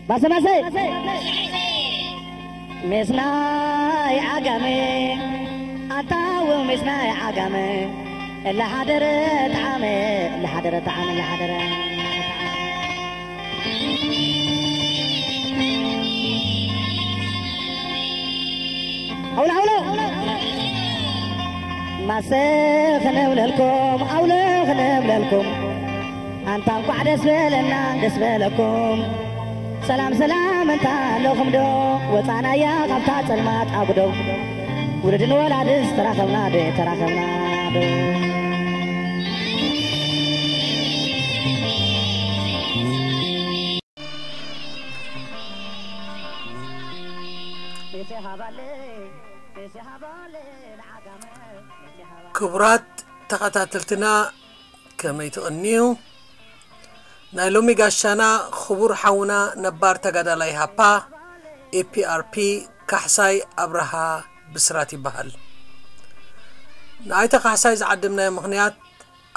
ማሰ ማሰ ሜስናይ ዓጋመ ኣታው ሜስናይ ዓጋመ እላሓደረ ጣዓመ እላሓደረ ጣዓመ እላሓደረ ኣውላ ኣውላ ማሰ ክነብለልኩም ኣውለ ክነብለልኩም ኣንታ እንኳዕ ደስ በለና ደስ በለኩም ሰላም ሰላም እንታ ኣለኹም ዶ ወፃናያ ካብታ ፀልማት ኣጉዶ ውሉድን ወላድስ ተራኸብና ዶ ተራኸብና ዶ ክቡራት ተኸታተልትና ከመይ ትቕንዩ? ናይ ሎሚ ጋሻና ክቡር ሓውና ነባር ተጋዳላይ ሃፓ ኢፒኣርፒ ካሕሳይ ኣብርሃ ብስራት ይበሃል። ንኣይተ ካሕሳይ ዝዓደምናዮ ምኽንያት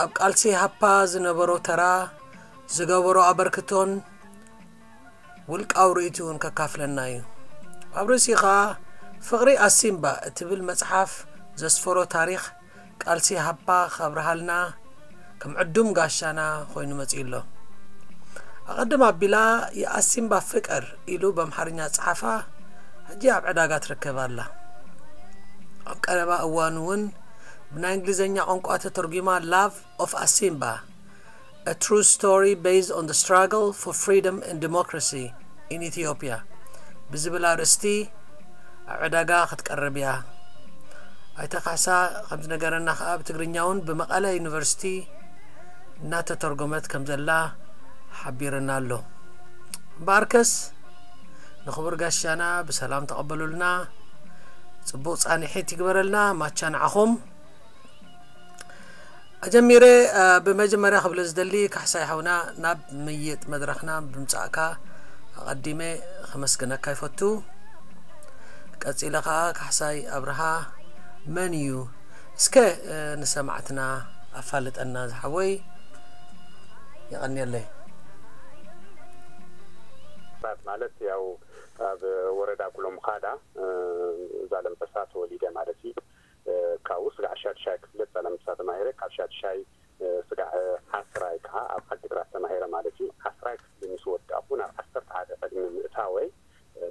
ኣብ ቃልሲ ሃፓ ዝነበሮ ተራ፣ ዝገበሮ ኣበርክቶን ውልቃዊ ርእይትኡን ከካፍለና እዩ። ኣብ ርእሲኡ ኸኣ ፍቕሪ ኣሲምባ እትብል መጽሓፍ ዘስፈሮ ታሪኽ ቃልሲ ሃፓ ከብርሃልና ከም ዕዱም ጋሻና ኮይኑ መጺኡ ኣሎ። ኣቐድም ኣቢላ የኣሲምባ ፍቅር ኢሉ በምሓርኛ ጸሓፋ ሕጂ ኣብ ዕዳጋ ትርከብ ኣላ። ኣብ ቀረባ እዋን እውን ብናይ እንግሊዝኛ ቋንቋ ተተርጒማ Love of Asimba A True Story Based on the Struggle for Freedom and Democracy in Ethiopia ብዝብል ኣርእስቲ ኣብ ዕዳጋ ክትቀርብ እያ። ኣይተ ካሕሳ ከም ዝነገረና ከኣ ብትግርኛ እውን ብመቐለ ዩኒቨርሲቲ እናተተርጎመት ከም ዘላ ሓቢርና ኣሎ። እምበኣርከስ ንኽቡር ጋሻና ብሰላም ተቐበሉልና። ጽቡቕ ጻንሒት ይግበረልና። ማቻ ንዓኹም። ኣጀሚረ ብመጀመርያ ክብለ ዝደሊ ካሕሳይ ሓውና ናብ ምይጥ መድረኽና ብምጻእካ ኣቐዲመ ከመስግነካ ይፈቱ። ቀጺለ ከኣ ካሕሳይ ኣብርሃ መን እዩ እስከ ንሰማዕትና ኣፋልጠና ዝሓወይ። የቐንየለይ። ማለት ያው ኣብ ወረዳ ጉሎምኻዳ ዛለምበሳ ተወሊደ ማለት እዩ። ካብኡ ስጋዕ ሻድሻይ ክፍለ ዛላምበሳ ተማሂረ። ካብ ሻድሻይ ስጋዕ ዓስራይ ከዓ ኣብ ዓዲግራት ተማሂረ ማለት እዩ። ዓስራይ ክፍሊ ምስ ወዳእኩ ናብ ዓሰርተ ሓደ ቅድሚ ምእታወይ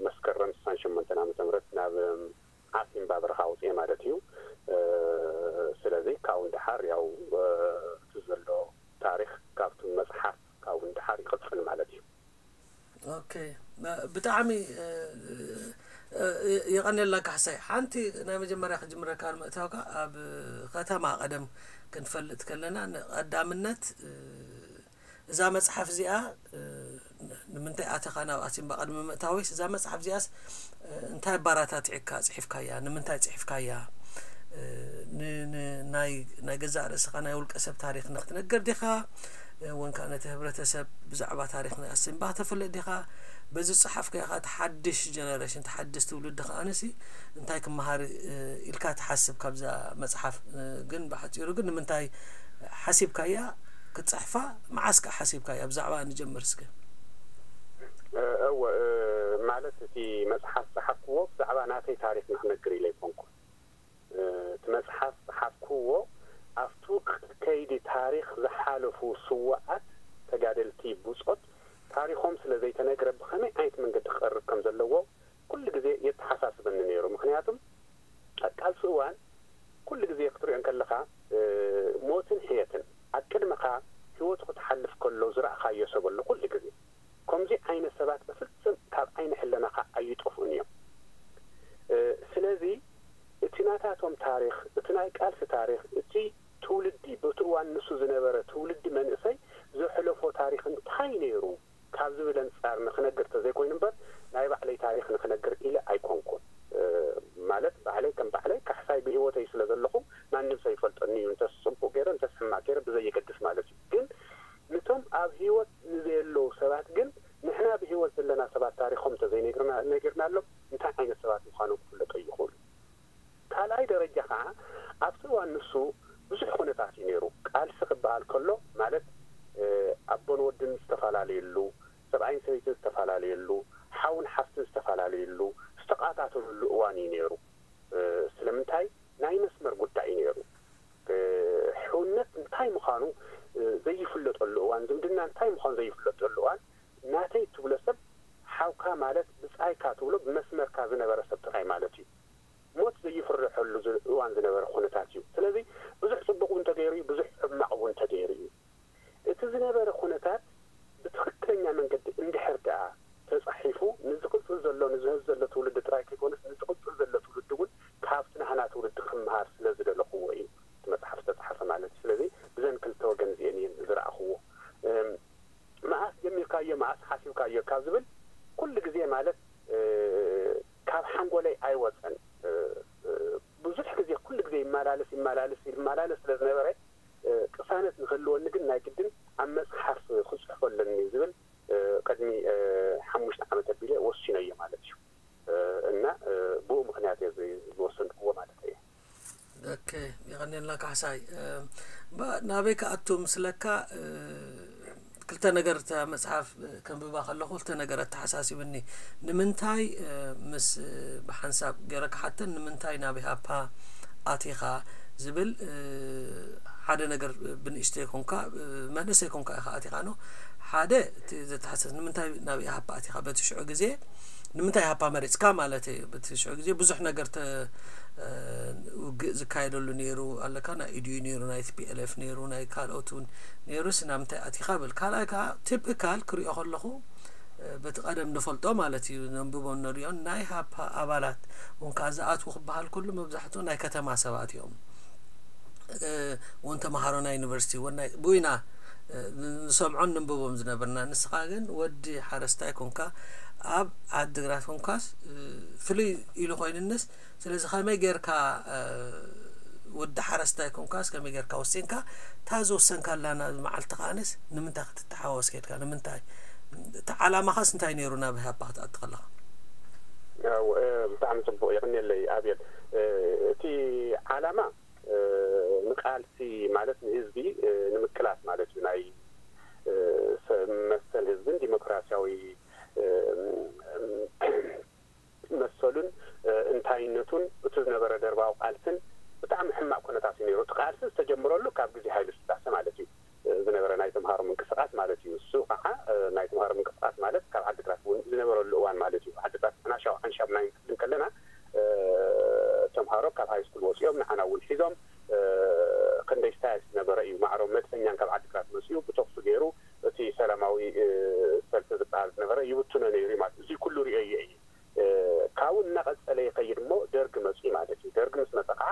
መስከረም ስሳን ሸሞንተን ዓመተ ምህረት ናብ ዓሲምባ በረኻ ወፅኤ ማለት እዩ። ስለዚ ካብኡ ንደሓር ያው እቲ ዘሎ ታሪክ ካብቲ መፅሓፍ ካብኡ ንደሓር ይቕፅል ማለት እዩ። ኦኬ ብጣዕሚ የቐንየልና ካሕሳይ። ሓንቲ ናይ መጀመርያ ክጅምረካ ንምእታውካ ኣብ ከተማ ቀደም ክንፈልጥ ከለና ንቐዳምነት እዛ መፅሓፍ እዚኣ ንምንታይ ኣተኻ ናብ ኣሲምባ ቅድሚ ምእታወይስ እዛ መፅሓፍ እዚኣስ እንታይ ኣባራታቲዕካ ፅሒፍካያ? ንምንታይ ፅሒፍካያ? ናይ ገዛእ ርእስኻ ናይ ውልቀ ሰብ ታሪክ ንክትነግር ዲኻ? ወንካ ነቲ ህብረተሰብ ብዛዕባ ታሪክ ናይ ኣሲምባ ክተፍልጥ ዲኻ? በዚ ዝፀሓፍካዮ ኸዓ እቲ ሓድሽ ጀነሬሽን እቲ ሓድሽ ትውልዲ ከዓንሲ እንታይ ክመሃር ኢልካ ትሓስብ ካብዛ መፅሓፍ? ግን ብሓፂሩ ግን ንምንታይ ሓሲብካያ ክትፅሕፋ? መዓስ ከዓ ሓሲብካያ? ብዛዕባ ንጀምር እስከ። እወ ማለት እቲ መፅሓፍ ዝፀሓፍክዎ ብዛዕባ ናተይ ታሪክ ንክነግር ኢለ ኣይኮንኩን። እቲ መፅሓፍ ዝፀሓፍክዎ ኣብቱ ከይዲ ታሪክ ዝሓለፉ ስውኣት ተጋደልቲ ብፆት ታሪኮም ስለዘይተነግረ ብከመይ ዓይነት መንገዲ ክቐርብ ከም ዘለዎ ኩሉ ግዜ የተሓሳስበኒ ነይሩ። ምክንያቱም ኣብ ቃልሲ እዋን ኩሉ ግዜ ክትሪኦ እንከለካ ሞትን ሕየትን ኣብ ቅድመኻ ህይወቱ ክትሓልፍ ከሎ ዝረእኻዮ ሰብ ኣሎ ኩሉ ግዜ። ከምዚ ዓይነት ሰባት በፍፅም ካብ ዓይኒ ሕለናኻ ኣይጠፍኡን እዮም። ስለዚ እቲ ናታቶም ታሪክ፣ እቲ ናይ ቃልሲ ታሪክ፣ እቲ ትውልዲ በቲ እዋን ንሱ ዝነበረ ትውልዲ መንእሰይ ዘሕለፎ ታሪክ እንታይ ነይሩ ካብ ዝብል ኣንፃር ንክነግር ተዘይኮይኑ እምበር ናይ ባዕለይ ታሪክ ንክነግር ኢለ ኣይኮንኩን። ማለት ባዕለይ ከም ባዕለይ ካሕሳይ ብህይወተይ ስለ ዘለኹ ማንም ሰብ ይፈልጠኒ እዩ። እንተስ ፅቡቅ ገይረ እንተስ ሕማቅ ገይረ ብዘይገድስ ማለት እዩ። ግን ንቶም ኣብ ህይወት ንዘየለዉ ሰባት ግን ንሕና ብህይወት ዘለና ሰባት ታሪኮም እንተዘይነጊርናሎም እንታይ ዓይነት ሰባት ምዃኖም ክፍለጡ ኣይኽእሉ። ካልኣይ ደረጃ ከዓ ኣብቲ እዋን ንሱ ብዙሕ ኩነታት እዩ ነይሩ። ቃልሲ ክበሃል ከሎ ማለት ኣቦን ወድን ዝተፈላለየሉ፣ ሰብኣይን ሰበይትን ዝተፈላለየሉ፣ ሓውን ሓፍትን ዝተፈላለየሉ፣ ዝተቓታተሉሉ እዋን እዩ ነይሩ። ስለምንታይ? ናይ መስመር ጉዳይ እዩ ነይሩ። ሕውነት እንታይ ምዃኑ ዘይፍለጠሉ እዋን፣ ዝምድና እንታይ ምዃኑ ዘይፍለጠሉ እዋን፣ ናተይ ትብሎ ሰብ ሓውካ ማለት ብጻይካ ትብሎ ብመስመርካ ዝነበረ ሰብ ጥራይ ማለት እዩ። ሞት ዘይፍርሐሉ እዋን ዝነበረ ኩነታት እዩ። ስለዚ ብዙሕ ጽቡቕ እውን ተገይሩ እዩ፣ ብዙሕ ሕማቕ እውን ተገይሩ እዩ። እቲ ዝነበረ ኩነታት ብትኽክለኛ መንገዲ እንድሕር ደኣ ተጻሒፉ፣ ንዝቕጽል ዘሎ፣ ንዝህዝ ዘሎ ትውልዲ ጥራይ ከይኮነስ፣ ንዝቕጽል ዘሎ ትውልዲ እውን ካብቲ ናህና ትውልዲ ክምሃር ስለ ዝደለኹዎ እዩ እቲ መጽሓፍ ዝተጻሕፈ ማለት እዩ። ስለዚ ብዘን ክልተ ወገን እዚአን እየን ዝረኣኽዎ። መኣስ ጀሚርካዮ፣ መኣስ ሓሲብካዮ ካብ ዝብል፣ ኩሉ ግዜ ማለት ካብ ሓንጎለይ ኣይወጸን። ብዙሕ ግዜ፣ ኩሉ ግዜ ይመላለስ፣ ይመላለስ፣ ይመላለስ ስለ ዝነበረ፣ ቅሳነት ንክህልወኒ ግን ናይ ግድን ኣብ መጽሓፍ ክጽሕፎ ኣለኒ ዝብል ቅድሚ ሓሙሽተ ዓመት ኣቢለ ወሲነዮ ማለት እዩ። እና ብኡ ምክንያት እየ ዝወሰንክዎ ማለት እዩ። ኦኬ፣ የቐንየልና ካሕሳይ። ናበይ ክኣቱ ምስለካ፣ ክልተ ነገር፣ እታ መጽሓፍ ከንብባ ከለኹ ክልተ ነገር ኣተሓሳሲብኒ። ንምንታይ ምስ ብሓንሳብ ገይረ ክሓተን፣ ንምንታይ ናብ ኢሃፓ ኣቲኻ ዝብል ሓደ ነገር፣ ብንእሽተይ ኮንካ፣ መንእሰይ ኮንካ ኢኻ ኣቲኻ ኖ። ሓደ እቲ ዘተሓሳስ፣ ንምንታይ ናብ ኢሃፓ ኣቲኻ በቲ ሽዑ ግዜ፣ ንምንታይ ኢሃፓ መሪጽካ ማለት እዩ። በቲ ሽዑ ግዜ ብዙሕ ነገር ውግእ ዝካየደሉ ነይሩ ኣለካ። ናይ ኢዲዩ ነይሩ፣ ናይ ቲፒኤልኤፍ ነይሩ፣ ናይ ካልኦት እውን ነይሩ። ስናምንታይ ኣቲኻ ብል። ካልኣይ ከዓ ቲፒካል ክሪኦ ከለኹ፣ በቲ ቀደም ንፈልጦ ማለት እዩ፣ ነንብቦን ንሪኦን ናይ ኢሃፓ ኣባላት እውን ከዓ ዝኣትዉ ክበሃል ከሎ መብዛሕትኡ ናይ ከተማ ሰባት እዮም። እውን ተምሃሮ ናይ ዩኒቨርሲቲ እውን ናይ ብኢና ንሰምዖን ንንብቦም ዝነበርና። ንስኻ ግን ወዲ ሓረስታይ ኮንካ፣ ኣብ ዓድግራት ኮንካስ ፍልይ ኢሉ ኮይንንስ፣ ስለዚ ከመይ ጌርካ ወዲ ሓረስታይ ኮንካስ ከመይ ጌርካ ወሲንካ? እታ ዝወሰንካላ ናብ መዓልቲ ከኣንስ ንምንታይ ክትተሓወስ ከድካ? ንምንታይ? እቲ ዓላማኻስ እንታይ ነይሩ ናብ ኢሃፓ ክትኣቱ ከለኻ? ብጣዕሚ ጽቡቕ፣ የቕንየለይ ኣብየል። እቲ ዓላማ ንቃልሲ ማለት ንህዝቢ ንምቅላስ ማለት እዩ። ናይ መሰል ህዝብን ዲሞክራሲያዊ መሰሉን እንታይነቱን፣ እቲ ዝነበረ ደርባዊ ቃልስን ብጣዕሚ ሕማቕ ኩነታት እዩ ነይሩ። እቲ ቃልሲ ዝተጀመረሉ ካብ ግዜ ሃይለ ስላሴ ማለት እዩ። ዝነበረ ናይ ተምሃሮ ምንቅስቃስ ማለት እዩ። እሱ ከዓ ናይ ተምሃሮ ምንቅስቃስ ማለት ካብ ዓድግራት እውን ዝነበረሉ እዋን ማለት እዩ። ዓድግራት ንሕና ሻውዓን ሻሙናይን ክብል ከለና ተምሃሮ ካብ ሃይስኩል ወፂኦም ንዓና እውን ሒዞም ክንደይ ስታይል ዝነበረ እዩ። ማዕሮ መድፈኛን ካብ ዓድግራት መፅኡ ብተኩሱ ገይሩ እቲ ሰላማዊ ሰልፊ ዝበሃል ዝነበረ ይብትኖ ነይሩ ማለት እዩ። እዚ ኩሉ ርእዮ እየ። ካብኡ እናቐፀለ ይኸይድ እሞ ደርግ መፅኡ ማለት እዩ። ደርግ ምስ መፀ ከዓ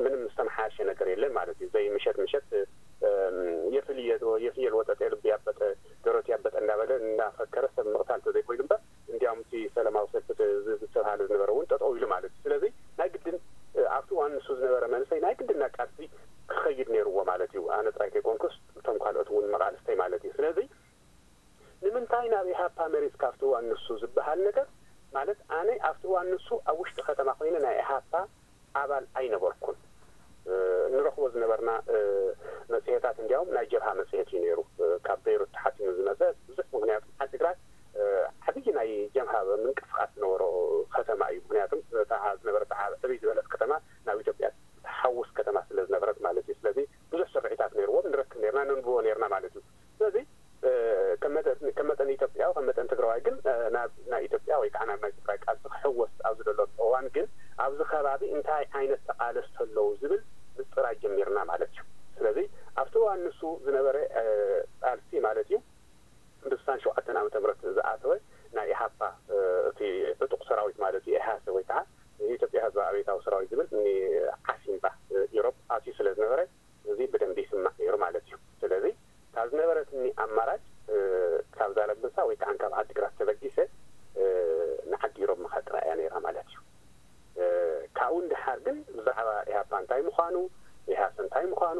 ምንም ዝተመሓየሸ ነገር የለን ማለት እዩ። ዘይ ምሸት ምሸት የፍልየ የፍየል ወጠጠ ልቢ ያበጠ ደረት ያበጠ እንዳበለ እናፈከረ ሰብ ምቕታል ተዘይኮይኑ እምበር፣ እንዲያውም እቲ ሰላማዊ ሰልፊ ዝተባሃለ ዝነበረ እውን ጠጠው ኢሉ ማለት እዩ። ስለዚ ናይ ግድን ኣብቲ እዋን ንሱ ዝነበረ መንእሰይ ናይ ግድን ናብ ቃልሲ ክኸይድ ነይርዎ ማለት እዩ። ኣነ ጥራይ ከይኮንኩስ እቶም ካልኦት እውን መቓልስተይ ማለት እዩ። ስለዚ ንምንታይ ናብ ኢሃፓ መሪጽካ ኣብቲ እዋን ንሱ ዝበሃል ነገር ማለት፣ ኣነ ኣብቲ እዋን ንሱ ኣብ ውሽጢ ከተማ ኮይነ ናይ ኢሃፓ ኣባል ኣይነበርኩን። ንረኽቦ ዝነበርና መጽሔታት እንዲያውም ናይ ጀብሃ መጽሔት እዩ ነይሩ። ካብ በይሩት ተሓቲሙ ዝመጸ ብዙሕ፣ ምክንያቱ ዓዲግራት ዓብዪ ናይ ጀብሃ ምንቅስቃስ ዝነበሮ ከተማ እዩ። ምክንያቱም እታ ዝነበረት ዕብይ ዝበለት ከተማ ናብ ኢትዮጵያ ትሓውስ ከተማ ስለ ዝነበረት ማለት እዩ። ስለዚ ብዙሕ ስርዒታት ነይርዎም፣ ንረክብ ነይርና፣ ነንብቦ ነይርና ማለት እዩ። ስለዚ ከም መጠን ኢትዮጵያዊ፣ ከም መጠን ትግራዋይ ግን ናብ ናይ ኢትዮጵያ ወይ ከዓ ናብ ናይ ትግራይ ቃልሲ ክሕወስ ኣብ ዝደለሉ እዋን ግን ኣብዚ ከባቢ እንታይ ዓይነት ተቓለስቲ ኣለዉ ዝብል ምፅራይ ጀሚርና ማለት እዩ። ስለዚ ኣብቲ እዋን ንሱ ዝነበረ ቃልሲ ማለት እዩ ብስሳን ሸውዓተን ዓመተ ምህረት ዝኣተወ ናይ ኢሃፓ እቲ ዕጡቕ ሰራዊት ማለት እዩ፣ ኢሃሰ ወይ ከዓ የኢትዮጵያ ህዝባዊ ኣብዮታዊ ሰራዊት ዝብል ንዓሲምባ ኢሮብ ኣትዩ ስለ ዝነበረ እዚ ብደንቢ ይስማዕ ነይሩ ማለት እዩ። ስለዚ ካብ ዝነበረትኒ ኣማራጭ ካብ ዛላምበሳ ወይ ከዓ ካብ ዓዲግራት ተበጊሰ ንዓዲ ኢሮብ ምኻድ ጥራይ እያ ነይራ ማለት እዩ። ካብኡ ንደሓር ግን ብዛዕባ ኢሃፓ እንታይ ምዃኑ፣ ኢሃሰ እንታይ ምዃኑ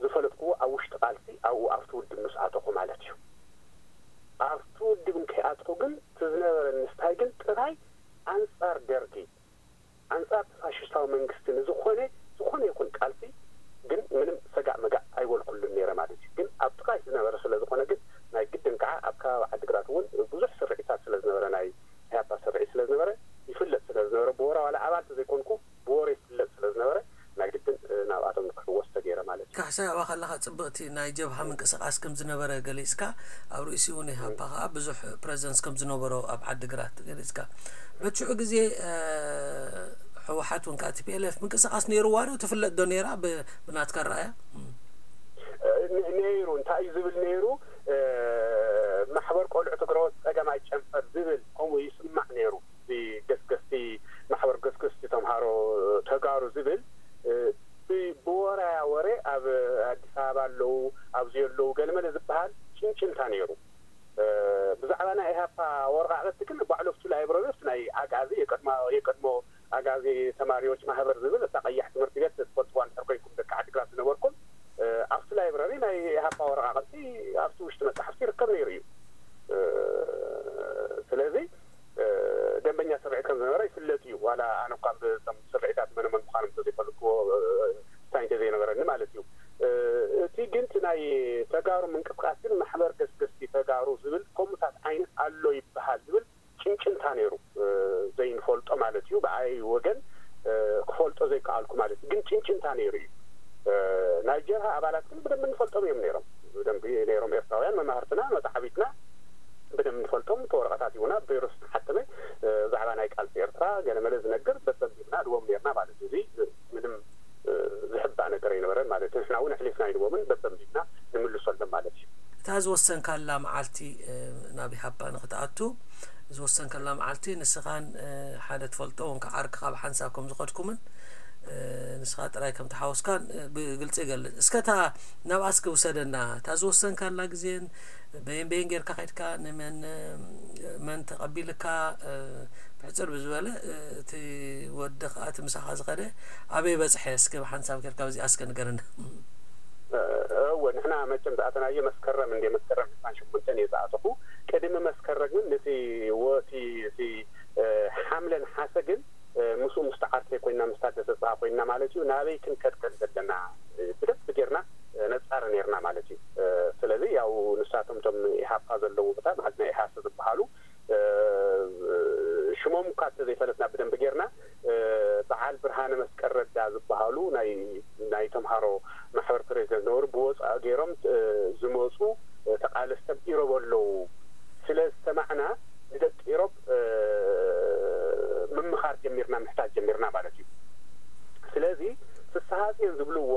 ዝፈለጥኩዎ ኣብ ውሽጢ ቃልሲ ኣብኡ ኣብቲ ውድብ ምስ ኣተኹ ማለት እዩ። ኣብቲ ውድብ እንከይኣትኹ ግን እቲ ዝነበረኒ ስታይ ግን ጥራይ ኣንጻር ደርጊ፣ ኣንጻር እቲ ፋሽስታዊ መንግስቲ ንዝኾነ ዝኾነ ይኹን ቃልሲ ግን ምንም ሰጋእ መጋእ ኣይበልኩሉን ነይረ ማለት እዩ። ግን ኣብ ጥቓይ ዝነበረ ስለ ዝኾነ ግን ናይ ግድን ከዓ ኣብ ከባቢ ኣባ ከለኻ ጽብቕቲ ናይ ጀብሃ ምንቅስቓስ ከም ዝነበረ ገሊጽካ፣ ኣብ ርእሲኡ ናይ ሃፓ ከኣ ብዙሕ ፕረዘንስ ከም ዝነበሮ ኣብ ዓዲግራት ገሊጽካ። በቲ ሽዑ ግዜ ህወሓት እውን ከኣ ቲ ፒ ኤል ኤፍ ምንቅስቓስ ነይርዋ ዶ? ትፍለጥ ዶ ነይራ ብናትካ ረኣያ? ነይሩ። እንታይ እዩ ዝብል ነይሩ? ማሕበር ቆልዑ ትግረዎት ጸገማይ ጨንፈር ዝብል ከምኡ ይስማዕ ነይሩ። ገስገስቲ ማሕበር ገስገስቲ ተምሃሮ ተጋሩ ዝብል ብወራያ ወሬ ኣብ ኣዲስ ኣበባ ኣለዉ ኣብዚ ኣለዉ ገለመለ ዝበሃል ጭንጭንታ ነይሩ። ብዛዕባ ናይ ኢሃፓ ወረቃቅቲ ግን ባዕሉ ኣብቲ ላይብረሪ ኣብቲ ናይ ኣግኣዚ የቀድሞ ኣግኣዚ ተማሪዎች ማህበር ዝብል እታ ቀያሕ ትምህርቲ ቤት ትፈልጥዋ እንድሕር ኮይንኩም ደቂ ዓዲግራት ዝነበርኩም ኣብቲ ላይብረሪ ናይ ኢሃፓ ወረቃቅቲ ኣብቲ ውሽጢ መፅሓፍቲ ይርከብ ነይሩ እዩ። ስለዚ ደንበኛ ስርዒት ከም ዝነበረ ይፍለጥ እዩ። ዋላ ኣነ እኳ ብቶም ስርዒታት መነመን ምዃኖም እንተዘይፈለጥክዎ ስታይ እንተዘይነበረኒ ማለት እዩ። እቲ ግን እቲ ናይ ተጋሩ ምንቅስቃስ ግን ማሕበር ገስገስቲ ተጋሩ ዝብል ከምኡታት ዓይነት ኣሎ ይበሃል ዝብል ጭንጭንታ ነይሩ። ዘይንፈልጦ ማለት እዩ። ብኣይ ወገን ክፈልጦ ዘይከኣልኩ ማለት እዩ። ግን ጭንጭንታ ነይሩ እዩ። ናይ ጀብሃ ኣባላት ግን ብደንብ ንፈልጦም እዮም ነይሮም። ብደንብ ነይሮም። ኤርትራውያን መማህርትና፣ መጻሕቢትና ብደንብ ንፈልጦም። ተወረቐታት ይሁና ብሮ ዝተሓተመ ብዛዕባ ናይ ቃልሲ ኤርትራ ገለመለ ዝነግር በጸቢብና ድዎም ነርና ማለት እዩ። እዚ ምንም ዝሕባእ ነገር ኣይነበረን ማለት እዩ። ንሕና እውን ኣሕሊፍና ኣይንቦምን በበንቢብና ንምልሶሎም ማለት እዩ። እታ ዝወሰንካላ መዓልቲ ናብ ኢሃፓ ንክትኣቱ ዝወሰንካላ መዓልቲ ንስኻን ሓደ ትፈልጦ እውን ዓርክኻ ብሓንሳብ ከም ዝኸድኩምን ንስኻ ጥራይ ከም ተሓወስካን ብግልፂ ይገልፅ። እስከ እታ ናብኣ እስኪ ውሰደና። እታ ዝወሰንካላ ግዜን በየን በየን ጌርካ ከድካ ንመን መን ተቐቢልካ ብሕፅር ብዝበለ እቲ ወዲ ከዓ እቲ ምሳኻ ዝኸደ ኣበይ በፅሐ? እስኪ ብሓንሳብ ጌርካ በዚኣ እስከ ንገረና። እወ ንሕና መቸም ዝኣተናዮ መስከረም እንደ መስከረም ዕስራን ሸሞንተን እየ ዝኣተኹ። ቅድሚ መስከረም ግን ነቲ ወቲ እቲ ሓምለ ነሓሰ ግን ምስኡ ምስ ተዓርከ ኮይና ምስ ታደሰ ጽሃ ኮይና ማለት እዩ ናበይ ክንከድ ከም ዘለና ብደንብ ጌርና ነጻሪ ኔርና ማለት እዩ። ስለዚ ያው ንሳቶም ቶም ኢሃፓ ዘለዎ ቦታ ማለት ናይ ኢሃሰ ዝበሃሉ ሽሞም እኳ እንተዘይፈለጥና ብደንብ ጌርና በዓል ብርሃነ መስቀል ረዳ ዝበሃሉ ናይ ናይ ተምሃሮ ማሕበር ፕሬዚደንት ነበሩ ብወፃኢ ገይሮም ዝመፁ ተቃለስቲ ኣብ ኢሮብ ኣለዉ ስለ ዝሰማዕና ንደቂ ኢሮብ ምምኻር ጀሚርና ምሕታት ጀሚርና ማለት እዩ። ስለዚ ፍስሃፅዮን ዝብልዎ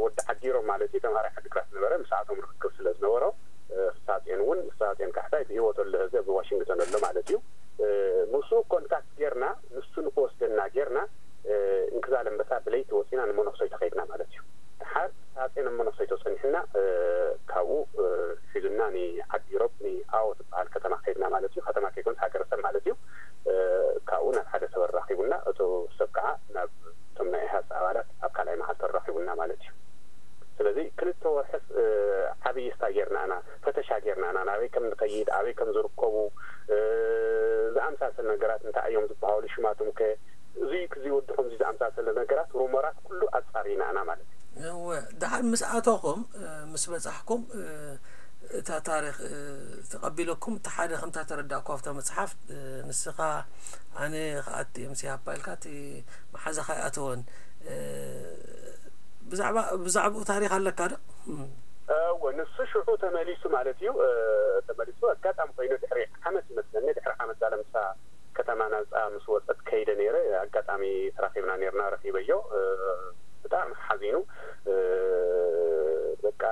ወዲ ዓዲሮም ማለት እዩ ተምሃራይ ዓዲግራት ነበረ ምስኣቶም ርክክብ ስለ ዝነበሮ ፍስሃፅዮን እውን ፍስሃፅዮን ካሕሳይ ብሂወት ኣሎ እዚ ኣብ ዋሽንግተን ኣሎ ማለት እዩ። ምስኡ ኮንታክት ጌርና ንሱ ንክወስደና ጌርና እንክዛለንበሳ ብለይቲ ወፂና ንመነክሰይ ተኸይድና ማለት እዩ። ድሓር ፍስሃፅዮን ኣብ መነክሰይቶ ፀኒሕና ካብኡ ሒዙና ንዓዲ ኢሮብ ንኣዎ ትበሃል ከተማ ከይድና ማለት እዩ። ከተማ ከይኮንስ ሃገረሰብ ማለት እዩ። ካብኡ ናብ ሓደ ሰብ ኣራኺቡና እቶ ሰብ ከዓ ናብ እቶም ናይ ኢሃስ ኣባላት ኣብ ካልኣይ መዓልቲ ኣራኺቡና ማለት እዩ። ስለዚ ክልተ ወርሕስ ዓብዪ ስታ ጌርና ኢና ፈተሻ ጌርና ኢና ናበይ ከም ንኸይድ ኣበይ ከም ዝርከቡ ዝኣምሳሰል ነገራት እንታይ እዮም ዝበሃሉ ሽማቶም ከ እዚ ክዚ ወዲ ከምዚ ዝኣምሳሰለ ነገራት ሩመራት ኩሉ ኣፃሪና ኢና ማለት እዩ። እወ ድሓር ምስ ኣተኹም ምስ በፃሕኩም እታ ታሪክ ተቐቢለኩም እቲ ሓደ ከምታ ተረዳእኩ ኣብታ መፅሓፍ ንስኻ ኣነ ክኣቲ እዮም ሲሃባ ኢልካ እቲ መሓዛኻ ይኣተወን ብዛዕባ ብዛዕባኡ ታሪክ ኣለካ ዶ? እወ ንሱ ሽዑ ተመሊሱ ማለት እዩ። ተመሊሱ ኣጋጣሚ ኮይኑ ድሕሪ ዓመት ይመስለኒ ድሕሪ ዓመት ዛለምሳ ከተማ ናፃ ምስ ወፀት ከይደ ነይረ ኣጋጣሚ ተራኺብና ነርና ረኺበዮ ብጣዕሚ ሓዚኑ በቃ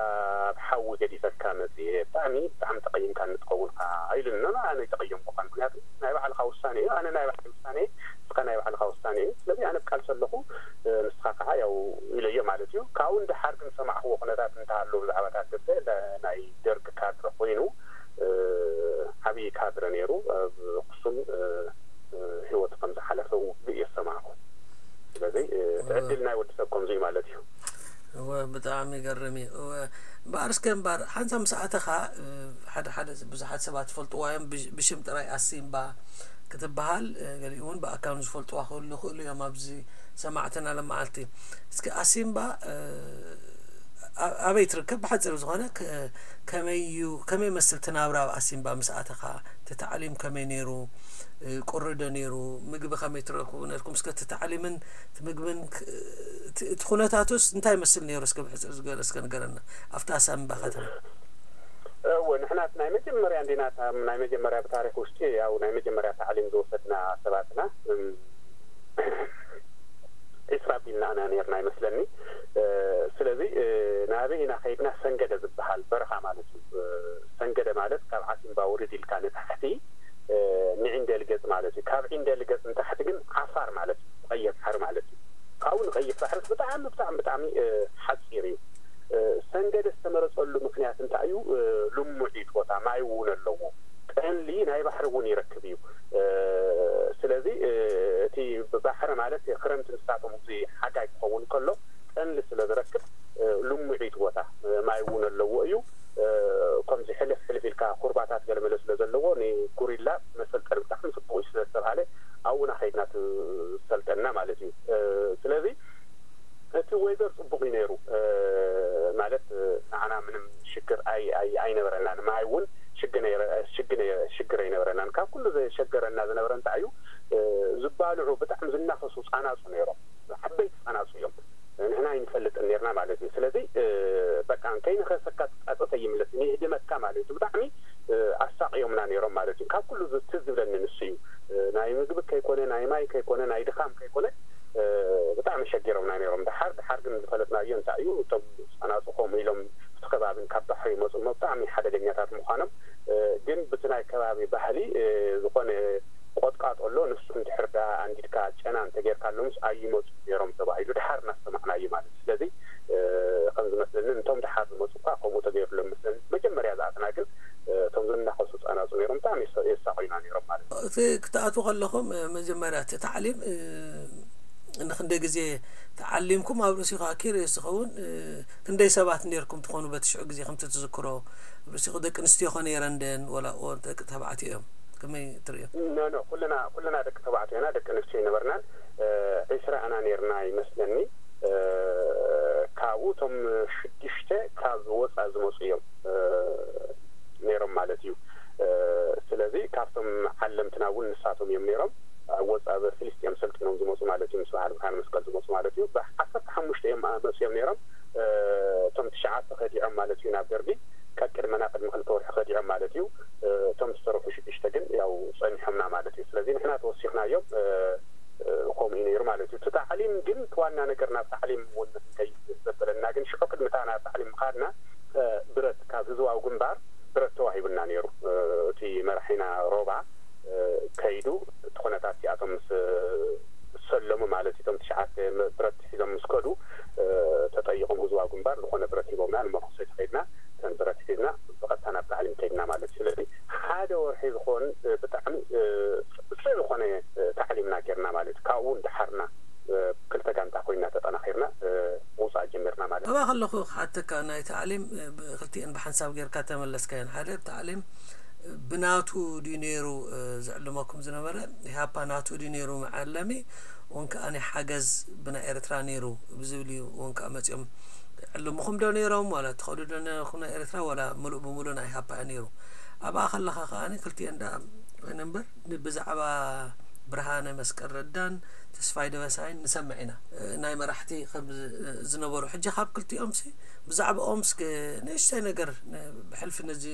ኣብ ሓዊ ገዲፈካ መፅየ ብጣዕሚ ብጣዕሚ ተቐይምካኒ ትኸውን ከዓ ኢሉኒ ኖ ኣነ ተቐየምኩካ ምክንያቱ ናይ ባዕልካ ውሳነ እዩ ኣነ ናይ ባዕለይ ውሳነ እዩ ንስኻ ናይ ባዕልካ ውሳነ እዩ ስለዚ ኣነ ብቃልሲ ኣለኹ ንስኻ ከዓ ያው ኢለዮ ማለት እዩ ካብኡ ንደሓር ግን ዝሰማዕክዎ ኩነታት እንተሃለዉ ብዛዕባ ታደሰ ናይ ደርግ ካድረ ኮይኑ ዓብዪ ካድረ ነይሩ ኣብ ኣክሱም ህይወቱ ከም ዝሓለፈ ውግእ እየ ዝሰማዕኩ። ስለዚ እቲ ዕድል ናይ ወዲ ሰብ ከምዚ እዩ ማለት እዩ። እወ ብጣዕሚ ይገርም እዩ። እወ እምበኣር እስከ እምበኣር ሓንሳብ ምስ ኣተኻ ሓደ ሓደ ብዙሓት ሰባት ዝፈልጥዋ እዮም ብሽም ጥራይ ኣሲምባ ክትበሃል ገሊኡ እውን ብኣካል ዝፈልጥዋ ክህሉ ይኽእሉ እዮም ኣብዚ ሰማዕትና ለመዓልቲ። እስኪ ኣሲምባ ኣበይ ትርከብ? ብሓፂር ዝኾነ ከመይ እዩ፣ ከመይ መስል ትናብራ ኣብ ኣሲምባ ምስ ኣተኻ? እቲ ታዕሊም ከመይ ነይሩ? ቁሪ ዶ ነይሩ? ምግቢ ከመይ ትረክቡ ነርኩም? እስከ እቲ ታዕሊምን እቲ ምግብን እቲ ኩነታቱስ እንታይ መስል ነይሩ? እስከ ብሕፅር ዝበለ እስከ ንገረና ኣብቲ ኣሳምባ ከተማ። እወ፣ ንሕናት ናይ መጀመርያ እንዲና፣ ናይ መጀመርያ ብታሪክ ውሽጢ ያው ናይ መጀመርያ ታዕሊም ዝወሰድና ሰባትና ዒስራ ቢልና ኢና ነርና ይመስለኒ። ስለዚ ናበይ ኢና ከይድና? ሰንገደ ዝበሃል በረኻ ማለት እዩ። ሰንገደ ማለት ካብ ዓሲምባ ውርድ ኢልካ ንታሕቲ ንዒንደል ገጽ ማለት እዩ። ካብ ዒንደል ገጽ ንታሕቲ ግን ዓፋር ማለት እዩ፣ ቀይሕ ባሕሪ ማለት እዩ። ካብኡ ንቀይሕ ባሕሪ ብጣዕሚ ብጣዕሚ ብጣዕሚ ሓፂር እዩ። ሰንገደ ዝተመረፀሉ ምክንያት እንታይ እዩ? ልሙዕ እዩ እቲ ቦታ፣ ማይ እውን ኣለዎ። ጠንሊ ናይ ባሕሪ እውን ይረክብ እዩ። ስለዚ እቲ ባሕሪ ማለት ክረምቲ ንሳቶም እዚ ሓጋይ ክኸውን ከሎ ጠንሊ ስለ ዝረክብ ልሙዕ እዩ እቲ ቦታ፣ ማይ እውን ኣለዎ እዩ። ከምዚ ሕልፍ ሕልፍ ኢልካ ኩርባታት ገለመለ ስለ ዘለዎ ንጉሪላ መሰልጠኒ ብጣዕሚ ፅቡቅ እዩ ስለ ዝተባሃለ ኣብኡና ከይድና ትሰልጠና ማለት እዩ። ስለዚ እቲ ወይዘር ፅቡቅ እዩ ነይሩ ማለት ንዓና ምንም ሽግር ኣይነበረናን። ማይ እውን ሽግር ኣይነበረናን። ካብ ኩሉ ዘሸገረና ዝነበረ እንታይ እዩ? ዝባልዑ ብጣዕሚ ዝናፈሱ ፃናፁ ነይሮም፣ ዓበይቲ ፃናፁ እዮም። ንሕና ኣይንፈልጥን ነርና ማለት እዩ። ስለዚ በቃ ከይንኸሰካ ፃፀተ ይምለስ ንህድመካ ማለት እዩ። ብጣዕሚ ኣሳቅዮምና ነይሮም ማለት እዩ። ካብ ኩሉ ትዝ ዝብለኒ ንሱ እዩ። ናይ ምግቢ ከይኮነ፣ ናይ ማይ ከይኮነ፣ ናይ ድኻም ከይኮነ ብጣዕሚ ሸጊሮምና ነይሮም። ድሓር ድሓር ግን ዝፈለጥናዮ እንታይ እዩ? እቶም ፃናፁ ከምኡ ኢሎም እቲ ከባብን ካብ ባሕሪ ይመፁ እሞ ብጣዕሚ ሓደገኛታት ምዃኖም ግን ብቲ ናይ ከባቢ ባህሊ ዝኾነ ቆጥቃጦ ኣሎ፣ ንሱ እንድሕር ዳ ኣንዲድካ ጨና እንተጌርካሎምስ ኣይመፁ ነይሮም ተባሂሉ ድሓር እናሰማዕናዩ ማለት እዩ። ስለዚ ከም ዝመስለኒ እቶም ድሓር ዝመፁ እኳ ከምኡ ተገይሩሎም መስለኒ። መጀመርያ ዝኣትና ግን እቶም ዝናኸሱ ፃናፁ ነይሮም ብጣዕሚ የሳቑዩና ነይሮም ማለት እዩ። እቲ ክትኣትዉ ከለኹም መጀመርያ እቲ ታዕሊም ንክንደይ ግዜ ተዓሊምኩም ኣብ ርእሲኹ ኣኪርዮስ ዝኸውን ክንደይ ሰባት ነርኩም ትኾኑ በቲ ሽዑ ግዜ ከምቲ ትዝክሮ ኣብ ርእሲኹ ደቂ ኣንስትዮ ኾ ነይረን ደን ወላ እወን ደቂ ተባዕትዮ እዮም ከመይ ትርእዮ? ኖ ኖ ኩልና ኩልና ደቂ ተባዕትዮ ኢና ደቂ ኣንስትዮ ኣይነበርናን። ዒስራ ኣና ነርና ይመስለኒ። ካብኡ እቶም ሽዱሽተ ካብ ወፃ ዝመፁ እዮም ነይሮም ማለት እዩ። ስለዚ ካብቶም ዓለምትና እውን ንሳቶም እዮም ነይሮም። ኣብ ወፃ ኣብ ፍልስጤም ሰልጢኖም ዝመፁ ማለት እዩ። ምስ በዓል ብርሃነ መስቀል ዝመፁ ማለት እዩ። ብዓሰርተ ሓሙሽተ እዮም መፅኦም ነይሮም። እቶም ትሽዓተ ከዲዖም ማለት እዩ ናብ ደርቢ። ቀቅድመና ቅድሚ ክልተ ወርሒ ከዲዖም ማለት እዩ። እቶም ዝሰርሑ ሽዱሽተ ግን ያው ፀኒሖምና ማለት እዩ። ስለዚ ንሕና ተወሲኽናዮም። ከምኡ እዩ ነይሩ ማለት እዩ። እቲ ታዕሊም ግን እቲ ዋና ነገር ናብ ታዕሊም እውን ንክንከይድ ዘበለና ግን ሽዑ ቅድሚ እታ ናብ ታዕሊም ምኻድና ብረት ካብ ህዝባዊ ግንባር ብረት ተዋሂቡና ነይሩ። እቲ መራሒና ሮባ ከይዱ እቲ ኩነታት እቲኣቶም ምስ ዝሰለሙ ማለት እዩ። እቶም ትሽዓተ ብረት ሒዞም ምስ ከዱ ተጠይቆም ህዝባዊ ግንባር ዝኾነ ብረት ሂቦምና ንመነኮሰይቲ ከይድና እተን ብረት ሒዝና ብቐጥታ ናብ ታዕሊም ከይድና ማለት እዩ። ስለዚ ሓደ ወርሒ ዝኾን ብጣዕሚ ፅዕ ዝኾነ ታዕሊምና ጌርና ማለት እዩ። ካብኡ እውን ድሓርና ክልተ ጋንታ ኮይና ተጠናኺርና ምውፃእ ጀሚርና ማለት እዩ። ኣብኣ ከለኹ ክሓተካ ናይ ታዕሊም ክልቲኤን ብሓንሳብ ጌርካ ተመለስካየን። ሓደ ታዕሊም ብናቱ ድዩ ነይሩ ዝዕልመኩም ዝነበረ? ኢህኣፓ ናቱ ድዩ ነይሩ መዓለሚ? ወን ከኣ ናይ ሓገዝ ብናይ ኤርትራ ነይሩ ብዝብል እዩ። ወን ከኣ መጺኦም ይዕልምኹም ዶ ነይሮም? ዋላ ትኸዱ ዶ ነይርኩም ናይ ኤርትራ? ዋላ ምሉእ ብምሉእ ናይ ኢህኣፓ እዩ ነይሩ? ኣብኣ ከለኻ ከኣ ክልቲኤን ደኣ ኮይነ እምበር ብዛዕባ ብርሃነ መስቀል ረዳን ተስፋይ ደበሳይን ንሰምዕ ኢና። ናይ መራሕቲ ከም ዝነበሩ ሕጂ ካብ ክልቲኦም ሲ ብዛዕባኦም እስከ ንእሽተይ ነገር ብሕልፊ ነዚ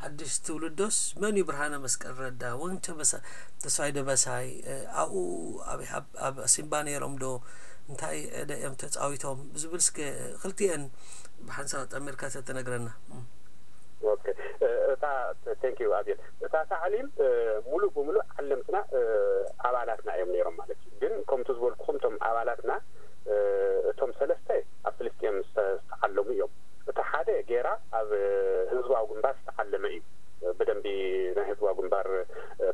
ሓድሽ ትውልዶስ መን እዩ ብርሃነ መስቀል ረዳ ወይም ተስፋይ ደበሳይ ኣብኡ ኣብ ሲምባ ነይሮም ዶ እንታይ ዕደ እዮም ተፃዊቶም ብዝብል እስከ ክልቲኤን ብሓንሳብ ጠሚርካ ተተነግረና። ኦኬ እታ thank you ኣቤል እታ ታዕሊም ሙሉእ ብሙሉእ ዓለምትና ኣባላትና እዮም ነይሮም ማለት እዩ። ግን ከምቲ ዝበልኩኹም እቶም ኣባላትና እቶም ሰለስተ ኣብ ፍልስጤም ዝተዓለሙ እዮም። እቲ ሓደ ጌራ ኣብ ህዝባዊ ግንባር ዝተዓለመ እዩ። ብደንቢ ናይ ህዝባዊ ግንባር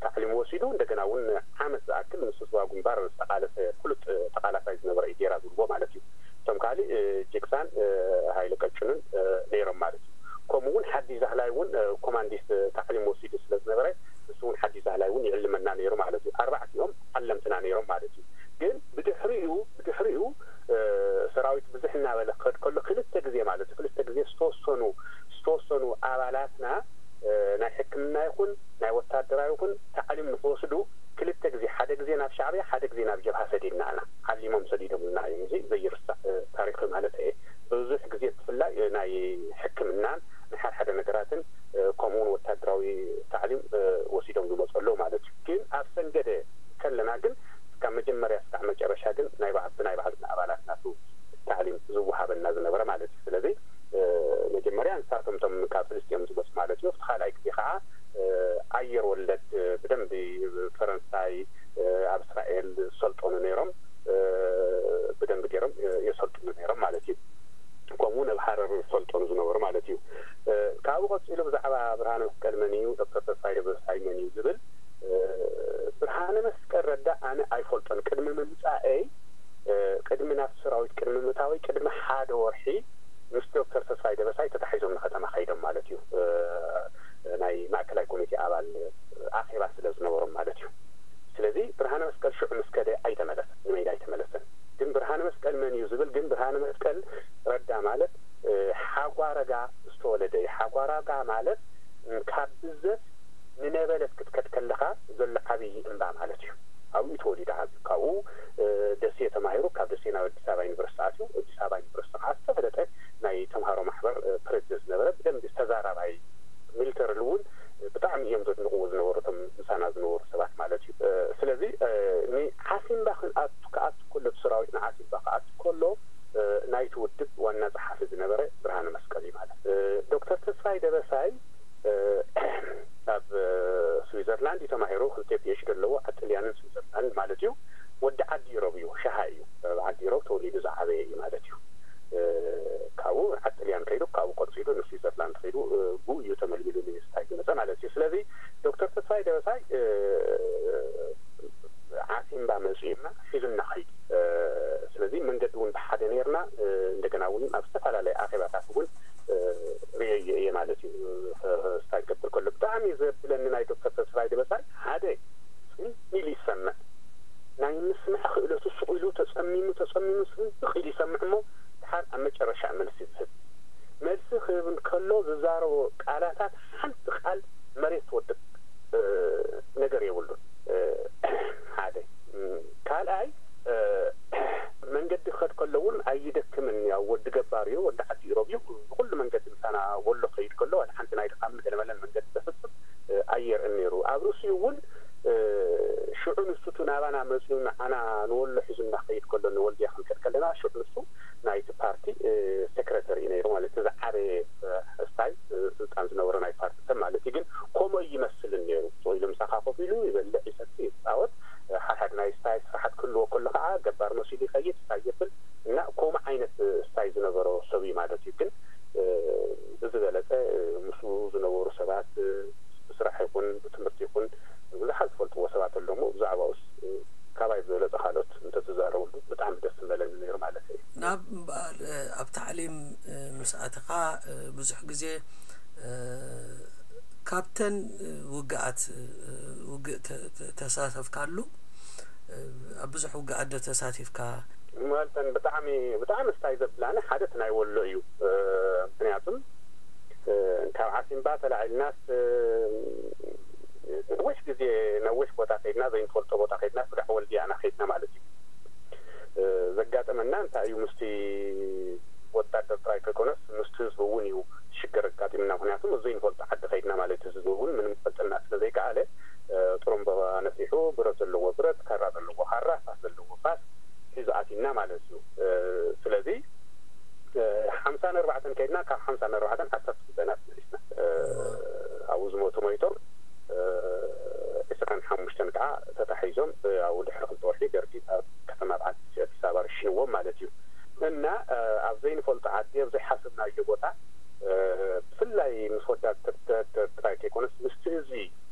ታዕሊም ወሲዱ እንደገና እውን ዓመት ዝኣክል ምስ ህዝባዊ ግንባር ዝተቃለሰ ፍሉጥ ተቃላሳይ ዝነበረ እዩ ጌራ ዝብልዎ ማለት እዩ። እቶም ካሊእ ጅግሳን ሃይለ ቀጭኑን ነይሮም ማለት እዩ። ከምኡ እውን ሓዲ ዛህላይ እውን ኮማንዲስት ታዕሊም ወሲዱ ስለ ዝነበረ ንሱ እውን ሓዲ ዛህላይ እውን ይዕልመና ነይሩ ማለት እዩ። ኣርባዕቲኦም ዓለምትና ነይሮም ማለት እዩ። ግን ብድሕሪኡ ብድሕሪኡ ሰራዊት ብዝሕ እናበለ ክኸድ ከሎ ክልተ ግዜ ማለት እዩ ዝተወሰኑ ኣባላትና ናይ ሕክምና ይኹን ናይ ወታደራዊ ይኹን ታዕሊም ንክወስዱ ክልተ ግዜ፣ ሓደ ግዜ ናብ ሻዕብያ፣ ሓደ ግዜ ናብ ጀብሃ ሰዲድና ኢና። ዓሊሞም ሰዲዶምና እዮም። እዚ ዘይርሳዕ ታሪክ ማለት እየ። ብዙሕ ግዜ ብፍላይ ናይ ሕክምናን ናይ ሓደ ሓደ ነገራትን ከምኡውን ወታደራዊ ታዕሊም ወሲዶም ዝመፁ ኣለዉ ማለት እዩ። ግን ኣብ ሰንገደ ከለና ግን ካብ መጀመርያ እስካዕ መጨረሻ ግን ናይ ባዕ- ብናይ ባዕልና ኣባላት ናቱ ታዕሊም ዝወሃበና ዝነበረ ማለት እዩ። ስለዚ መጀመርያ ንሳቶም እቶም ካብ ፍልስጤም ዝመፁ ማለት እዩ። እቲ ካልኣይ ግዜ ከዓ ኣየር ወለድ ብደንቢ ፈረንሳይ ኣብ እስራኤል ዝሰልጠኑ ነይሮም፣ ብደንቢ ገይሮም የሰልጥኑ ነይሮም ማለት እዩ። ከምኡ እውን ኣብ ሃረር ዝሰልጠኑ ዝነበሩ ማለት እዩ። ካብኡ ቀፂሉ ብዛዕባ ብርሃነ መስቀል መን እዩ፣ ዶክተር ተስፋይ ደበሳይ መን እዩ ዝብል ብርሃነ መስቀል ረዳ ኣነ ኣይፈልጦን። ቅድሚ ምምፃእይ ቅድሚ ናብቲ ሰራዊት ቅድሚ ምእታወይ ቅድሚ ሓደ ወርሒ ምስ ዶክተር ተስፋይ ደበሳይ ተታሒዞም ንከተማ ከይዶም ማለት እዩ። ናይ ማእከላይ ኮሚቴ ኣባል ኣኼባ ስለ ዝነበሮም ማለት እዩ። ስለዚ ብርሃነ መስቀል ሽዑ ምስ ከደ ኣይተመለሰን፣ ንሜዳ ኣይተመለሰን። ግን ብርሃነ መስቀል መን እዩ ዝብል ግን ብርሃነ መስቀል ረዳ ማለት ሓጓረጋ ዝተወለደ እዩ። ሓጓረጋ ማለት ካብ ብዘት ንነበለት ክትከድ ከለኻ ዘሎ ዓብዪ እምባ ማለት እዩ። ኣብኡ ተወሊዱ ዓብዩ። ካብኡ ደሴ ተማሂሩ፣ ካብ ደሴ ናብ ኣዲስ ኣበባ ዩኒቨርሲቲ ኣትዩ። ኣዲስ ኣበባ ዩኒቨርሲቲ ከዓ ዝተፈለጠ ናይ ተምሃሮ ማሕበር ፕሬዚደንት ዝነበረ፣ ብደንቢ ተዛራባይ፣ ሚሊተሪ እውን ብጣዕሚ እዮም ዘድንቕዎ ዝነበሩ እቶም ምሳና ዝነበሩ ሰባት ማለት እዩ። ስለዚ ንዓሲምባ ክኣቱ ክኣቱ ከሎ እቲ ሰራዊት ንዓሲምባ ክኣቱ ከሎ ናይቲ ውድብ ዋና ጸሓፊ ዝነበረ ብርሃነ መስቀል እዩ ማለት። ዶክተር ተስፋይ ደበሳይ ኣብ ስዊዘርላንድ እዩ ተማሂሩ፣ ክልተ ፒኤችዲ ኣለዎ፣ ኣብ ጥልያንን ስዊዘርላንድ ማለት እዩ። ወዲ ዓዲ ኢሮብ እዩ፣ ሸሃ እዩ። ኣብ ዓዲ ኢሮብ ተወሊዱ ዝዓበየ እዩ ማለት እዩ። ካብኡ ዓዲ ጥልያን ከይዱ፣ ካብኡ ቀፂሉ ንስዊዘርላንድ ከይዱ ብኡ እዩ ተመልሚሉ ንስታይ ዝመፀ ማለት እዩ። ስለዚ ዶክተር ተስፋይ ደበሳይ ዓሲምባ መፂኡና ሒዙና ከይዱ። ስለዚ መንገዲ እውን ብሓደ ነይርና። እንደገና እውን ኣብ ዝተፈላለየ ኣኼባታት እውን ርእየዮ እየ ማለት እዩ። ስታይ ክገብር ከሎ ብጣዕሚ ዘብለኒ ናይ ዶክተር ተስፋይ ደበሳይ ሓደ ጽን ኢሉ ይሰምዕ። ናይ ምስማዕ ክእለቱ ሱቕ ኢሉ ተጸሚሙ ተጸሚሙ ስንድቕ ኢሉ ይሰምዕ እሞ ድሓር ኣብ መጨረሻ መልሲ ዝህብ። መልሲ ክህብ እንከሎ ዝዛረቦ ቃላታት ሓንቲ ቃል መሬት ትወድቕ ነገር የብሉን። ሓደ ካልኣይ መንገዲ ክኸድ ከሎ እውን ኣይደክምን። ያው ወዲ ገባር እዩ፣ ወዲ ዓዲ ኢሮብ እዩ። ብኩሉ መንገዲ ምሳና ወሎ ክኸይድ ከሎ ዋላ ሓንቲ ናይ ድኻምን ገለመለን መንገዲ ዘፍጽም ኣየርእን ነይሩ። ኣብ ርእሲኡ እውን ሽዑ ንሱ እቲ ናባና መፂኡ ንዓና ንወሎ ሒዙና ክኸይድ ከሎ ንወልድያ ክንከድ ከለና ሽዑ ንሱ ናይቲ ፓርቲ ሴክሬተሪ እዩ ነይሩ ማለት እቲ ዝዓበየ ስታይ ስልጣን ዝነበሮ ናይ ፓርቲ ሰብ ማለት እዩ። ግን ከምኡ ኣይመስልን ነይሩ። ስቕ ኢሉ ምሳኻ ኮፍ ኢሉ ይበልዕ፣ ይሰቲ፣ ይፃወት። ሓድሓድ ናይ ስታይ ስራሓት ክህልዎ ከሎ ከዓ ገባር መሲሉ ይኸይድ፣ ስታይ የብል እና ከምኡ ዓይነት ስታይ ዝነበሮ ሰብ እዩ ማለት እዩ። ግን ብዝበለፀ ምስኡ ዝነበሩ ሰባት ብስራሕ ይኹን ብትምህርቲ ይኹን ብዙሓት ዝፈልጥዎ ሰባት ኣለሞ ብዛዕባኡስ ካባይ ዝበለፀ ካልኦት እንተተዛረብሉ ብጣዕሚ ደስ ምበለኒ ነይሩ ማለት እዩ። ናብ እምበኣር ኣብ ታዕሊም ምስ ኣተኻ ብዙሕ ግዜ ካብተን ውግኣት ውግእ ተሳተፍካሉ ኣብ ብዙሕ ውግኣት ዶ ተሳቲፍካ? ምበልተን ብጣዕሚ ብጣዕሚ ስታይ ዘብላኒ ሓደ እቲ ናይ ወሎ እዩ። ምክንያቱም ካብ ዓሲምባ ተላዒልናስ ነዊሕ ግዜ ነዊሕ ቦታ ከይድና ዘይንፈልጦ ቦታ ከይድና ስጋዕ ወልድያ ኢና ከይድና ማለት እዩ። ዘጋጠመና እንታይ እዩ ምስቲ ወታደር ጥራይ ከይኮነስ ምስቲ ህዝቢ እውን እዩ ሽግር ኣጋጢምና። ምክንያቱም እዚ ዘይንፈልጦ ዓዲ ከይድና ማለት እዩ። ህዝቢ እውን ምንም ክፈልጠልና ስለ ዘይከኣለ ጥሩምባ ነፊሑ ብረት ዘለዎ ብረት፣ ካራ ዘለዎ ካራ፣ ፋስ ዘለዎ ፋስ ሒዙ ኣቲና ማለት እዩ። ስለዚ ሓምሳን ኣርባዕተን ከይድና ካብ ሓምሳን ኣርባዕተን ዓሰርተ ክልተ ኢና ተመሊስና። ኣብኡ ዝሞቱ ሞይቶም ዕስራን ሓሙሽተን ከዓ ተታሒዞም ኣብኡ ድሕሪ ክልተ ወርሒ ደርጊ ኣብ ከተማ በዓል ኣዲስ ኣበባ ረሽንዎም ማለት እዩ። እና ኣብ ዘይንፈልጦ ዓዲ ኣብ ዘይሓሰብናዮ ቦታ ብፍላይ ምስ ወዳት ጥራይ ከይኮነስ ምስቲ ህዝቢ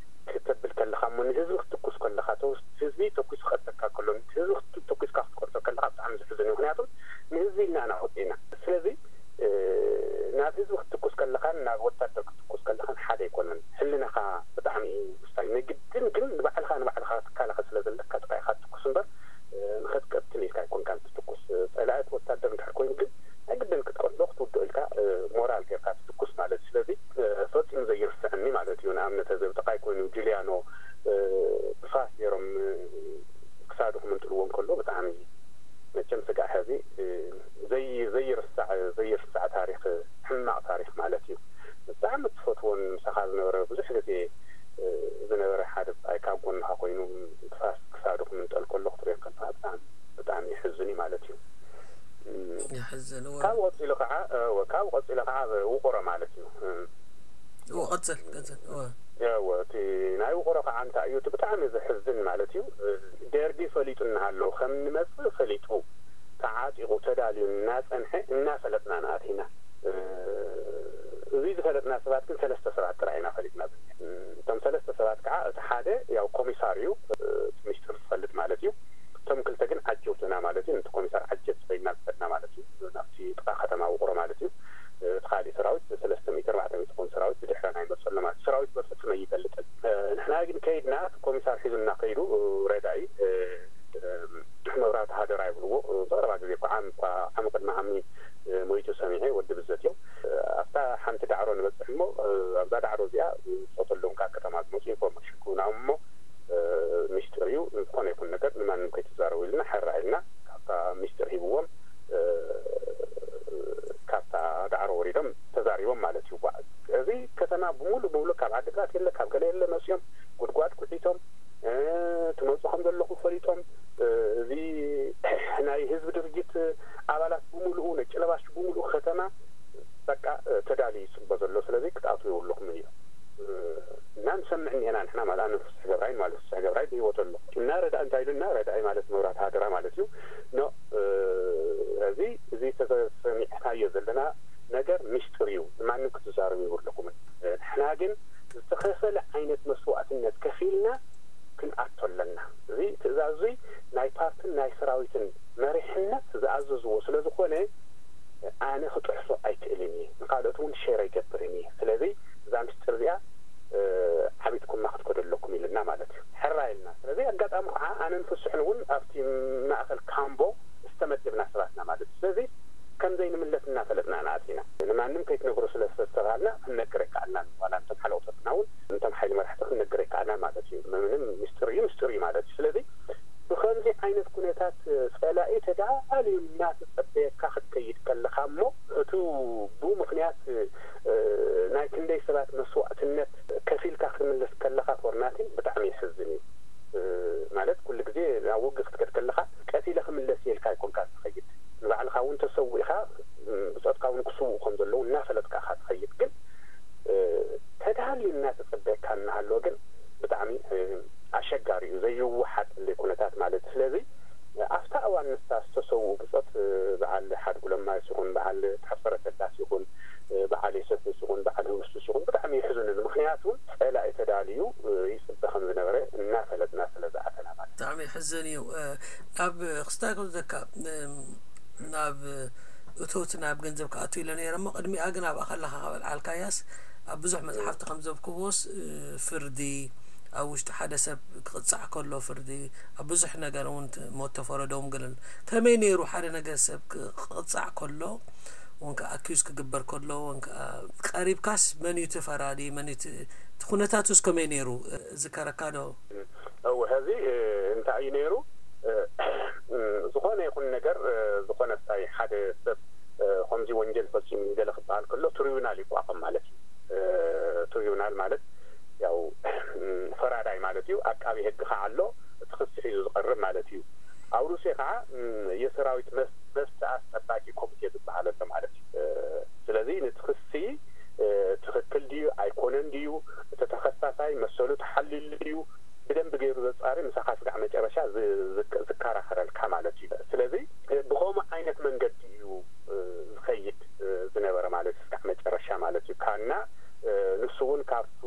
ክተብል ከለኻ እሞ ንህዝቢ ክትኩስ ከለኻ ተውስ ህዝቢ ተኩስ ክቐተካ ከሎ ህዝቢ ተኩስካ ክትቆርጦ ከለኻ ብጣዕሚ ዝሕዝን እዩ። ምክንያቱም ንህዝቢ ኢልና ኢና ወፂእና። ስለዚ ናብ ህዝቢ ክትኩስ ከለኻን ናብ ወታደር ክትኩስ ከለኻን ሓደ ኣይኮነን። ሕልናኻ ብጣዕሚ እዩ ውሳኝ። ናይ ግድን ግን ንባዕልኻ ንባዕልኻ ክትከላኸል ስለ ዘለካ ጥራይ ኢኻ ትትኩስ እምበር ንኸትቀትል ኢልካ ኣይኮንካን ትትኩስ። ፀላኢ ወታደር እንድሕር ኮይኑ ግን ናይ ግድን ክትቀትሎ ክትውድኦ ኢልካ ሞራል ጌርካ ትትኩስ ማለት እዩ። ስለዚ ጁልያኖ ብፋስ ገይሮም ክሳዱ ክምንጥልዎ እንከሎ ብጣዕሚ መቸም ስጋዕ ሕዚ ዘይ ዘይርሳዕ ዘይርሳዕ ታሪኽ፣ ሕማቕ ታሪኽ ማለት እዩ። ብጣዕሚ ትፈትዎን ምሳኻ ዝነበረ ብዙሕ ግዜ ዝነበረ ሓደ ብኣይ ካብ ጎንኻ ኮይኑ ብፋስ ክሳዱ ክምንጠል ከሎ ክትሪኦ ከለኻ ብጣዕሚ ብጣዕሚ የሕዝን እዩ ማለት እዩ። የሕዝን። እወ። ካብኡ ቀፂሉ ከዓ እወ፣ ካብኡ ቀፂሉ ከዓ ውቕሮ ማለት እዩ። እወ፣ ቀፅል፣ ቀፅል። እወ። እወ፣ እቲ ናይ ውቕሮ ከዓ እንታይ እዩ፣ እቲ ብጣዕሚ ዘሕዝን ማለት እዩ። ደርጊ ፈሊጡ እናሃለዉ ከም ንመፅእ ፈሊጡ ተዓጢቑ ተዳልዩ እናፀንሐ እናፈለጥና ንኣቲና። እዚ ዝፈለጥና ሰባት ግን ሰለስተ ሰባት ጥራይ ኢና ፈሊጥና። እቶም ሰለስተ ሰባት ከዓ እቲ ሓደ ያው ኮሚሳር እዩ፣ እቲ ሚስጥር ዝፈልጥ ማለት እዩ። እቶም ክልተ ግን ዓጀብትና ማለት እዩ። ነቲ ኮሚሳር ዓጀብቲ ኮይና ዝፈጥና ማለት እዩ። ናብቲ ጥቓ ከተማ ውቕሮ ማለት እዩ። እቲ ካሊእ ሰራዊት ሰለስተ ሚእቲ ኣርባዕተ ሚእቲ ክኸውን ሰራዊት ብድሕረና ይመፅእ ኣሎ ማለት እዩ። ሰራዊት በፍፁም ኣይፈልጥን። ንሕና ግን ከይድና እቲ ኮሚሳር ሒዙና ከይዱ ረዳኢ መብራህቲ ሃደራ ይብልዎ። ዘረባ ግዜ እኮ ዓም እኳ ዓሚ ቅድሚ ዓሚ ሞይቱ ሰሚዐ ወዲ ብዘት እዮም። ኣብታ ሓንቲ ዳዕሮ ንበፅሕ እሞ ኣብዛ ዳዕሮ እዚኣ ፆት ኣለዎም ካብ ከተማ ዝመፁ ኢንፎርሜሽን ክህቡና እሞ ሚስጥር እዩ፣ ዝኾነ ይኹን ነገር ንማንም ከይትዛረቡ ኢልና ሕራ ኢልና ካብታ ሚስጥር ሂብዎም ካብታ ዳዕሮ ወሪዶም ተዛሪቦም ማለት እዩ። እዚ ከተማ ብሙሉ ብሙሉ ካብ ዓድግራት የለ ካብ ገለ የለ መፅኦም ጉድጓድ ኩዒቶም ትመፁ ከም ዘለኹም ፈሊጦም እዚ ናይ ህዝቢ ድርጅት ኣባላት ብሙሉኡ ነጭ ለባሽ ብሙሉኡ ከተማ በቃ ተዳልዩ ይፅበ ዘሎ፣ ስለዚ ክትኣትዉ የብልኹምን ኢሎም እና ንሰምዕ እኒሀና ንሕና ማለት ኣነ ፍስሕ ገብራይ ማለት ፍስሕ ገብራይ ብህይወት ኣሎ እና ረዳ እንታይ ኢሉና ረዳይ ማለት መብራት ሃደራ ማለት እዩ። ኖ እዚ እዚ ተሰሚዕናዮ ዘለና ነገር ሚስጥር እዩ፣ ማንም ክትዛረቡ የብልኹምን። ንሕና ግን ዝተኸፈለ ዓይነት መስዋእትነት ከፊልና ክንኣቶ ኣለና። እዚ ትእዛዝ እዚ ናይ ፓርትን ናይ ሰራዊትን መሪሕነት ዝኣዘዝዎ ስለ ዝኾነ ኣነ ክጥሕሶ ኣይክእልን እየ፣ ንካልኦት እውን ሸር ኣይገብርን እየ። ስለዚ እዛ ምስጢር እዚኣ ዓቢትኩማ ክትከዱ ኣለኩም ኢልና ማለት እዩ። ሕራ ኢልና። ስለዚ ኣጋጣሚ ከዓ ኣነን ፍስሕን እውን ኣብቲ ማእኸል ካምቦ ዝተመደብና ሰባትና ማለት እዩ። ስለዚ ከም ዘይንምለስ እናፈለጥና ንኣቲና። ንማንም ከይትነግሮ ስለ ዝተባሃልና ክንነግር ኣይከኣልናን። ዋላ እንቶም ሓለቕቶትና እውን እንቶም ሓይሊ መራሕቲ ክንነግር ኣይከኣልናን ማለት እዩ። ምንም ምስጢር እዩ ምስጢር እዩ ማለት እዩ። ስለዚ ብኸምዚ ዓይነት ኩነታት ፀላኢ ተዳልዩ እናተፀበየካ ክትከይድ ከለኻ እሞ እቱ ብኡ ምኽንያት ናይ ክንደይ ሰባት መስዋእትነት ከፊልካ ክትምለስ ከለኻ ኮርናቲን ብጣዕሚ የሕዝን እዩ። ማለት ኩሉ ግዜ ናብ ውግእ ክትከድ ከለኻ ቀቲለ ክምለስ እየ ኢልካ ኣይኮንካ ትኸይድ። ንባዕልኻ እውን ተሰዊእኻ ብፆትካ እውን ክስውኡ ከም ዘለዉ እናፈለጥካ ኢኻ ትኸይድ። ግን ተዳልዩ እናተፀበየካ እናሃለወ ግን ብጣዕሚ ኣሸጋሪ እዩ፣ ዘይወሓጠለይ ኩነታት ማለት እዩ። ስለዚ ኣብታ እዋን ንሳ ዝተሰውኡ ብፆት በዓል ሓድጉ ለማስ ይኹን በዓል ተፈረ ተላስ ይኹን በዓል የሰብስ ይኹን በዓል ህውስቱስ ይኹን ብጣዕሚ የሕዝኑኒ። ምኽንያቱ ፀላኢ ተዳልዩ ይፅበ ከም ዝነበረ እናፈለጥና ስለ ዝኣተና ማለት እዩ። ብጣዕሚ የሕዝን እዩ። ኣብ ክስታይ ክብዘካ ናብ እቶት ናብ ገንዘብ ክኣቱ ኢለ ነይረ እሞ ቅድሚኣ ግን ኣብኣ ከለኻ ከበልዓልካያስ ኣብ ብዙሕ መፅሓፍቲ ከም ዘብክቦስ ፍርዲ ኣብ ውሽጢ ሓደ ሰብ ክቕፃዕ ከሎ ፍርዲ ኣብ ብዙሕ ነገር እውን ሞት ተፈረዶም ገለን ከመይ ነይሩ ሓደ ነገር ሰብ ክቕፃዕ ከሎ እውን ኣኪዝ ክግበር ከሎ እውን ቀሪብካስ መን እዩ ተፈራዲ መን እቲ ኩነታቱስ ከመይ ነይሩ ዝከረካ ዶ? እወ ሕዚ እንታይ እዩ ነይሩ? ዝኾነ ይኹን ነገር ዝኾነ እንታይ ሓደ ሰብ ከምዚ ወንጀል ፈፂሙ ገለ ክበሃል ከሎ ትሪቡናል ይቋቋም ማለት እዩ። ትሪቡናል ማለት ያው ፈራዳይ ማለት እዩ። ኣቃቢ ሕጊ ከዓ ኣሎ እቲ ክሲ ሒዙ ዝቐርብ ማለት እዩ። ኣብ ሩስያ ከዓ የሰራዊት መፍትኣ ኣስጠባቂ ኮሚቴ ዝበሃል ኣሎ ማለት እዩ። ስለዚ ነቲ ክሲ ትኽክል ድዩ ኣይኮነን ድዩ፣ እቲ ተኸሳሳይ መሰሉ ተሓልዩሉ ድዩ ብደንቢ ገይሩ ዘፃሪ ምሳኻ ስጋዕ መጨረሻ ዝከራኸረልካ ማለት እዩ። ስለዚ ብኸምኡ ዓይነት መንገዲ እዩ ዝኸይድ ዝነበረ ማለት ስጋዕ መጨረሻ ማለት እዩ። ካና ንሱ እውን ካብቱ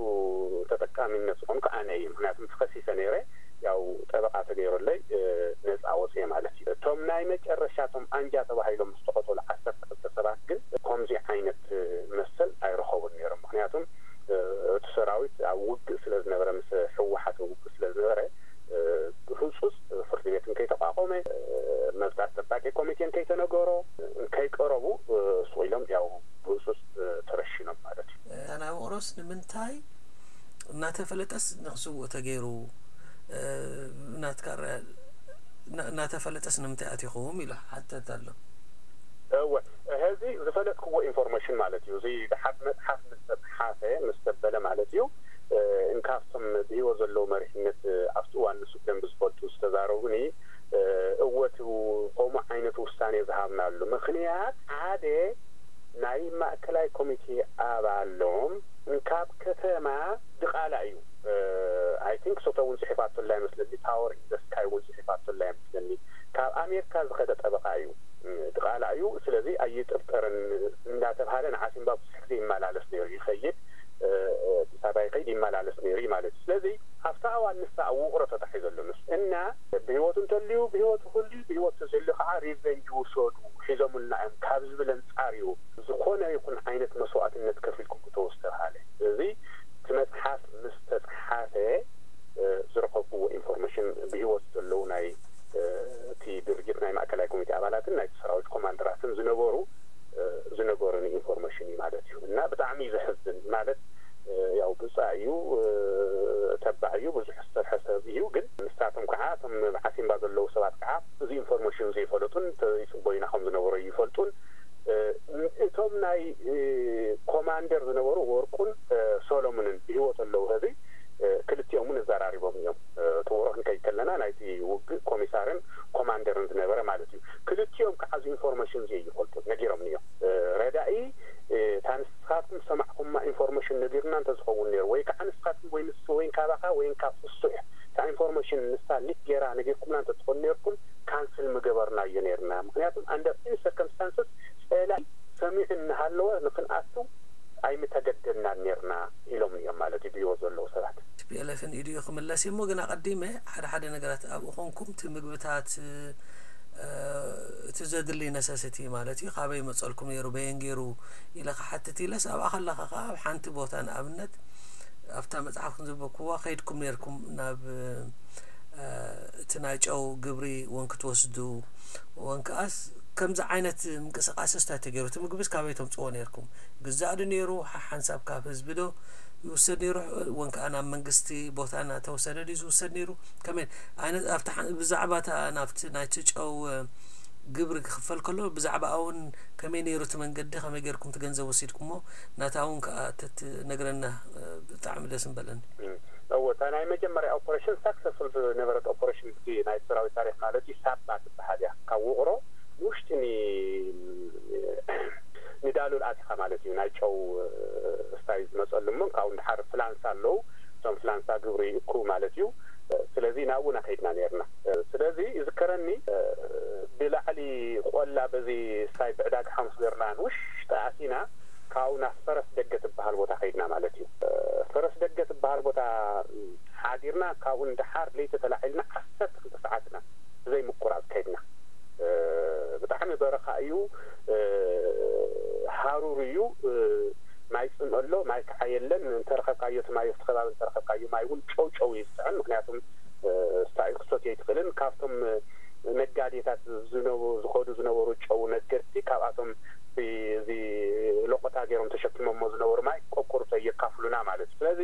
ተጠቃሚነት ዝኾንኩ ኣነ እዩ። ምክንያቱ ምስ ከሲሰ ነይረ ያው ጠበቃ ተገይሩለይ ነፃ ወፅየ ማለት እዩ። እቶም ናይ መጨረሻ እቶም ኣንጃ ተባሂሎም ዝተቐተሉ ዓሰርተ ክልተ ሰባት ግን ከምዚ ዓይነት መሰል ኣይረኸቡን ነይሮም። ምክንያቱም እቲ ሰራዊት ኣብ ውግእ ስለ ዝነበረ ምስ ህወሓት ውግእ ስለ ዝነበረ ብህፁፅ ፍርዲ ቤት እንከይተቋቆመ መብት ኣስጠባቂ ኮሚቴ እንከይተነገሮ እንከይቀረቡ ስቕ ኢሎም ያው ብህፁፅ ተረሺኖም ማለት እዩ። ኣና ውቕሮስ ንምንታይ እናተፈለጠስ ንክስውእ ተገይሩ፣ እ፣ ናትካ ረ-፣ እና-፣ እናተፈለጠስ ንምንታይ ኣቲኹም ኢሉ ሓተት ኣሎ። እወ፣ ሕዚ ዝፈለጥክዎ ኢንፎርሜሽን ማለት እዩ። እዚ ድሓር መጽሓፍ ምስ ተጽሓፈ፣ ምስ ተበለ ማለት እዩ። እ፣ እንካብቶም ብህይወት ዘለዉ መሪሕነት፣ እ፣ ኣብቲ እዋን ንሱ ብደንቢ ዝፈልጡ ዝተዛረቡኒ፣ እ፣ እወ፣ እቲ ከምኡ ዓይነት ውሳኔ ዝሃብናሉ ምኽንያት፣ ሓደ ናይ ማእከላይ ኮሚቴ ኣባሎም ካብ ከተማ ድቓላ እዩ። እ፣ ኣይ ቲንክ ሶቶ እውን ጽሒፋቶ ኣላ ይመስለኒ፣ ፓወር ኢን ዘ ስካይ እውን ጽሒፋቶ ኣላ ይመስለኒ። ካብ ኣሜሪካ ዝኸደ ጠበቓ እዩ፣ እ፣ ድቓላ እዩ። ስለዚ ኣይጥርጠርን እንዳተብሃለ ንዓሲምባ ብዙሕ ግዜ ይመላለስ ነይሩ፣ ይኸይድ፣ እ፣ ኣዲስ ኣበባ ይኸይድ ይመላለስ ነይሩ እዩ ማለት እዩ። ስለዚ ኣብታ እዋን ንሳ ኣብ ውቕሮ ተታሒዙ ኣሎ ንሱ እና ብህይወቱ እንተልዩ ብህይወቱ ክህልዩ፣ ብህይወቱ ተዘልዩ ከዓ ሪቨንጅ ውሰዱ፣ ሒዞምልና እዮም ካብ ዝብል ኣንጻር እዩ። ዝኾነ ይኹን ዓይነት መስዋእትነት ከፊልኩም ክትወስዱ ተባሃለ። ስለዚ እቲ መጽሓፍ ምስ ተጽሓፈ፣ እ፣ ዝረኸብክዎ ኢንፎርሜሽን ብህይወት ዘለዉ ናይ፣ እ፣ እቲ ድርጅት ናይ ማእከላይ ኮሚቴ ኣባላትን ናይቲ ሰራዊት ኮማንደራትን ዝነበሩ፣ እ፣ ዝነገሩኒ ኢንፎርሜሽን እዩ ማለት እዩ። እና ብጣዕሚ እዩ ዘሕዝን። ማለት፣ እ፣ ያው ብጻይ እዩ፣ እ፣ ተባዕ እዩ፣ ብዙሕ ዝሰርሐ ሰብ እዩ። ግን ንሳቶም ከዓ እቶም ኣብ ዓሲምባ ዘለዉ ሰባት ከዓ እዚ ኢንፎርሜሽን ዘይፈለጡን ተይጽበዩና ከም ዝነበሩ ይፈልጡን። እ፣ እቶም ናይ፣ እ፣ ኮማንደር ዝነበሩ ወርቁን፣ እ፣ ሶሎሙንን ብህይወት ኣለዉ። ሕዚ፣ እ፣ ክልቲኦም እውን ኣዘራሪቦም እዮም። እ፣ እቲ ወርቂ ክንከይድ ከለና ናይቲ ውግእ ኮሚሳርን ኮማንደርን ዝነበረ ማለት እዩ። ክልቲኦም ከዓ እዚ ኢንፎርሜሽን እዚ ይፈልጡ ነጊሮምኒ እዮም። እ፣ ረዳኢ፣ እ፣ እታ ንስኻትኩም ዝሰማዕኩማ ኢንፎርሜሽን ነጊሩና እንተዝኸውን ነይሩ፣ ወይ ከዓ ንስኻትኩም ወይ ንሱ ወይ ካባኻ ወይ ካብ ፍሱሕ እታ ኢንፎርሜሽን ንሳ ሊክ ገይራ ነጊርኩምና እንተትኾኑ ነይርኩም፣ ካንስል ምገበርናዮ ነይርና። ምኽንያቱም ኣንደር ኤኒ ሰርከምስታንስስ ጸላኢ ሰሚዑ እናሃለወ ንክንኣቱ ኣይምተገደድናን ነይርና ኢሎም እዮም ማለት እዩ ብህይወት ዘለዉ ሰባት። ቲ ፒ ኤል ኤፍ ን ኢድዩ ክምለስ እዩ እሞ፣ ግን ኣቐዲመ ሓደ ሓደ ነገራት ኣብኡ ኮንኩም፣ እቲ ምግብታት፣ እ፣ እቲ ዘድሊ ነሰሲቲ ማለት እዩ፣ ካበይ ይመጸልኩም ነይሩ፣ በየን ገይሩ ኢለ ክሓትት ኢለስ፣ ኣብኣ ከለኻ ከኣ ኣብ ሓንቲ ቦታ ንኣብነት ኣብታ መጽሓፍ ክንዝበክዋ ከይድኩም ነይርኩም ናብ፣ እ፣ እቲ ናይ ጨው ግብሪ ወን ክትወስዱ፣ ወን ከኣስ ከምዚ ዓይነት ምንቅስቃስ እንታይ ተገይሩ? እቲ ምግብስ ካበይ ተምጽዎ ነይርኩም? ግዛእ ዶ ነይሩ? ሓ-፣ ሓንሳብ ካብ ህዝቢ ዶ ይውሰድ ነይሩ? ወን ከኣ ናብ መንግስቲ ቦታ እናተወሰደ ድዩ ዝውሰድ ነይሩ? ከመይ ዓይነት ኣብቲ ሓ-፣ ብዛዕባ እታ ናብቲ ናይቲ ጨው፣ እ፣ ግብሪ ክኽፈል ከሎ ብዛዕባ እውን ከመይ ነይሩ እቲ መንገዲ? ከመይ ገይርኩም እቲ ገንዘብ ወሲድኩሞ? ናታ እውን ከኣ ተትነግረና፣ እ፣ ብጣዕሚ ደስ ምበለኒ። እወ፣ እታ ናይ መጀመርያ ኦፐሬሽን ሳክሰስፉል ዝነበረት ኦፐሬሽን፣ እቲ ናይ ሰራዊት ታሪኽ ማለት እዩ፣ ሳባ ትበሃል እያ። ካብ ውቕሮ ንውሽጢ ኒ-፣ ንዳሉል ኣቲኻ ማለት እዩ፣ ናይ ጨው፣ እ፣ ስታይ ዝመጸሉ እሞ፣ ካብኡ ንድሓር ፍላንሳ ኣለዉ፣ እቶም ፍላንሳ ግብሪ ይእክቡ ማለት እዩ። እ፣ ስለዚ ናብኡ ኢና ከይድና ነይርና። እ፣ ስለዚ ይዝከረኒ፣ እ፣ ብላዕሊ ቆላ በዚ ስታይ ብዕዳጋ ሓሙስ ገርና ንውሽጢ ኣቲና፣ ካብኡ ናብ ፈረስ ደገ ትበሃል ቦታ ከይድና ማለት እዩ። እ፣ ፈረስ ደገ ትበሃል ቦታ ሓዲርና፣ ካብኡ ንደሓር ለይቲ ተላዒልና ዓሰርተ ክልተ ሰዓት ኢና ብዘይ ምቁራጽ ከይድና። እ፣ ብጣዕሚ በረኻ እዩ፣ እ፣ ሃሩር እዩ፣ እ፣ ማይ ጽምእ ኣሎ፣ ማይ ከዓ የለን። እንተረኸብካዮ እቲ ማይ፣ ኣብቲ ከባቢ እንተረኸብካዮ ማይ እውን ጨው ጨው እዩ ዝጥዕም። ምኽንያቱም፣ እ፣ ስታኢል ክትሰትዮ ኣይትኽእልን። ካብቶም፣ እ፣ ነጋዴታት ዝነበ-፣ ዝኸዱ ዝነበሩ ጨው ነገድቲ፣ ካብኣቶም እዚ ሎቆታ ገይሮም ተሸኪሞሞ ዝነበሩ ማይ ቆቆርቶ የካፍሉና ማለት እዩ። ስለዚ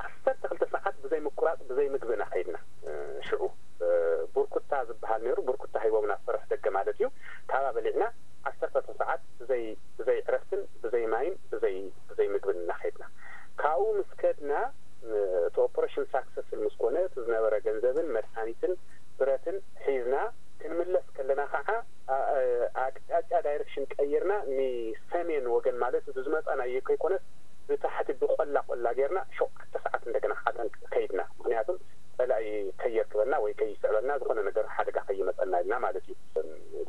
ዓሰርተ ክልተ ሰዓት ብዘይ ምቁራጽ፣ ብዘይ ምግቢ ኢና ከይድና። እ፣ ሽዑ፣ እ፣ ቡርኩታ ዝበሃል ነይሩ። ቡርኩታ ሂቦምና፣ ፈረስ ደገ ማለት እዩ። ካባ በሊዕና ዓሰርተ ክልተ ሰዓት ብዘይ፣ ብዘይ ዕረፍትን ብዘይ ማይን ብዘይ፣ ብዘይ ምግብን ኢና ከይድና። ካብኡ ምስ ከድና፣ እ፣ እቲ ኦፐሬሽን ሳክሰስፉል ምስ ኮነ፣ እቲ ዝነበረ ገንዘብን መድሃኒትን ብረትን ሒዝና ክንምለስ ከለና ከዓ፣ ኣ-፣ እ፣ ኣቅጣጫ ዳይሬክሽን ቀይርና ንሰሜን ወገን ማለት ብዝመጻናዮ ከይኮነስ ብታሕቲ ብቆላ ቆላ ጌርና ሸውዓተ ሰዓት እንደገና ከዓ ተን-፣ ከይድና። ምኽንያቱም ጸላኢ ከየርክበና ወይ ከይስዕበና፣ ዝኾነ ነገር ሓደጋ ከይመጸና ኢልና ማለት እዩ።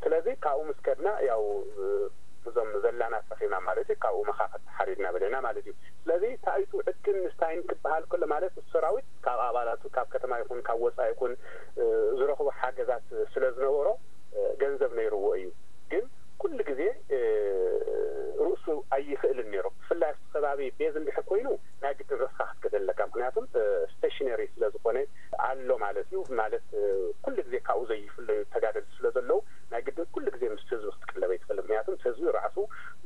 ስለዚ ካብኡ ምስ ከድና ያው፣ እ፣ እዞም ዘላናት ረኺብና ማለት እዩ። ካብኡ መኻኽት ሓሪድና በሊዕና ማለት እዩ። ስለዚ ታይቱ ዕድል ንስታይን ክበሃል ከሎ ማለት እቲ ሰራዊት ካብ ኣባላቱ ካብ ከተማ ይኹን ካብ ወጻኢ ይኹን፣ እ፣ ዝረኽቦ ሓገዛት ስለ ዝነበሮ፣ እ፣ ገንዘብ ነይርዎ እዩ። ግን ኩሉ ግዜ፣ እ፣ ርእሱ ኣይኽእልን ነይሩ። ብፍላይ ኣብቲ ከባቢ ቤዝ እንድሕር ኮይኑ ናይ ግድን ርእስኻ ክትገድል ኣለካ። ምኽንያቱም፣ እ፣ ስቴሽነሪ ስለ ዝኾነ ኣሎ ማለት እዩ። ማለት፣ እ፣ ኩሉ ግዜ ካብኡ ዘይፍለዩ ተጋደልቲ ስለ ዘለዉ ናይ ግድን ኩሉ ግዜ ምስ ህዝቢ ክትቅለብ ኣይትኽእልን። ምኽንያቱም እቲ ህዝቢ ራእሱ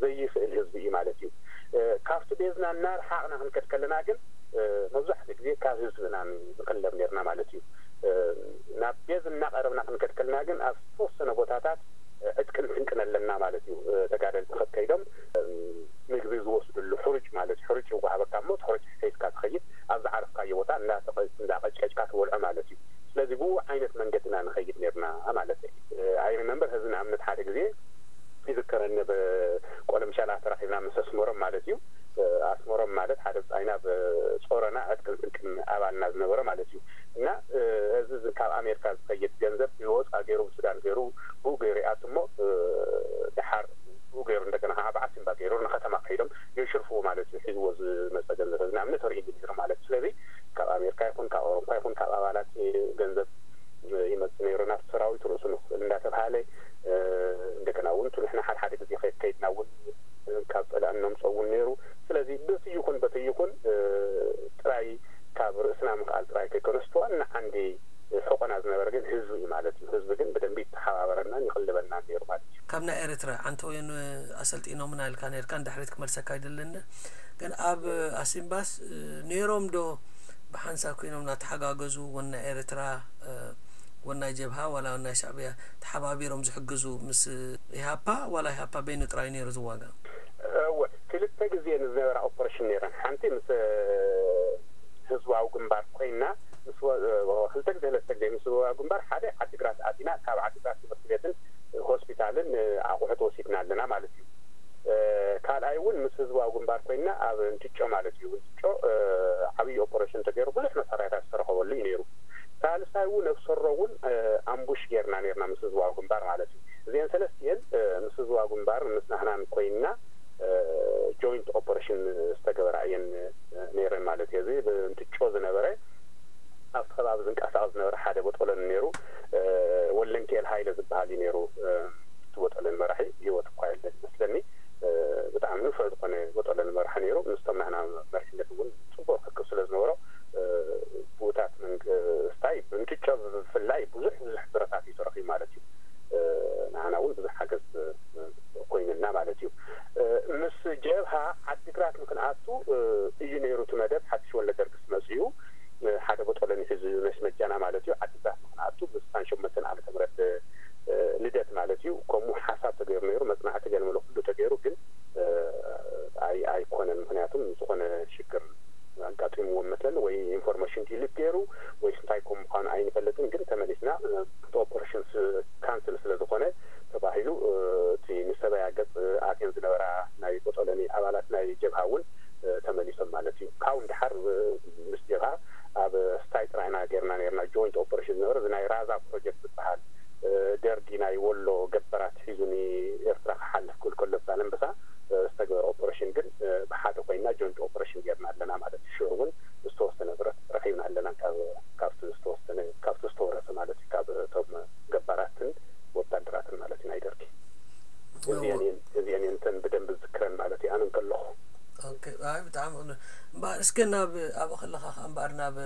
ዘይኽእል ህዝቢ እዩ ማለት እዩ። እ፣ ካብቲ ቤዝና እናርሓቕና ክንከድ ከለና ግን መብዛሕትኡ ግዜ ካብ ህዝብና ንቕለብ ነርና ማለት እዩ። ናብ ቤዝ እናቐረብና ክንከድከልና ግን ኣብ ዝተወሰነ ቦታታት ዕጥቅን ስንቅን ኣለና ማለት እዩ። ተጋደልቲ ከከይዶም ምግቢ ዝወስድሉ ሕሩጭ ማለት እዩ። ሕሩጭ ይወሃበካ እሞ እቲ ሕሩጭ ሒዝካ ትኸይድ፣ ኣብ ዝዓረፍካዮ ቦታ እንዳቐጭቀጭካ ትበልዖ ማለት እዩ። ስለዚ ብኡ ዓይነት መንገድና ንኸይድ ነርና ማለት እዩ። ኣይ ሪመምበር ሕዚ ንኣብነት ሓደ ግዜ ይዝከረኒ፣ ብቆለምሻላ ተራኺብና ምስ ኣስመሮም ማለት እዩ። ኣስመሮም ማለት ሓደ ብጻይና ብጾረና ዕጥቅን ስንቅን ኣባልና ዝነበረ ማለት እዩ። እና እዚ ካብ ኣሜሪካ ዝኸይድ ገንዘብ ብወፃ ገይሩ ብሱዳን ገይሩ ብኡ ገይሩ ይኣቱ እሞ ድሓር ብኡ ገይሩ እንደገና ከዓ ብዓሲምባ ገይሩ ንከተማ ከይዶም የሽርፍዎ ማለት እዩ። ሒዝዎ ዝመፀ ገንዘብ እዚ ንኣብነት ርእዩ ነይሩ ማለት እዩ። ስለዚ ካብ ኣሜሪካ ይኹን ካብ ኣውሮፓ ይኹን ካብ ኣባላት ገንዘብ ይመጽእ ነይሩ። ናብቲ ሰራዊት ርእሱ ንኽእል እንዳተባሃለ እንደገና እውን ንሕና ሓደ ሓደ ግዜ ከይድና እውን ካብ ጸላእን ነምጾ እውን ነይሩ። ስለዚ በቲ ይኹን በቲ ይኹን ጥራይ ካብ ርእስና ምኽኣል ጥራይ ከይኮነስ ዋና ዓንዲ ሕቆና ዝነበረ ግን ህዝቢ እዩ ማለት እዩ። ህዝቢ ግን ብደንቢ ይተሓባበረናን ይቕልበናን ነይሩ ማለት እዩ። ካብ ናይ ኤርትራ ዓንተ ወይን ኣሰልጢኖምና ኢልካ ነርካ ንድሕሪት ክመልሰካ ኣይደለኒ። ግን ኣብ ኣሲምባስ ነይሮም ዶ ብሓንሳብ ኮይኖም እናተሓጋገዙ ወን ናይ ኤርትራ ወን ናይ ጀብሃ ዋላ ወን ናይ ሻዕብያ ተሓባቢሮም ዝሕግዙ ምስ ኢሃፓ ዋላ ኢሃፓ በይኑ ጥራይ ነይሩ ዝዋጋ? እወ፣ ክልተ ግዜ ንዝነበራ ኦፐሬሽን ነይረን። ሓንቲ ምስ ህዝባዊ ግንባር ኮይና ምስ ወ- ክልተ ግዜ ክልተ ግዜ ምስ ህዝባዊ ግንባር ሓደ ዓዲግራት ኣቲና ካብ ዓዲግራት ትምህርቲ ቤትን ሆስፒታልን ኣቑሑት ወሲድና ኣለና ማለት እዩ። ካልኣይ እውን ምስ ህዝባዊ ግንባር ኮይና ኣብ እንትጮ ማለት እዩ። እንትጮ ዓብዪ ኦፐሬሽን ተገይሩ ብዙሕ መሳርያታት ዝተረኸበሉ እዩ ነይሩ። ሳልሳይ እውን ኣብ ሰሮ እውን ኣምቡሽ ጌርና ነርና ምስ ህዝባዊ ግንባር ማለት እዩ። እዚአን ሰለስቲአን ምስ ህዝባዊ ግንባር ምስ ናህናን ኮይና ጆይንት ኦፐሬሽን ዝተገበራ እየን ነይረን ማለት እዩ። እዚ ብእንትጮ ዝነበረ ኣብቲ ከባቢ ዝንቀሳቐስ ዝነበረ ሓደ ቦጦለን ነይሩ። ወለንኪኤል ሃይለ ዝበሃል እዩ ነይሩ። እቲ ቦጦለን መራሒ ህይወት እኳ የለን ይመስለኒ። ብጣዕሚ ንፉዕ ዝኾነ ቦጦለን መራሒ ነይሩ። ምስቶም ናህና መሪሕነት እውን ፅቡቅ ርክብ ስለ ዝነበሮ ብኡታት መንግስታይ ብእንትጮ ብፍላይ ብዙሕ ብዙሕ ብረታት እዩ ተረኺቡ ማለት እዩ። ንዓና እውን ብዙሕ ሓገዝ ኮይኑና ማለት እዩ። ምስ ጀብሃ ዓዲግራት ንክንኣቱ እዩ ነይሩ እቲ መደብ። ሓድሽ ወለደርግስ መፅዩ ሓደ ቦጦለን ሒዙ ነሽ መጃና ማለት እዩ። ዓዲግራት ንክንኣቱ ብስሳን ሸሞንተን ዓመተ ምህረት ልደት ማለት እዩ። ከምኡ ሓሳብ ተገይሩ ነይሩ፣ መፅናዕቲ ገለመለ ኩሉ ተገይሩ፣ ግን ኣይ ኣይኮነን። ምክንያቱም ዝኾነ ሽግር ኣጋጢምዎም መስለኒ፣ ወይ ኢንፎርሜሽን ዲሊት ገይሩ ወይ እንታይ ከም ምዃኑ ኣይንፈልጥን። ግን ተመሊስና እቲ ኦፐሬሽን ካንስል ስለ ዝኾነ ተባሂሉ እቲ ንሰበያ ገፅ ኣትየን ዝነበራ ናይ ቦጦለኒ ኣባላት ናይ ጀብሃ እውን ተመሊሶም ማለት እዩ። ካብኡ ንድሓር ምስ ጀብሃ ኣብ ስታይ ጥራይና ጌርና ነርና ጆይንት ኦፐሬሽን ዝነበረ እዚ ናይ ራዛ ፕሮጀክት ዝበሃል ደርጊ ናይ ወሎ ገበራት ሒዙ ንኤርትራ ክሓልፍ ክብል ከሎ ብዛላንበሳ ዝተገበረ ኦፐሬሽን ግን ብሓደ ኮይና ጆይንት ኦፐሬሽን ጌርና ኣለና ማለት እዩ። ሽዑ እውን ዝተወሰነ ብረት ረኺብና ኣለና ካብ ካብቲ ዝተወሰነ ካብቲ ዝተወረሰ ማለት እዩ ካብ እቶም ገባራትን ወታደራትን ማለት እዩ ናይ ደርጊ። እዚአን እየን እተን ብደንቢ ዝዝክረን ማለት እዩ ኣነ እንከለኹ። ኦኬ፣ ኣይ ብጣዕሚ ቅኑዕ። እምበኣር እስከ ናብ ኣብኡ ከለኻ ከኣ እምበኣር ናብ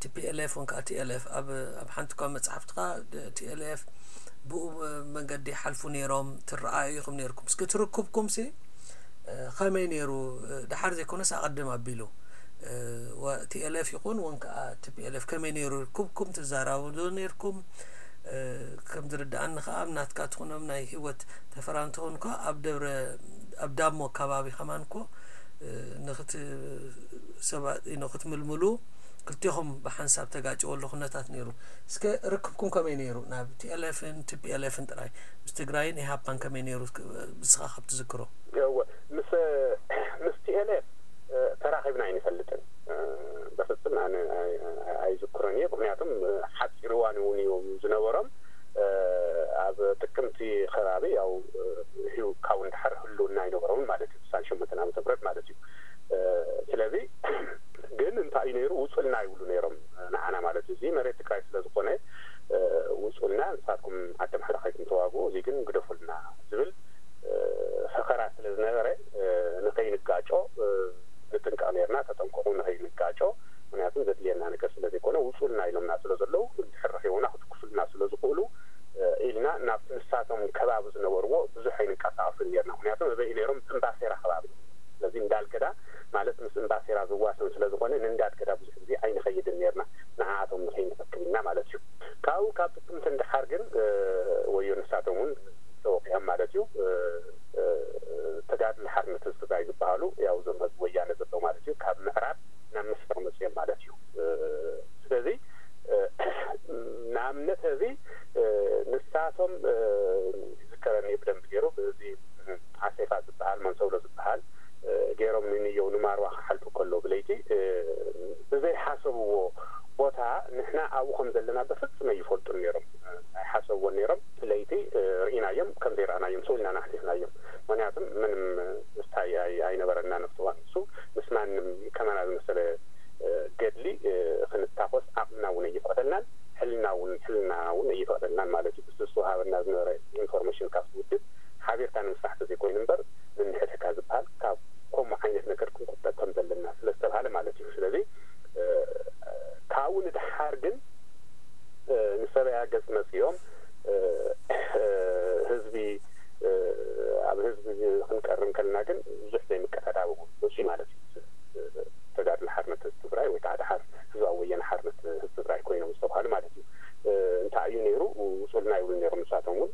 ቲ ፒ ኤል ኤፍ ወይ ከዓ ቲ ኤል ኤፍ ኣብ ኣብ ሓንቲ እኳ መጽሓፍትኻ ቲ ኤል ኤፍ ብኡ መንገዲ ይሓልፉ ነይሮም ትረኣዩ ኢኹም ነይርኩም። እስከ ትርክብኩምሲ ከመይ ነይሩ? ድሓር ዘይኮነስ ኣቐድም ኣቢሉ ቲ ኤል ኤፍ ይኹን ወን ከዓ ቲ ፒ ኤል ኤፍ ከመይ ነይሩ ርክብኩም? ትዛራቡ ዶ ነይርኩም? ከም ዝርድኣኒ ከዓ ኣብ ናትካ ትኹኖም ናይ ህይወት ተፈራን ትኾን እኳ ኣብ ደብረ ኣብ ዳሞ ከባቢ ከማን እኮ ንክት ሰባት ንክትምልምሉ ክልቴኹም ብሓንሳብ ተጋጭወሉ ኩነታት ነይሩ። እስከ ርክብኩም ከመይ ነይሩ? ናብ ቲ ኤል ኤፍን ቲ ፒ ኤል ኤፍን ጥራይ ምስ ትግራይን ኢሃፓን ከመይ ነይሩ? እስኻ ካብ ትዝክሮ። እወ፣ ምስ ምስ ቲ ኤል ኤፍ ተራኺብና ኣይንፈልጥን። በፍጹም ኣነ ኣይዝክሮን እየ። ምክንያቱም ሓፂር እዋን እውን እዩ ዝነበሮም። ኣብ ጥቅምቲ ከባቢ ያው ካብኡ ንድሓር ህልውና ኣይነበሮምን ማለት እዩ። ስሳን ሸሞንተን ዓመተ ምህረት ማለት እዩ። ስለዚ ግን እንታይ እዩ ነይሩ? ውፁልና ይብሉ ነይሮም ንዓና ማለት እዩ። እዚ መሬት ትግራይ ስለ ዝኾነ ውፁልና ንሳትኩም ዓዲ ኣምሓራ ከይድኩም ተዋግኡ፣ እዚ ግን ግደፉልና ዝብል ፈኸራ ስለ ዝነበረ ንኸይንጋጮ ንጥንቀቕ ነርና። ተጠንቀቑ ንኸይንጋጮ፣ ምክንያቱም ዘድልየና ነገር ስለ ዘይኮነ ውፁልና ኢሎምና ስለ ዘለዉ እንድሕር ረኺቦምና ክትኩሱልና ስለ ዝኽእሉ ኢልና ናብቲ ንሳቶም ከባቢ ዝነበርዎ ብዙሕ ኣይንንቀሳቐስን ነርና። ምክንያቱም ኣበይ ነይሮም? እምባሴራ ከባቢ። ስለዚ እንዳልገዳ ማለት ምስ እምባሴ ኤርትራ ዝዋሰን ስለ ዝኾነ፣ ንእንዳ ኣድገዳ ብዙሕ ግዜ ኣይንኸይድን ነርና፣ ንዓኣቶም ንኸይንረክብ ኢልና ማለት እዩ። ካብኡ ካብ ጥቅምቲ ንደሓር ግን ወዮ ንሳቶም እውን ተወቂዖም ማለት እዩ። ተጋድሎ ሓርነት ህዝቢ ትግራይ ዝበሃሉ፣ ያው እዞም ህዝቢ ወያነ ዘለዉ ማለት እዩ፣ ካብ ምዕራብ ናብ ምስራቅ መፅኦም ማለት እዩ። ስለዚ ንኣብነት እዚ ንሳቶም ይዝከረኒ ብደንብ ገይሩ፣ እዚ ዓሴፋ ዝበሃል መንሰውሎ ዝበሃል ገይሮም ንንየው ንማርዋ ክሓልፉ ከለዉ ብለይቲ ብዘይሓሰብዎ ቦታ ንሕና ኣብኡ ከም ዘለና በፍጹም ኣይፈልጡን ነይሮም። ኣይሓሰብዎን ነይሮም። ብለይቲ ርኢናዮም፣ ከም ዘይረኣናዮም ስቕ ኢልና ኢና ኣሕሊፍናዮም። ምኽንያቱም ምንም እንታይ ኣይ- ኣይነበረናን ኣብቲ እዋን ንሱ። ምስ ማንም ከማና ዝመሰለ ገድሊ ክንታኾስ ዓቕምና እውን ኣይፈቕደልናን፣ ሕልና እውን ሕልና እውን ኣይፈቕደልናን ማለት እዩ። ብሱ ዝወሃበና ዝነበረ ኢንፎርሜሽን ካብቲ ውድብ ሓቢርካ ንምስራሕ ተዘይኮይኑ እምበር፣ ንንሕድሕድካ ዝበሃል ካብ ከምኡ ዓይነት ነገር ክንቁጠብ ከም ዘለና ስለ ዝተባሃለ ማለት እዩ። ስለዚ ካብኡ ንደሓር ግን ንሰበያ ገጽ መጺኦም ህዝቢ ኣብ ህዝቢ ክንቀርም ከለና ግን ብዙሕ ዘይምቀዳዳብ እውን መጺኡ ማለት እዩ። ተጋድሎ ሓርነት ህዝቢ ትግራይ ወይ ከዓ ደሓር ህዝባዊ ወያነ ሓርነት ህዝቢ ትግራይ ኮይኖም ዝተባሃሉ ማለት እዩ። እንታይ እዩ ነይሩ? ውጹልና ይብሉ ነይሮም ንሳቶም እውን።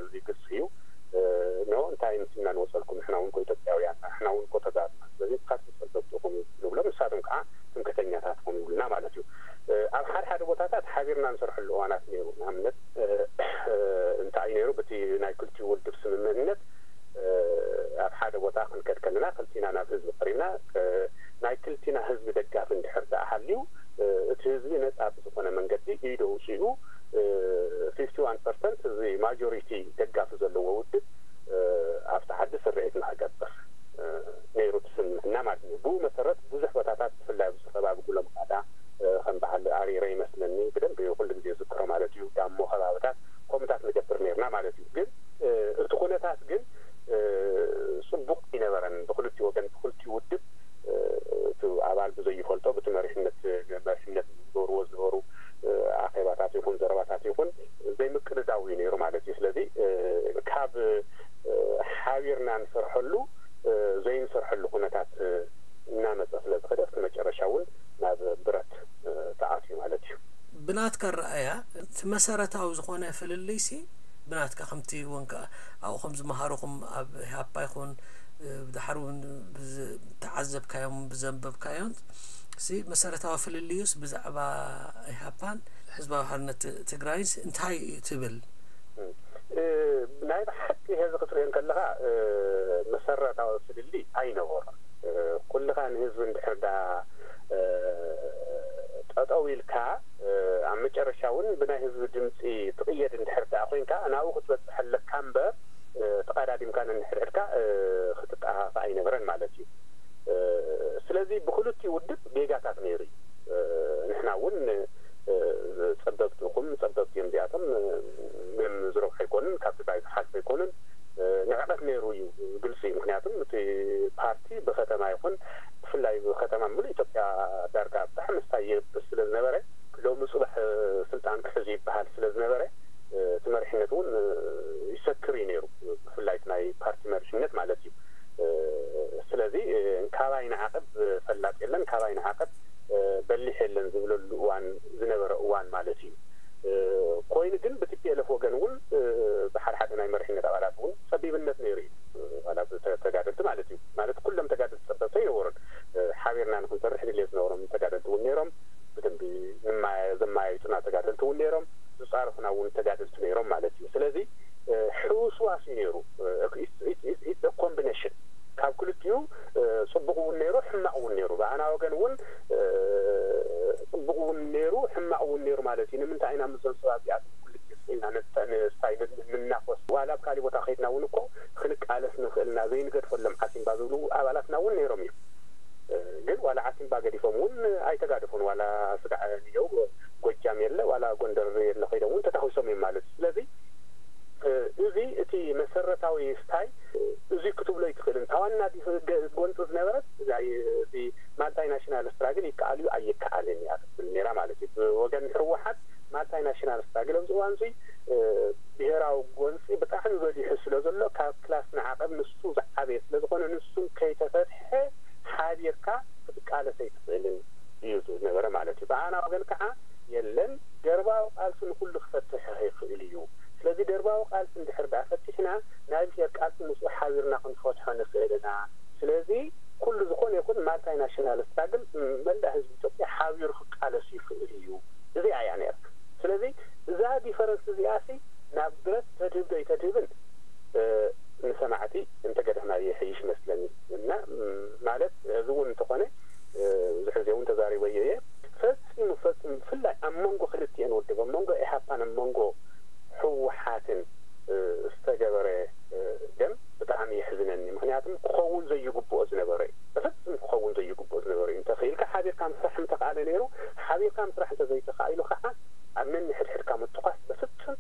እዚ ግልፂ እዩ። ኖ እንታይ ምስልና ንወፀልኩም? ንሕና እውን እኮ ኢትዮጵያውያን ኢና፣ ንሕና እውን እኮ ተጋሩና። ስለዚ ንስኻትኩም ፀበብቲ ኢኹም ንብሎም፣ ንሳቶም ከዓ ትምክሕተኛታት ኢኹም ይብሉና ማለት እዩ። ኣብ ሓደ ሓደ ቦታታት ሓቢርና ንሰርሐሉ እዋናት ነይሩ። ንኣብነት እንታይ እዩ ነይሩ? በቲ ናይ ክልቲኡ ውድብ ስምምዕነት ኣብ ሓደ ቦታ ክንከድ ከለና ክልቲና ናብ ህዝቢ ቀሪብና፣ ናይ ክልቲና ህዝቢ ደጋፊ እንድሕር ደኣ ሃልዩ፣ እቲ ህዝቢ ነጻ ብዝኾነ መንገዲ ኢዱ ኣውጺኡ፣ ፊፍቲ ዋን ፐርሰንት እዚ ማጆሪቲ ደጋፊ ዘለዎ ውድብ ኣብቲ ዓዲ ስርዒት ንኽገብር ነይሩ እቲ ስምምዕና ማለት እዩ። ብኡ መሰረት ብዙሕ ቦታታት ብፍላይ ኣብዚ ከባቢ ጉለምቃዳ ከም በዓል ኣሪረ ይመስለኒ ብደንብ ኩሉ ግዜ ዝዝክሮ ማለት እዩ። ዳሞ ከባብታት ከምኡታት ንገብር ነይርና ማለት እዩ። ግን እቲ ኩነታት ግን ጽቡቕ ኣይነበረን። ብክልቲኡ ወገን፣ ብክልቲኡ ውድብ እቲ ኣባል ብዘይፈልጦ፣ በቲ መሪሕነት መሪሕነት ዝገብርዎ ዝነበሩ ኣኼባታት ይኹን ዘረባታት ይኹን ዘይምቅድዳው እዩ ነይሩ ማለት እዩ። ስለዚ ካብ ሓቢርና ንሰርሐሉ ዘይንሰርሐሉ ኩነታት እናመፀ ስለ ዝኸደ፣ እስቲ መጨረሻ እውን ናብ ብረት ተኣትዩ ማለት እዩ። ብናትካ ኣረኣእያ፣ እቲ መሰረታዊ ዝኾነ ፍልልይሲ ብናትካ፣ ከምቲ እውን ከኣ ኣብኡ ከም ዝመሃሩኹም ኣብ ኢህኣፓ ይኹን ብድሓር እውን ብዝተዓዘብካዮም ብዘንበብካዮን ሲ መሰረታዊ ፍልልዩስ ብዛዕባ ኢህኣፓን ህዝባዊ ሓርነት ትግራይንስ እንታይ እዩ ትብል? ናይ ብሓቂ ሕዚ ክትሪኦ እንከለኻ መሰረታዊ ፍልልይ ኣይነበሮን። ኩልኻ ንህዝቢ እንድሕር ደኣ ጠጠው ኢልካ ኣብ መጨረሻ እውን ብናይ ህዝቢ ድምፂ ትቕየድ እንድሕር ደኣ ኮይንካ ናብኡ ክትበፅሕ ኣለካ እምበር ተቐዳዲምካ ነንሕድሕድካ ክትጠሃኸ ኣይነበረን ማለት እዩ። ስለዚ ብክልቲኡ ውድብ ጌጋታት ነይሩ እዩ። ንሕና እውን ጸበብቲ ኢኹም፣ ጸበብቲ እዮም እዚኣቶም፣ ምንም ዝረብሑ ኣይኮኑን፣ ካብ ትግራይ ዝሓልፉ ኣይኮኑን። ንዕቐት ነይሩ እዩ፣ ግልፂ እዩ። ምክንያቱም እቲ ፓርቲ ብከተማ ይኹን ብፍላይ ብከተማ ምሉእ ኢትዮጵያ ዳርጋ ብጣዕሚ ስታይ ይብስ ስለ ዝነበረ፣ ሎሚ ፅባሕ ስልጣን ክሕዙ ይበሃል ስለ ዝነበረ፣ እቲ መሪሕነት እውን ይሰክር እዩ ነይሩ፣ ብፍላይ እቲ ናይ ፓርቲ መሪሕነት ማለት እዩ። ስለዚ ካባይ ንዓቐብ ፈላጥ የለን፣ ካባይ ንዓቐብ በሊሕ የለን ዝብለሉ እዋን ዝነበረ እዋን ማለት እዩ። ኮይኑ ግን ብቲ ፒ ኤል ኤፍ ወገን እውን ብሓደ ሓደ ናይ መሪሕነት ኣባላት እውን ፀቢብነት ነይሩ እዩ። ዋላ ተጋደልቲ ማለት እዩ፣ ማለት ኩሎም ተጋደልቲ ፀበብቲ ኣይነበሩን። ሓቢርና ንክንሰርሕ ድሌት ዝነበሮም ተጋደልቲ እውን ነይሮም። ብደንቢ ዘማያይጡና ተጋደልቲ እውን ነይሮም፣ ዝፃረፉና እውን ተጋደልቲ ነይሮም ማለት እዩ። ስለዚ ሕውስዋስ እዩ ነይሩ። ኮምቢኔሽን ካብ ክልቲኡ ፅቡቕ እውን ነይሩ፣ ሕማቕ እውን ነይሩ። ብኣና ወገን እውን ፅቡቕ እውን ነይሩ፣ ሕማቕ እውን ነይሩ ማለት እዩ። ንምንታይ ኢና ምስዞም ሰባት እዚኣቶም ኩሉ ግዜ ስቕ ኢልና ንስታይ ንናኾስ? ዋላ ኣብ ካሊእ ቦታ ከይድና እውን እኮ ክንቃለስ ንኽእል ኢና፣ ዘይንገድፈሎም ዓሲምባ ዝብሉ ኣባላትና እውን ነይሮም እዮም። ግን ዋላ ዓሲምባ ገዲፎም እውን ኣይተጋደፉን። ዋላ ስጋዕ ንየው ጎጃም የለ፣ ዋላ ጎንደር የለ፣ ከይዶም እውን ተታኺሶም እዮም ማለት እዩ። ስለዚ እዚ እቲ መሰረታዊ ስታይ እዚ ክትብሎ ኣይትኽእልን። እታ ዋና ጎንፂ ዝነበረት እዚ ማልታይ ናሽናል ስትራግል ይከኣል እዩ ኣይከኣልን እያ ትብል ነይራ ማለት እዩ። ብወገን ህወሓት ማልታይ ናሽናል ስትራግል ኣብዚ እዋን እዚ ብሄራዊ ጎንፂ ብጣዕሚ በሊሑ ስለ ዘሎ ካብ ክላስ ንዓቐብ ንሱ ዝዓበየ ስለ ዝኾነ ንሱ ከይተፈትሐ ሓቢርካ ክትቃለስ ኣይትኽእልን እዩ ዝነበረ ማለት እዩ። ብኣና ወገን ከዓ የለን፣ ደርባዊ ቃልሲ ንኩሉ ክፈትሕ ይኽእል እዩ። ስለዚ ደርባዊ ቃልሲ እንድሕር ደኣ ፈቲሕና፣ ናይ ብሄር ቃልሲ ምስኡ ሓቢርና ክንፈትሖ ንኽእል ኢና። ስለዚ ኩሉ ዝኾነ ይኹን ማልታይ ናሽናል ስትራግል፣ መላእ ህዝቢ ኢትዮጵያ ሓቢሩ ክቃለስ ይኽእል እዩ። እዚኣ እያ ነይራ። ስለዚ እዛ ዲፈረንስ እዚኣ ሲ ናብ ብረት ተድህብ ዶ ኣይተድህብን ንሰማዕቲ እንተገደፍናዮ ይሕይሽ መስለኒ። እና ማለት እዚ እውን እንተኾነ ብዙሕ ግዜ እውን ተዛሪበዮ እየ። ፈፂሙ ፈፂሙ ብፍላይ ኣብ መንጎ ክልቲኤን ውድብ፣ ኣብ መንጎ ኢሃፓን ኣብ መንጎ ህወሓትን ዝተገበረ ደም ብጣዕሚ የሕዝነኒ። ምክንያቱም ክኸውን ዘይግብኦ ዝነበረ እዩ። በፍፁም ክኸውን ዘይግብኦ ዝነበረ እዩ። እንተኽኢልካ ሓቢርካ ምስራሕ እንተኽኣለ ነይሩ፣ ሓቢርካ ምስራሕ እንተዘይተኻኢሉ ከዓ ኣብ ነንሕድሕድካ ምትኳስ በፍፁም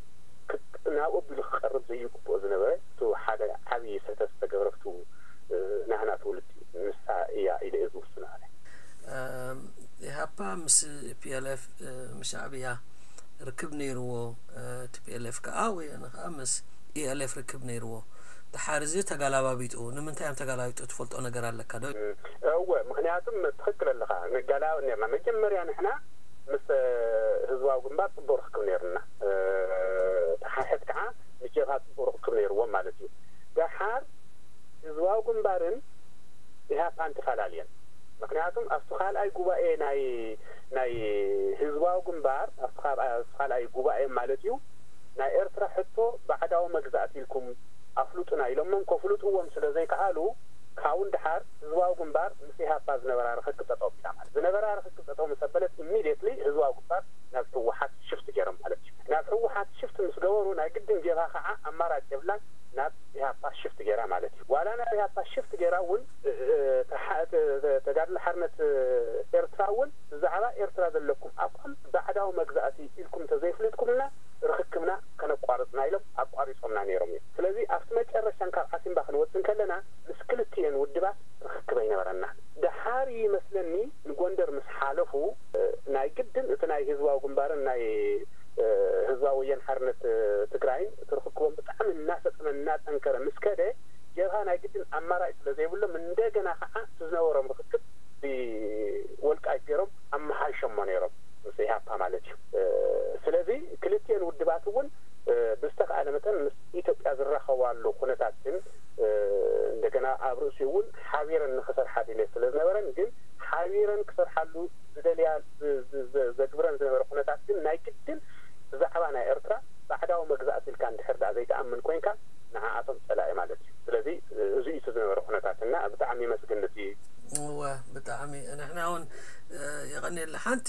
ናብኡ ኣቢሉ ክቐርብ ዘይግብኦ ዝነበረ እቲ ሓደ ዓብዪ ስሕተት ዝተገብረ ብቲ ናህና ትውልዲ ንሳ እያ ኢለ እየ ዝውስን ኣነ። ኢሃፓ ምስ ፒኤልኤፍ ምስ ሻዕብያ ርክብ ነይርዎ። ቲፒኤልኤፍ ከዓ ወያነ ከዓ ምስ ኢኤልኤፍ ርክብ ነይርዎ። ድሓር እዚ ተጋላባቢጡ ንምንታይ እዮም ተጋላቢጡ ትፈልጦ ነገር ኣለካ ዶ? እወ፣ ምክንያቱም ትኽክል ኣለኻ። ንጋላብ ነርና መጀመርያ ንሕና ምስ ህዝባዊ ግንባር ፅቡቅ ርክብ ነይርና። ተሓሕት ከዓ ምስ ጀብሃ ፅቡቅ ርክብ ነይርዎም ማለት እዩ። ደሓር ህዝባዊ ግንባርን ኢህኣፓን ተፈላለየን። ምክንያቱም ኣብቲ ካልኣይ ጉባኤ ናይ ናይ ህዝባዊ ግንባር ኣብቲ ካልኣይ ጉባኤ ማለት እዩ ናይ ኤርትራ ሕቶ ባዕዳዊ መግዛእቲ ኢልኩም ኣፍሉጡና ኢሎሞም ከፍሉጥዎም ስለ ዘይከኣሉ ካብኡ ንደሓር ህዝባዊ ግንባር ምስ ኢህኣፓ ዝነበራ ርክክብ ጠጠው ኣቢላ ማለት ዝነበራ ርክክብ ጠጠው ምስ ኣበለት ኢሚድየትሊ ህዝባዊ ግንባር ናብ ህወሓት ሽፍት ገይሮም ማለት እዩ። ናብ ህወሓት ሽፍት ምስ ገበሩ ናይ ግድን ጀብሃ ከዓ ኣማራጭ የብላን ናብ ኢህኣፓ ሽፍት ገይራ ማለት እዩ። ዋላ ናብ ኢህኣፓ ሽፍት ገይራ እውን ተጋድሎ ሓርነት ኤርትራ እውን ብዛዕባ ኤርትራ ዘለኩም ኣቋም ባዕዳዊ መግዛእቲ ኢልኩም እንተዘይፍሊጥኩምልና ርክክብና ከነቋርፅና ኢሎም ኣቋሪፆምና ነይሮም እዮም። ስለዚ ኣብቲ መጨረሻን ካብ ዓሲምባ ክንወፅእ እንከለና ምስ ክልቲኤን ውድባት ርክክብ ኣይነበረና። ደሓር ይመስለኒ ንጎንደር ምስ ሓለፉ ናይ ግድን እቲ ናይ ህዝባዊ ግንባርን ናይ ህዝባዊ ወያነ ሓርነት ትግራይን እቲ ርክክቦም ብጣዕሚ እናሰጠመ እናጠንከረ ምስ ከደ ጀብሃ ናይ ግድን ኣማራጭ ስለ ዘይብሎም እንደገና ከዓ እቲ ዝነበሮም ርክክብ ብወልቃይት ገይሮም ኣመሓይሾሞ ነይሮም ምስ ኢህኣፓ ማለት እዩ። ስለዚ ክልቲኤን ውድባት እውን ብዝተኽኣለ መጠን ምስ ኢትዮጵያ ዝራኸባሉ ኩነታት ግን እንደገና ኣብ ርእሲኡ እውን ሓቢረን ንክሰርሓ ድሌት ስለ ዝነበረን ግን ሓቢረን ክሰርሓሉ ዝደልያ ዘግብረን ዝነበረ ኩነታት ግን ናይ ግድን ብዛዕባ ናይ ኤርትራ ባዕዳዊ መግዛእቲ ኢልካ እንድሕር ደኣ ዘይትኣምን ኮይንካ ንዓኣቶም ፀላኢ ማለት እዩ። ስለዚ እዚ እዩ ዝነበረ ኩነታት እና ብጣዕሚ የመስግን ነቲ እወ ብጣዕሚ ንሕና እውን የቐንየልና። ሓንቲ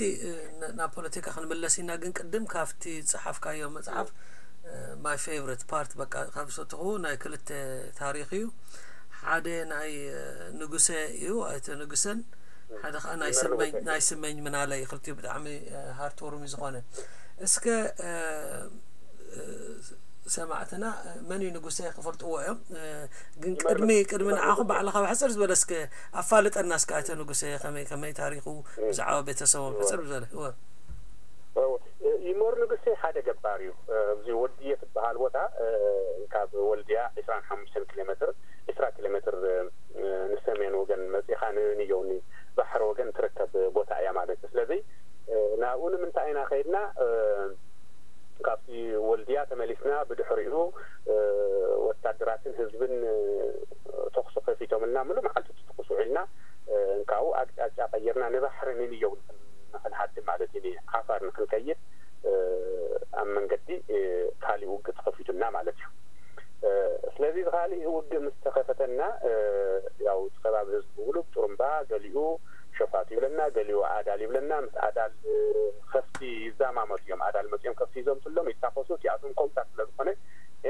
ናብ ፖለቲካ ክንምለስ ኢና፣ ግን ቅድም ካብቲ ዝፀሓፍካዮ መፅሓፍ my favorite part በቃ ካብ ዝፈትኹ ናይ ክልተ ታሪኽ እዩ። ሓደ ናይ ንጉሰ እዩ ኣይተ ንጉሰን ሓደ ከዓ ናይ ስመኝ ናይ ስመኝ ምናለ እዩ። ክልቲኡ ብጣዕሚ heartwarming ዝኾነ። እስከ ሰማዕትና መን እዩ ንጉሰ ክፈልጥዎ እዮም። ግን ቅድሚ ቅድሚ ንዓኹም ባዕልኻ ብሕፅር ዝበለ እስከ ኣፋልጠና እስከ ኣይተ ንጉሰ ከመይ ከመይ ታሪኹ ብዛዕባ ቤተሰቦም ሕፅር ዝበለ እወ። ይመር ንጉሴ ሓደ ገባር እዩ። ኣብዚ ወልድየ ትበሃል ቦታ ካብ ወልድያ ዒስራን ሓሙሽተን ኪሎ ሜትር ዒስራ ኪሎ ሜትር ንሰሜን ወገን መፂኻ ንንየው ባሕሪ ወገን ትርከብ ቦታ እያ ማለት እዩ። ስለዚ ናብኡ ንምንታይ ኢና ከይድና? ካብቲ ወልድያ ተመሊስና ብድሕሪኡ ወታደራትን ህዝብን ተኩሲ ከፊቶምልና ምሉእ መዓልቲ ትትኩስ ውዒልና እንካኡ ኣቅጫጫ ቀይርና ንባሕሪ ንንየው ንክንሃድም ማለት እዩ። ንዓፋር ንክንከይድ ኣብ መንገዲ ካሊእ ውግእ ተኸፊቱልና ማለት እዩ። ስለዚ ካሊእ ውግእ ምስ ተኸፈተና ያው እቲ ከባቢ ህዝቢ ብሙሉእ ጥሩምባ ገሊኡ ሸፋቱ ይብለና፣ ገሊኡ ኣዳል ይብለና። ምስ ኣዳል ከፍቲ ይዛማመቱ እዮም። ኣዳል መፅኦም ከፍቲ ይዘምቱሎም፣ ይታኮሱ፣ እቲኣቶም ኮምታት ስለ ዝኾነ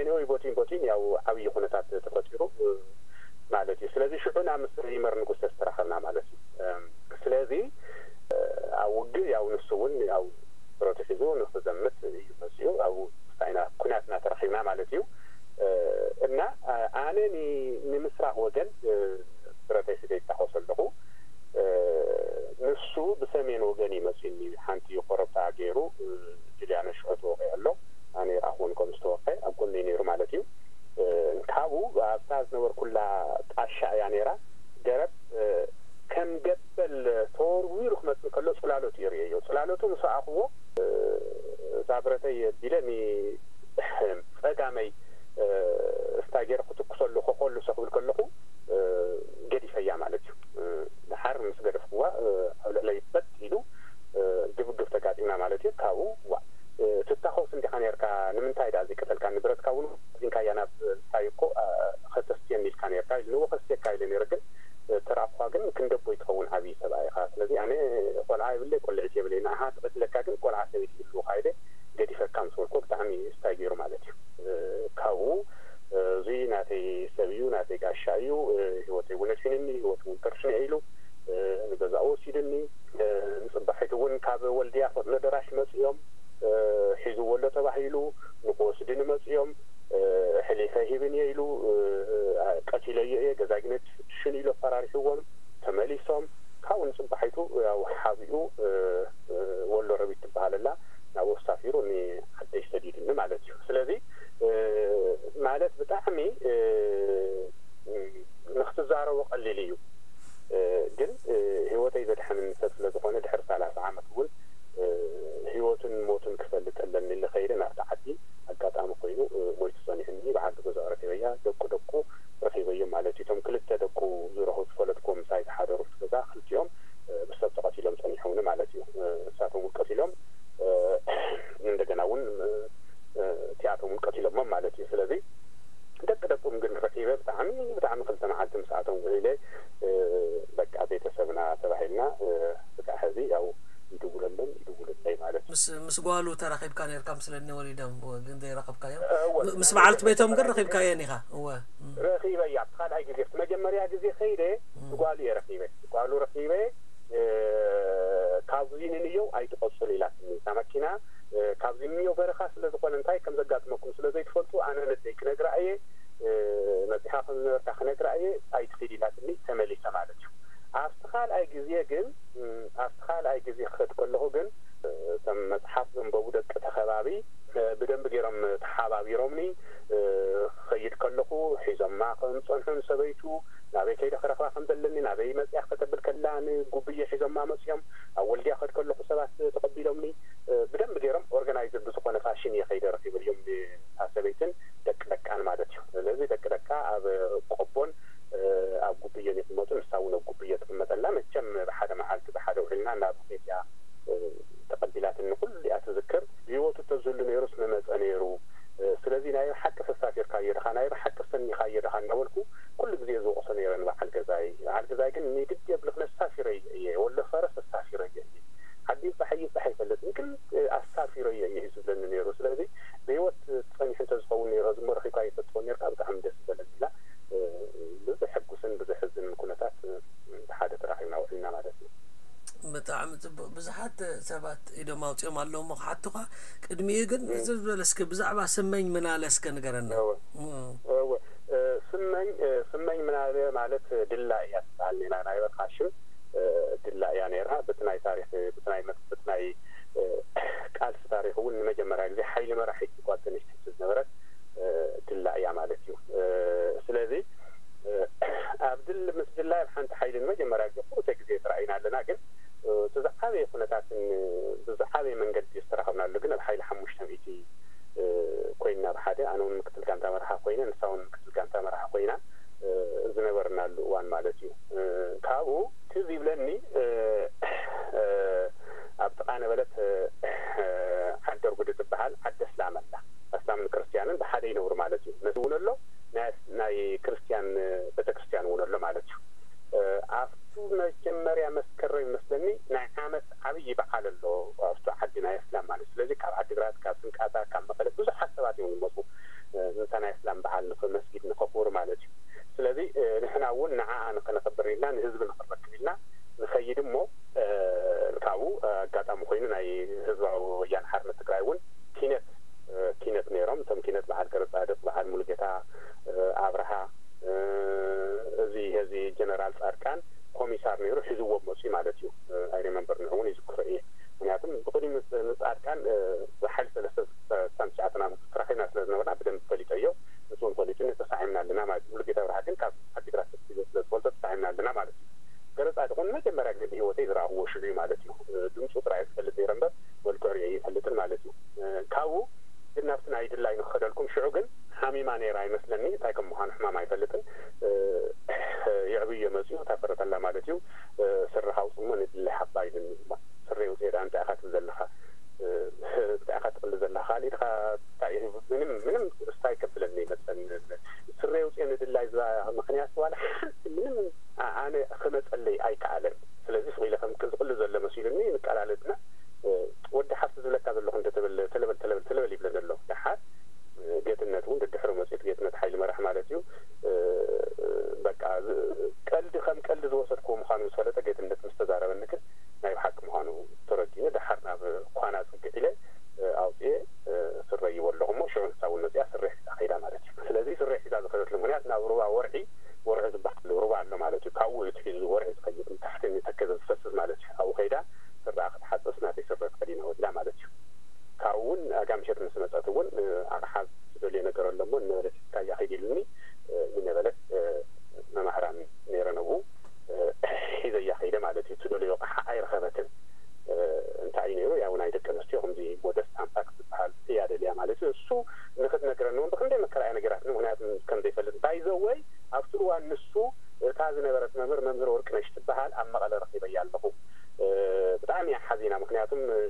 ኤኒወይ ቦቲን ቦቲን ያው ዓብዪ ኩነታት ተፈጢሩ ማለት እዩ። ስለዚ ሽዑና ምስ ይመር ንጉሰ ዝተራኸብና ማለት እዩ። ስለዚ ኣብ ውግእ ያው ንሱ እውን ያው ብረቱ ሒዙ ንክዘምት እዩ መፅኡ። ኣብኡ ምስታ ኢና ኩናትና ተረኺብና ማለት እዩ። እና ኣነ ንምስራቕ ወገን ብረተይ ሒዘ ይታኮስ ኣለኹ። ንሱ ብሰሜን ወገን እዩ መፅኡኒ። ሓንቲ ኮረብታ ገይሩ ጅልያኖ ሽዑ ተወቒዑ ኣሎ። ኣነ ይረኣኽዎን ከም ዝተወቕዐ ኣብ ጎነይ ነይሩ ማለት እዩ። ካብኡ ኣብታ ዝነበርኩላ ጣሻ እያ ነይራ። ገረብ ከም ገበል ምስ ኣኹዎ እዛ ብረተይ ኣቢለ ንጸጋመይ ስታይገር ክትኩሰሉ ከኮልሶ ክብል ከለኹ ገዲፈያ ማለት እዩ። ድሓር ምስ ገደፍኩዋ ኣብ ልዕለይ በጥ ኢሉ ግብግብ ተጋጢምና ማለት እዩ። ካብኡ ዋ ትታኾስ እንዲኻ ነርካ፣ ንምንታይ ዳ ዘይቀተልካኒ? ብረትካ እውን ዚንካያ ናብ እንታይ እኮ ከተስትየኒ ኢልካ ነርካ ኢሉ። ንዎ ከስትየካ ኢለ ነረ ግን ተራእኳ ግን ክንደቦይ ትኸውን ዓብዪ ሰብኣይ ኢኻ። ስለዚ ኣነ ቆልዓ የብለይ፣ ቆልዒት የብለይ፣ ንኣኻ ተቐትለካ ግን ቆልዓ ሰበይቲ ይህልውኻ ኢለ ገዲፈካ ምስ በልኩ ብጣዕሚ ስታይ ገይሩ ማለት እዩ። ካብኡ እዙይ ናተይ ሰብ እዩ፣ ናተይ ጋሻ እዩ። ህይወተይ እውን ኣድሒንኒ፣ ህይወት እውን ከድሕን እየ ኢሉ ንገዛኡ ወሲድኒ። ንፅባሒቱ እውን ካብ ወልድያ ፈጥኖ ደራሽ መፅኦም ሒዝዎ ኣሎ ተባሂሉ ንክወስድኒ መፅኦም። ሕሊፈ ሂብን እየ ኢሉ ቀቲለዮ እየ፣ ገዛይ ግን ሽን ኢሉ ኣፈራሪሕዎም። ተመሊሶም ካብኡ ንፅባሒቱ ያው ሓቢኡ ወሎ ረቢት ትበሃል ኣላ፣ ናብኡ ኣሳፊሩ ንዓደይ ሰዲድኒ ማለት እዩ። ስለዚ ማለት ብጣዕሚ ንክትዛረቦ ቀሊል እዩ፣ ግን ህይወተይ ዘድሐንን ሰብ ስለዝኾነ ድሕሪ ሰላሳ ዓመት እውን ህይወቱን ሞቱን ክፈልጥ ኣለኒ ኢለ ከይደ ናብቲ ዓዲ። ኣጋጣሚ ኮይኑ ሞይቱ ጸኒሑኒ። ብዓዲ ገዛኡ ረኺበያ፣ ደቁ ደቁ ረኺበዮም ማለት እዩ። እቶም ክልተ ደቁ ዝረኹ ዝፈለጥኩዎም ምሳይ ዝሓደሩ ኣብቲ ገዛ ክልቲኦም ብሰብ ተቐቲሎም ጸኒሖምኒ ማለት እዩ። እሳቶም እውን ቀቲሎም እንደገና እውን እቲኣቶም እውን ቀቲሎሞም ማለት እዩ። ስለዚ ደቂ ደቁም ግን ረኺበ ብጣዕሚ ብጣዕሚ ክልተ መዓልቲ ምስኣቶም ውዒለ። በቃ ቤተሰብና ተባሂልና ስጋዕ ሕዚ ያው ይድውለሎም ይድውልለይ ማለት እዩ። ምስ ምስ ጓሉ ተራኺብካ ነርካ ምስለኒ ወሊዶም ግን ዘይረኸብካዮም? እወ፣ ም- ምስ በዓልቲ ቤቶም ግን ረኺበ። ረኺብካየን ኢኻ? እወ። እም። ረኺበያ። እቲ ካልኣይ ግዜ፣ እቲ መጀመርያ ግዜ ከይደ እም። ጓሉ እየ ረኺበ። ጓሉ ረኺበ፣ እ፣ ካብዚ ንንየው ኣይትቐጽሉ ኢላትኒ። እታ መኪና፣ እ፣ ካብዚ ንንየው በረኻ ስለ ዝኾነ እንታይ ከም ዘጋጥመኩም ስለ ዘይትፈልጡ ኣነ ነደይ ክነግራ እየ፣ እ፣ መጺኻ ከም ዝነበርካ ክነግራ እየ፣ ኣይትኺድ ኢላትኒ፣ ተመሊሰ ማለት እዩ። ኣብቲ ካልኣይ ግዜ ግን፣ እም፣ ኣብቲ ካልኣይ ግዜ ክኸድ ከለኹ ግን፣ እ፣ እቶም መጽሓፍ ዘንበቡ ደቂ እቲ ከባቢ፣ እ፣ ብደንቢ ገይሮም ተሓባቢሮምኒ፣ እ፣ ክኸይድ ከለኹ ሒዞማ ከም ዝጸንሑ ንሰበይቱ፣ ናበይ ከይደ ክረኽባ ከም ዘለኒ፣ ናበይ መጽያ ከተብል ከላ ንጉብየ ሒዞማ መጽዮም፣ ኣብ ወልድያ ክኸድ ከለኹ ሰባት ተቐቢሎምኒ፣ እ፣ ብደንቢ ገይሮም ኦርጋናይዝድ ብዝኾነ ፋሽን እየ ከይደ ረኺበዮም ንታ ሰበይትን ደቂ ደቃን ማለት እዩ። ስለዚ ደቂ ደቃ ኣብ ቆቦን፣ እ፣ ኣብ ጉብየን ይቕመጡ፣ ንሳ እውን ኣብ ጉብየ ትቕመጠላ። መቸም ብሓደ መዓልቲ ብሓደ ውዒልና ናብ ቤትያ፣ እ፣ ተቐቢላትኒ ኩሉ እያ ትዝክር። ብህይወቱ ተዝህሉ ነይሩስ ምመጸ ነይሩ። እ፣ ስለዚ ናይ ብሓቂ ተሳፊርካዮ ድኻ፣ ናይ ብሓቂ ሰኒኻዮ ድኻ እናበልኩ ኩሉ ግዜ ዝወቕሶ ነይረ ንበዓል ገዛይ። በዓል ገዛይ ግን ንግዲ የብልኽን፣ ኣሳፊረዮ እየ፣ ወሎ ፈረስ ኣሳፊረዮ እየ። ዓዲ ይብጻሕ ይብጻሕ ኣይፈልጥን፣ ግን፣ እ፣ ኣሳፊረዮ እየ እዩ ዝብለኒ ነይሩ። ስለዚ ብህይወት ጸኒሑ እንተዝኸውን ነይሩ፣ እዚ እሞ ረኺብካዮ ተትኸውን ነይርካ ብጣዕሚ ደስ ምበለኒ ኢላ፣ እ፣ ብዘሐጉስን ብዘሕዝንን ኩነታት፣ እ፣ ብሓደ ተራኺብና ውዒልና ማለት እዩ። ብጣዕሚ ጽቡቕ። ብዙሓት ሰባት ኢዶም ኣውጺኦም ኣለዉ እሞ ክሓቱኻ። ቅድሚኡ ግን እም። ዝርዝር ዝበለ እስከ ብዛዕባ ስመኝ ምናለ እስከ ንገረና። እወ። እም። እወ። እ፣ ስመኝ፣ እ፣ ስመኝ ምናለ ማለት ድላ እያ ትበሃል ነይራ። ናይ በርኻ ሽም፣ እ፣ ድላ እያ ነይራ። በቲ ናይ ታሪኽ፣ በቲ ናይ መጽ-፣ በቲ ናይ፣ እ፣ ቃልሲ ታሪኽ እውን ንመጀመርያ ግዜ ሓይሊ መራሒት ጓል ኣንስተይቲ ዝነበረት፣ እ፣ ድላ እያ ማለት እዩ። እ፣ ስለዚ፣ እ፣ ኣብ ድል-፣ ምስ ድላ ኣብ ሓንቲ ሓይሊ ንመጀመርያ ግዜ ክልተ ግዜ ተራኢና ኣለና። ግን፣ እ፣ እቲ ዝዓበየ ኩነታትን ብዝዓበየ መንገዲ ዝተራኸብናሉ ግን ኣብ ሓይሊ ሓሙሽተ ሚእቲ፣ እ፣ ኮይንና ብሓደ፣ ኣነ እውን ምክትል ጋንታ መርሓ ኮይነ፣ ንሳ እውን ምክትል ጋንታ መርሓ ኮይና፣ እ፣ ዝነበርናሉ እዋን ማለት እዩ። እ፣ ካብኡ ትዝ ይብለኒ፣ እ፣ እ፣ ኣብ ጥቓ ነበለት፣ እ፣ ዓዲ ኣርጉዲ ትበሃል ዓዲ ኣስላም ኣላ። ኣስላምን ክርስትያንን ብሓደ ይነብሩ ማለት እዩ። ነዚ እውን ኣሎ፣ ናይ ኣስ-፣ ናይ ክርስትያን ቤተክርስትያን እውን ኣሎ ማለት እዩ። እ፣ ኣብቱ መጀመርያ መስከረም ይመስለኒ ናይ ዓመት ዓብዪ በዓል ኣሎ ኣብቱ ዓዲ ናይ ኣስላም ማለት እዩ። ስለዚ ካብ ዓዲግራት፣ ካብ ስንቃታ፣ ካብ መቐለ ብዙሓት ሰባት እዮም ዝመፁ፣ እ፣ ነታ ናይ ኣስላም በዓል ንኸ-፣ መስጊድ ንኸኽብሩ ማለት እዩ። ስለዚ፣ እ፣ ንሕና እውን ንዓኣ ንኸነኽብር ኢልና ንህዝቢ ንኽንረክብ ኢልና ንኸይድ እሞ፣ እ፣ ካብኡ፣ እ፣ ኣጋጣሚ ኮይኑ ናይ ህዝባዊ ወያነ ሓርነት ትግራይ እውን ኪነት፣ እ፣ ኪነት ነይሮም። እቶም ኪነት በዓል ገብረጻድቕ፣ በዓል ሙሉጌታ፣ እ፣ ኣብርሃ፣ እ፣ እዚ፣ እዚ ጀነራል ጻድቃን ኮሚሳር ነይሩ ሒዝዎም መፅኡ ማለት እዩ። እ፣ ኣይ ሪመምበር ንዑ እውን ይዝክሮ እየ። ምክንያቱም ብቕድሚ ምስ፣ ምስ ጻድቃን፣ እ፣ ብሓይሊ ሰለስተ ስሳን ትሽዓተን ዓመት ተራኺብና ስለ ዝነበርና ብደንብ ፈሊጠዮ። ንሱ እውን ፈሊጡ ተሳዒምና ኣለና ማለት እዩ። ሙሉጌታ ኣብርሃ ግን ካብ ዓዲግራት ስለ ዝፈልጦ ተሳዒምና ኣለና ማለት እዩ። ገብረጻድቕ እውን መጀመርያ ግዜ ብህይወተይ ዝረኣኽዎ ሽዑ እዩ ማለት እዩ። እ፣ ድምፁ ጥራይ ዝፈልጥ ነይረ እምበር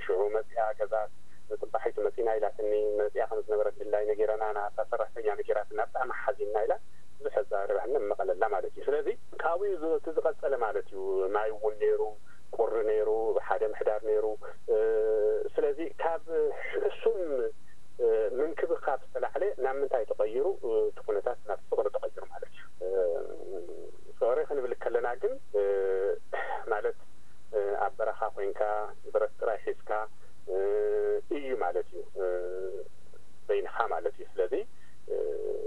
ሽዑ መፂኣ ገዛ፣ ንፅባሒቱ መፂና ኢላትኒ። መፂኣ ከም ዝነበረት ድላይ ነጊረና፣ ናታ ሰራሕተኛ ነጊራትና፣ ብጣዕሚ ሓዚንና ኢላ ብዙሕ ኣዘራርባና መቐለላ ማለት እዩ። ስለዚ ካብኡ ዝ- እቲ ዝቐጸለ ማለት እዩ። ማይ እውን ነይሩ፣ ቁሪ ነይሩ፣ ሓደ ምሕዳር ነይሩ። ስለዚ ካብ ሕሱም ምንክብኻብ ዝተላዕለ ናብ ምንታይ ተቐይሩ? እቲ ኩነታት ናብ ፍቕሪ ተቐይሩ ማለት እዩ። ፍቕሪ ክንብል ከለና ግን ማለት ኣብ በረኻ ኮይንካ ብረት ጥራይ ሒዝካ እዩ ማለት እዩ፣ በይንኻ ማለት እዩ። ስለዚ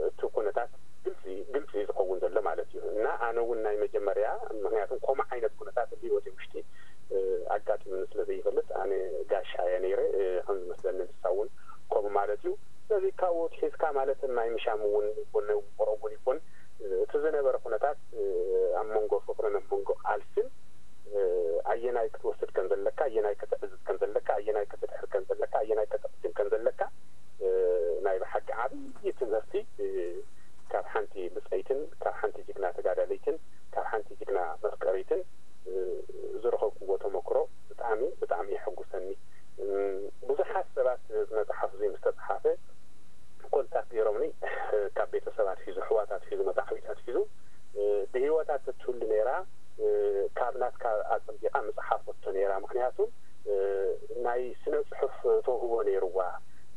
እቲ ኩነታት ግልፂ ግልፂ ዝኸውን ዘሎ ማለት እዩ። እና ኣነ እውን ናይ መጀመርያ፣ ምክንያቱም ከምኡ ዓይነት ኩነታት ኣብ ህይወት ውሽጢ ኣጋጢሙኒ ስለ ዘይፈልጥ፣ ኣነ ጋሻ እየ ነይረ። ከም ዝመስለኒ ንሳ እውን ከምኡ ማለት እዩ። ስለዚ ካብኡ ትሒዝካ ማለት ማይ ምሻም እውን ይኮን፣ ቆረብ እውን ይኮን፣ እቲ ዝነበረ ኩነታት ኣብ መንጎ ፍቅርን ኣብ መንጎ ቃልስን ኣየናይ ክትወስድ ከም ዘለካ፣ ኣየናይ ከተዕዝዝ ከም ዘለካ፣ ኣየናይ ከተድሕር ከም ዘለካ፣ ኣየናይ ከተቕድም ከም ዘለካ ናይ ብሓቂ ዓብዪ ትምህርቲ ካብ ሓንቲ ብፀይትን ካብ ሓንቲ ጅግና ተጋዳለይትን ካብ ሓንቲ ጅግና መፍቀሪትን ዝረኸብኩዎ ተመክሮ ብጣዕሚ ብጣዕሚ የሐጉሰኒ። ብዙሓት ሰባት መፅሓፍ እዚ ምስ ተፅሓፈ ኮንታክት ገይሮምኒ፣ ካብ ቤተሰብ ኣትሒዙ፣ ኣሕዋት ኣትሒዙ፣ መፃሕቢት ኣትሒዙ፣ ብህይወታ ተትህሉ ነይራ ካብ ናትካ ኣፀቢቓ ምፅሓፈቶ ነይራ። ምክንያቱ ናይ ስነ ፅሑፍ ተውህቦ ነይርዋ፣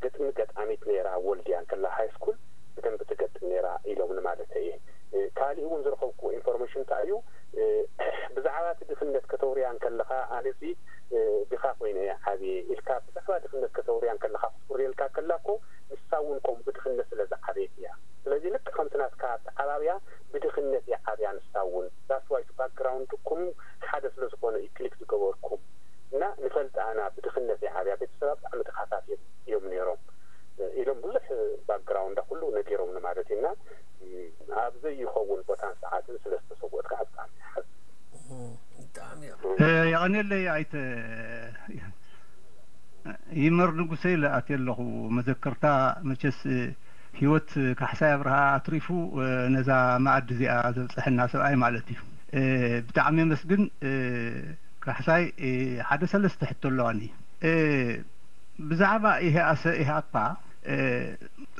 ግጥሚ ገጣሚት ነይራ፣ ወልድያ እንከላ ሃይ ስኩል ብደንቢ ትገጥም ነይራ ኢሎምኒ ማለት እየ። ካሊእ እውን ዝረኸብኩ ኢንፎርሜሽን እንታይ እዩ? ብዛዕባ እቲ ድኽነት ከተውርያ እንከለኻ፣ ኣነሲ ድኻ ኮይነ እየ ዓብየ ኢልካ ብዛዕባ ድኽነት ከተውርያ እንከለኻ ክትውርየልካ ከላ እኮ ንሳ እውን ከምኡ ብድኽነት ስለ ዝዓበየት እያ። ስለዚ ልክዕ ከምቲ ናትካ ኣተዓባብያ ብድኽነት እያ ዓብያ ንሳ እውን። That's why ባክግራውንድኩም ሓደ ስለ ዝኾነ እዩ ክሊክ ዝገበርኩም። እና ንፈልጥ ኣና ብድኽነት እያ ዓብያ፣ ቤተሰባ ብጣዕሚ ድኻታት እዮም እዮም ነይሮም ኢሎም ብዙሕ ባክግራውንዳ ኩሉ ነጊሮምኒ ማለት እዩ። እና ኣብ ዘይኸውን ቦታን ሰዓትን ስለ ዝተሰወት ከዓ ብጣዕሚ ይሓዝን። የቐንየለይ ኣይተ ይመር ንጉሰ ኢለ ኣትየ ኣለኹ። መዘክርታ መቸስ ህይወት ካሕሳይ ኣብርሃ ኣትሪፉ ነዛ መኣዲ እዚኣ ዘብፀሐና ሰብኣይ ማለት እዩ። ብጣዕሚ የመስግን ካሕሳይ። ሓደ ሰለስተ ሕቶ ኣለዋኒ። ብዛዕባ ኢህኣሰ ኢህኣፓ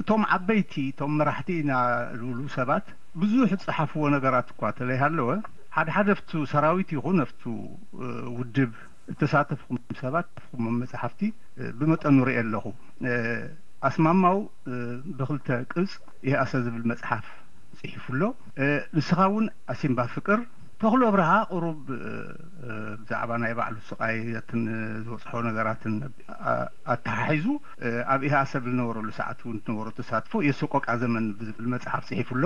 እቶም ዓበይቲ እቶም መራሕቲ ኢና ዝብሉ ሰባት ብዙሕ ዝፀሓፍዎ ነገራት እኳ ተለይሃለወ ሓደ ሓደ ኣብቱ ሰራዊት ይኹን ኣብቱ ውድብ እተሳተፍኩም ሰባት ኹም መፅሓፍቲ ብመጠኑ ርኢ ኣለኹ። ኣስማማው ብክልተ ቅፅ ኢህኣሰ ዝብል መፅሓፍ ፅሒፉ ኣሎ። ንስኻ እውን ኣሲምባ ፍቅር ተኽሎ ኣብርሃ ቁሩብ ብዛዕባ ናይ ባዕሉ ስቓያትን ዝበፅሖ ነገራትን ኣተሓሒዙ ኣብ ኢህኣሰ ብዝነበረሉ ሰዓት እውን ዝነበሮ ተሳትፎ የሰቆቃ ዘመን ብዝብል መፅሓፍ ፅሒፉ ኣሎ።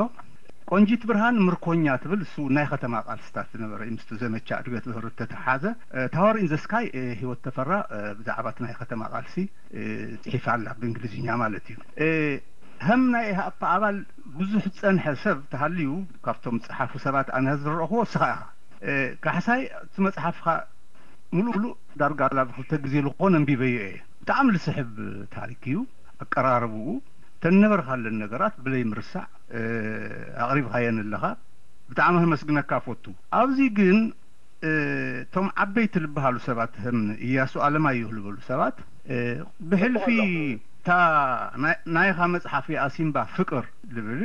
ቆንጂት ብርሃን ምርኮኛ ትብል እሱ ናይ ከተማ ቃልስታት ዝነበረ እዩ። ምስቲ ዘመቻ እድገት ብህር ተተሓዘ ታወር ኢን ዘ ስካይ ህይወት ተፈራ ብዛዕባ እቲ ናይ ከተማ ቃልሲ ፅሒፋ ኣላ ብእንግሊዝኛ ማለት እዩ። ከም ናይ ኢህኣፓ ኣባል ብዙሕ ዝፀንሐ ሰብ ተሃልዩ ካብቶም ዝፀሓፉ ሰባት ኣነ ዝረእኽዎ እስኻ ኢኻ። ካሕሳይ እቲ መፅሓፍኻ ሙሉእ ሙሉእ ዳርጋ ላብ ክልተ ግዜ ዝኾነ ኣንቢበዮ እየ። ብጣዕሚ ዝስሕብ ታሪክ እዩ። ኣቀራርብኡ ተነበርካለን ነገራት ብለይ ምርሳዕ ኣቕሪብካየን ኣለኻ። ብጣዕሚ ከመስግነካ ፈቱ። ኣብዚ ግን እቶም ዓበይቲ ዝበሃሉ ሰባት ከም እያሱ ኣለማየሁ ዝበሉ ሰባት ብሕልፊ እታ ናይኻ መፅሓፍ ኣሲምባ ፍቅር ዝብል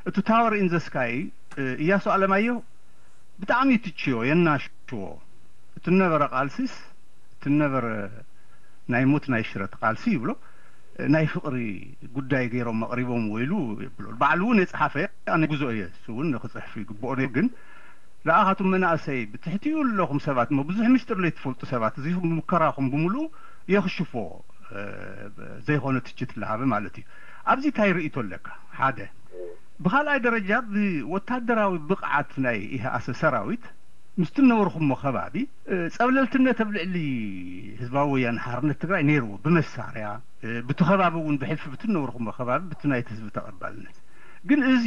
እቲ ታወር ኢን ዘ ስካይ እያሱ ኣለማየሁ ብጣዕሚ ትችዮ የናሽዎ። እቲ ነበረ ቃልሲስ እቲ ነበረ ናይ ሞት ናይ ሽረት ቃልሲ ይብሎ ናይ ፍቅሪ ጉዳይ ገይሮም ኣቕሪቦም ወይሉ ይብሎ። ባዕሉ እውን የፅሓፈ ኣነ ጉዞ እየ እሱ እውን ክፅሕፍ ይግብኦ ነይሩ ግን ለኣኻቱም መናእሰይ ብትሕቲኡ ኣለኹም ሰባት እሞ ብዙሕ ምሽጥር ለይትፈልጡ ሰባት እዚ ሙከራኹም ብምሉኡ የኽሽፎ ዘይኮነ ትችት ለሃበ ማለት እዩ። ኣብዚ እንታይ ርእይቶ ኣለካ? ሓደ ብካልኣይ ደረጃ ብወታደራዊ ብቕዓት ናይ ኢህኣሰ ሰራዊት ምስቲ ነበርኩሞ ከባቢ ጸብለልትነት ኣብ ልዕሊ ህዝባዊ ወያነ ሓርነት ትግራይ ነይርዎ ብመሳርያ ብቲ ከባቢ እውን ብሕልፊ ብቲ ነበርኩሞ ከባቢ ብቲ ናይቲ ህዝቢ ተቐባልነት ግን እዚ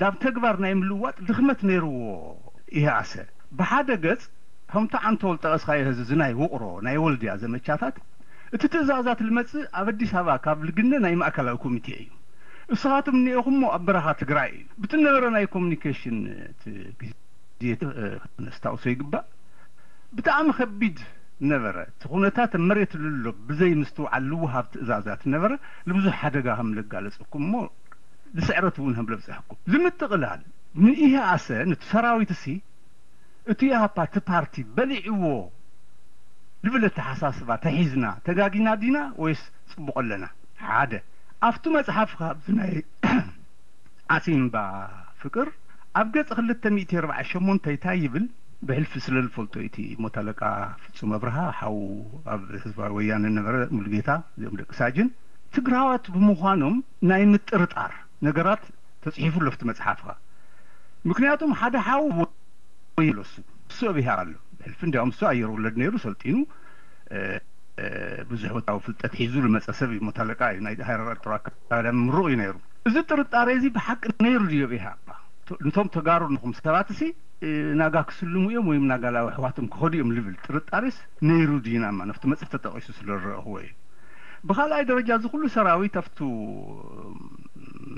ናብ ተግባር ናይ ምልዋጥ ድኽመት ነይርዎ። ኢህኣሰ ብሓደ ገጽ ከምቲ ዓንተወል ጠቐስካዮ ህዚ እዚ ናይ ውቕሮ ናይ ወልድያ ዘመቻታት እቲ ትእዛዛት ልመጽእ ኣብ ኣዲስ ኣበባ ካብ ልግነ ናይ ማእከላዊ ኮሚቴ እዩ። እስኻትም እኒኤኹሞ ኣብ በረኻ ትግራይ እዩ። ብቲ ነበረ ናይ ኮሚኒኬሽን እቲ ግዜ ነስታውሶ ይግባእ ብጣዕሚ ከቢድ ነበረ። እቲ ኩነታት ኣብ መሬት ልሎ ብዘይ ምስትውዓል ልውሃብ ትእዛዛት ነበረ። ንብዙሕ ሓደጋ ከም ለጋለጸኩም እሞ ንስዕረት እውን ከም ለብጻሕኩም። ንምጥቕላል ንኢህኣሰ፣ ነቲ ሰራዊት እሲ እቲ ኢህኣፓ እቲ ፓርቲ በሊዕዎ ልብል ኣተሓሳስባ ተሒዝና ተጋጊና ዲና ወይስ ጽቡቕ ኣለና? ሓደ፣ ኣብቲ መጽሓፍካ፣ ኣብቲ ናይ ዓሲምባ ፍቅር ኣብ ገጽ ክልተ ሚእቲ ኣርባዓ ሸሞንተ እንታይ ይብል? ብሕልፊ ስለ ዝፈልጦ እቲ ሞት ኣለቃ ፍጹም ኣብርሃ ሓው ኣብ ህዝባዊ ወያነ ነበረ፣ ሙሉጌታ፣ እዚኦም ደቂ ሳጅን ትግራዋት ብምዃኖም ናይ ምጥርጣር ነገራት ተጽሒፉ ኣሎ ኣብቲ መጽሓፍካ። ምክንያቱም ሓደ ሓው ወይ ኣሎ እሱ፣ እሱ ኣብያ ኣሎ። ብሕልፊ እንዲያውም እሱ ኣየር ወለድ ነይሩ፣ ሰልጢኑ፣ እ፣ እ፣ ብዙሕ ወታዊ ፍልጠት ሒዙ ዝመጸ ሰብ እዩ። ሞት ኣለቃ እዩ፣ ናይ ሃረር ኤርትራ ኣካዳሚ ምሩቕ እዩ ነይሩ። እዚ ጥርጣሬ እዚ ብሓቂ ነይሩ ድዩ ኣብ ኢህኣፓ? ነቶም ተጋሩ ንኹም ሰባት እሲ፣ እ፣ ናጋ ክስልሙ እዮም ወይም ናጋ ላው ኣሕዋቶም ክኸዱ እዮም ልብል ጥርጣሬስ ነይሩ ድዩ? ናማ ነፍቲ መጽሕፍ ተጠቒሱ ስለ ዝረእኽዎ እዩ። ብኻልኣይ ደረጃ እዚ ኩሉ ሰራዊት ኣብቱ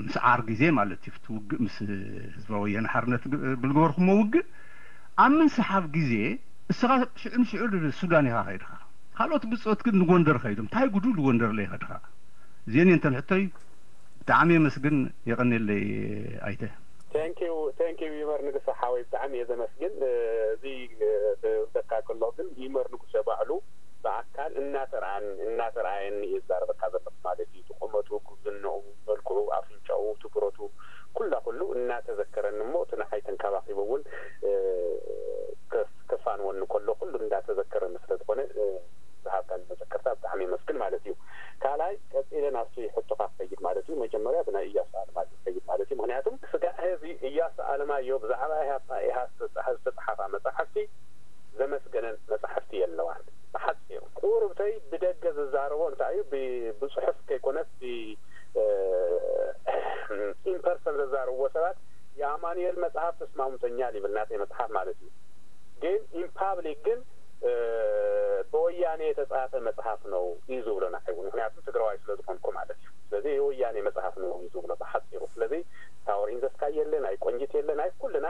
ምስዓር ግዜ ማለት እዩ፣ ኣብቲ ውግእ ምስ ህዝባዊ ወያነ ሓርነት ግ-፣ ብዝገበርኩሞ ውግእ ኣብ ምንስሓብ ግዜ እስኻ ሽዑ ንሽዑ ሱዳን ኢኻ ከይድኻ። ካልኦት ብጾት ግን ንጎንደር ከይዶም። እንታይ ጉዱ ንጎንደር ለይኸድኻ? እዚአን እየን ተን ሕቶይ። ብጣዕሚ የመስግን፣ የቐንየለይ ኣይተ። Thank you, thank you ይመር ንጉሰ ሓወይ፣ ብጣዕሚ እየ ዘመስግን። እ፣ እዚ፣ እ፣ ክብለካ ከለኹ ግን ይመር ንጉሰ ባዕሉ ብኣካል እናተርኣን እናተርኣየኒ እየ ዝዛረበካ ዘለኹ ማለት እዩ። እቲ ቁመቱ፣ ጉብዝንኡ፣ መልክዑ፣ ኣፍንጫኡ፣ እቲ ብረቱ፣ ኩላ ኩሉ እናተዘከረኒ እሞ እቲ ንዓይ ተንከባኺቡ እውን፣ እ፣ ከፍ-፣ ከፋንወኒ ከሎ ኩሉ እንዳተዘከረኒ ስለ ዝኾነ፣ እ፣ ዝሃብካኒ መዘከርታ ብጣዕሚ የመስግን ማለት እዩ። ካልኣይ ቀጺለ ናብቲ ሕቶኻ ክኸይድ ማለት እዩ። መጀመርያ ብናይ እያሱ ኣለማየሁ ክኸይድ ማለት እዩ። ምኽንያቱም ስጋዕ ህዚ እያሱ ኣለማየሁ ብዛዕባ ኢህኣፓ ኢሃ ዝተጻ-፣ ዝተጻሓፋ መጻሕፍቲ ዘመስገነን መጻሕፍቲ የለዋን። ብሓጺሩ ቁሩብተይ ብደገ ዝዛረቦ እንታይ እዩ፣ ብ-፣ ብጽሑፍ ከይኮነስ ብ-፣ እ፣ ኢምፐርሰን ዘዛረብዎ ሰባት የኣማኑኤል መጽሓፍ ተስማምቶኛል ይብል፣ ናተይ መጽሓፍ ማለት እዩ። ግን ኢን ፓብሊክ ግን፣ እ፣ በወያኔ የተጻፈ መጽሐፍ ነው እዩ ዝብሎ ንዓይ እውን፣ ምክንያቱም ትግራዋይ ስለ ዝኾንኩ ማለት እዩ። ስለዚ የወያኔ መጽሐፍ ነው እዩ ዝብሎ ብሓጺሩ። ስለዚ ታወር ኢን ዘ ስካይ የለ፣ ናይ ቆንጂት የለ፣ ናይ ኩልና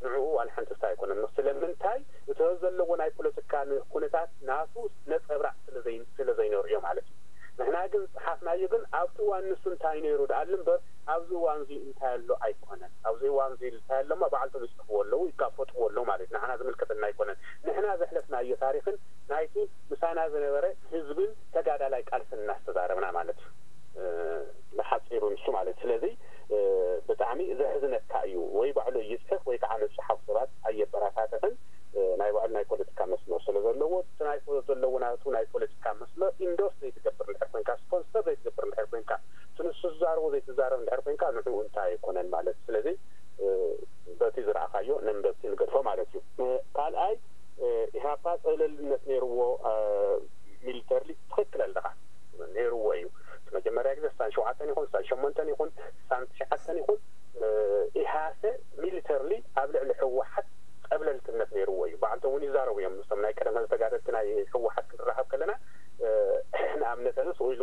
ንዕኡ ዋላ ሓንቲ ስታይ ኣይኮነን። ስለምንታይ? እቲ ዘለዎ ናይ ፖለቲካ ን-፣ ኩነታት ናቱ ነጸብራቕ ስለ ዘይ-፣ ስለ ዘይነርእዮ ማለት እዩ። ንሕና ግን ዝጸሓፍናዮ ግን ኣብቲ እዋን ንሱ እንታይ ነይሩ ደኣሉ እምበር ኣብዚ እዋን እዚ እንታይ ኣሎ ኣይኮነን። ኣብዚ እዋን እዚ እንታይ ኣሎ እሞ ባዕልቶም ይጽሕፍዎ ኣለዉ፣ ይጋፈጥዎ ኣለዉ ማለት እዩ። ንዓና ዝምልከተና ኣይኮነን። ንሕና ዘሕለፍናዮ ታሪኽን ናይቲ ምሳና ዝነበረ ህዝብን ተጋዳላይ ቃልስን እናስተዛረብና ማለት እዩ። እ፣ ብሓጺሩ ንሱ ማለት እዩ። ስለዚ፣ እ፣ ብጣዕሚ ዘሕዝነካ እዩ። ወይ ባዕሉ ይጽሕፍ ወይ ከዓ ንዝጸሓፉ ሰባት ኣየበራታትዕን። እ፣ ናይ ባዕሉ ናይ ፖለቲካ መስመር ስለ ዘለዎ፣ እቲ ናይ ፖ-፣ ዘለዎ ናቱ ናይ ፖለቲካ መስመር ኢንዶርስ ዘይትገብር እንድሕር ኮይንካ፣ ስፖንሰር ዘይትገብር እንድሕር ኮይንካ፣ እቲ ንሱ ዝዛረቦ ዘይትዛረብ እንድሕር ኮይንካ፣ ንዕኡ እንታይ ኣይኮነን ማለት እዩ። ስለዚ፣ እ፣ በቲ ዝረኣኻዮ ነንበብቲ ንገድፎ ማለት እዩ። እ፣ ካልኣይ፣ እ፣ ኢህኣፓ ጸብለልነት ነይርዎ፣ እ፣ ሚሊተርሊ ትኽክል ኣለኻ፣ ነይርዎ እዩ። እቲ መጀመርያ ግዜ ስሳን ሸውዓተን ይኹን፣ ስሳን ሸሞንተን ይኹን፣ ስሳን ትሽዓተን ይኹን፣ እ፣ ኢህኣሰ ሚሊተርሊ ኣብ ልዕሊ ህወሓት ጸብለልትነት ነይርዎ እዩ። ባዕልቶም እውን ይዛረቡ እዮም። ምስቶም ናይ ቀደም ተጋደልቲ ናይ ህወሓት ክንራኸብ ከለና፣ እ፣ ንኣብነት ኣነስ ኢሉ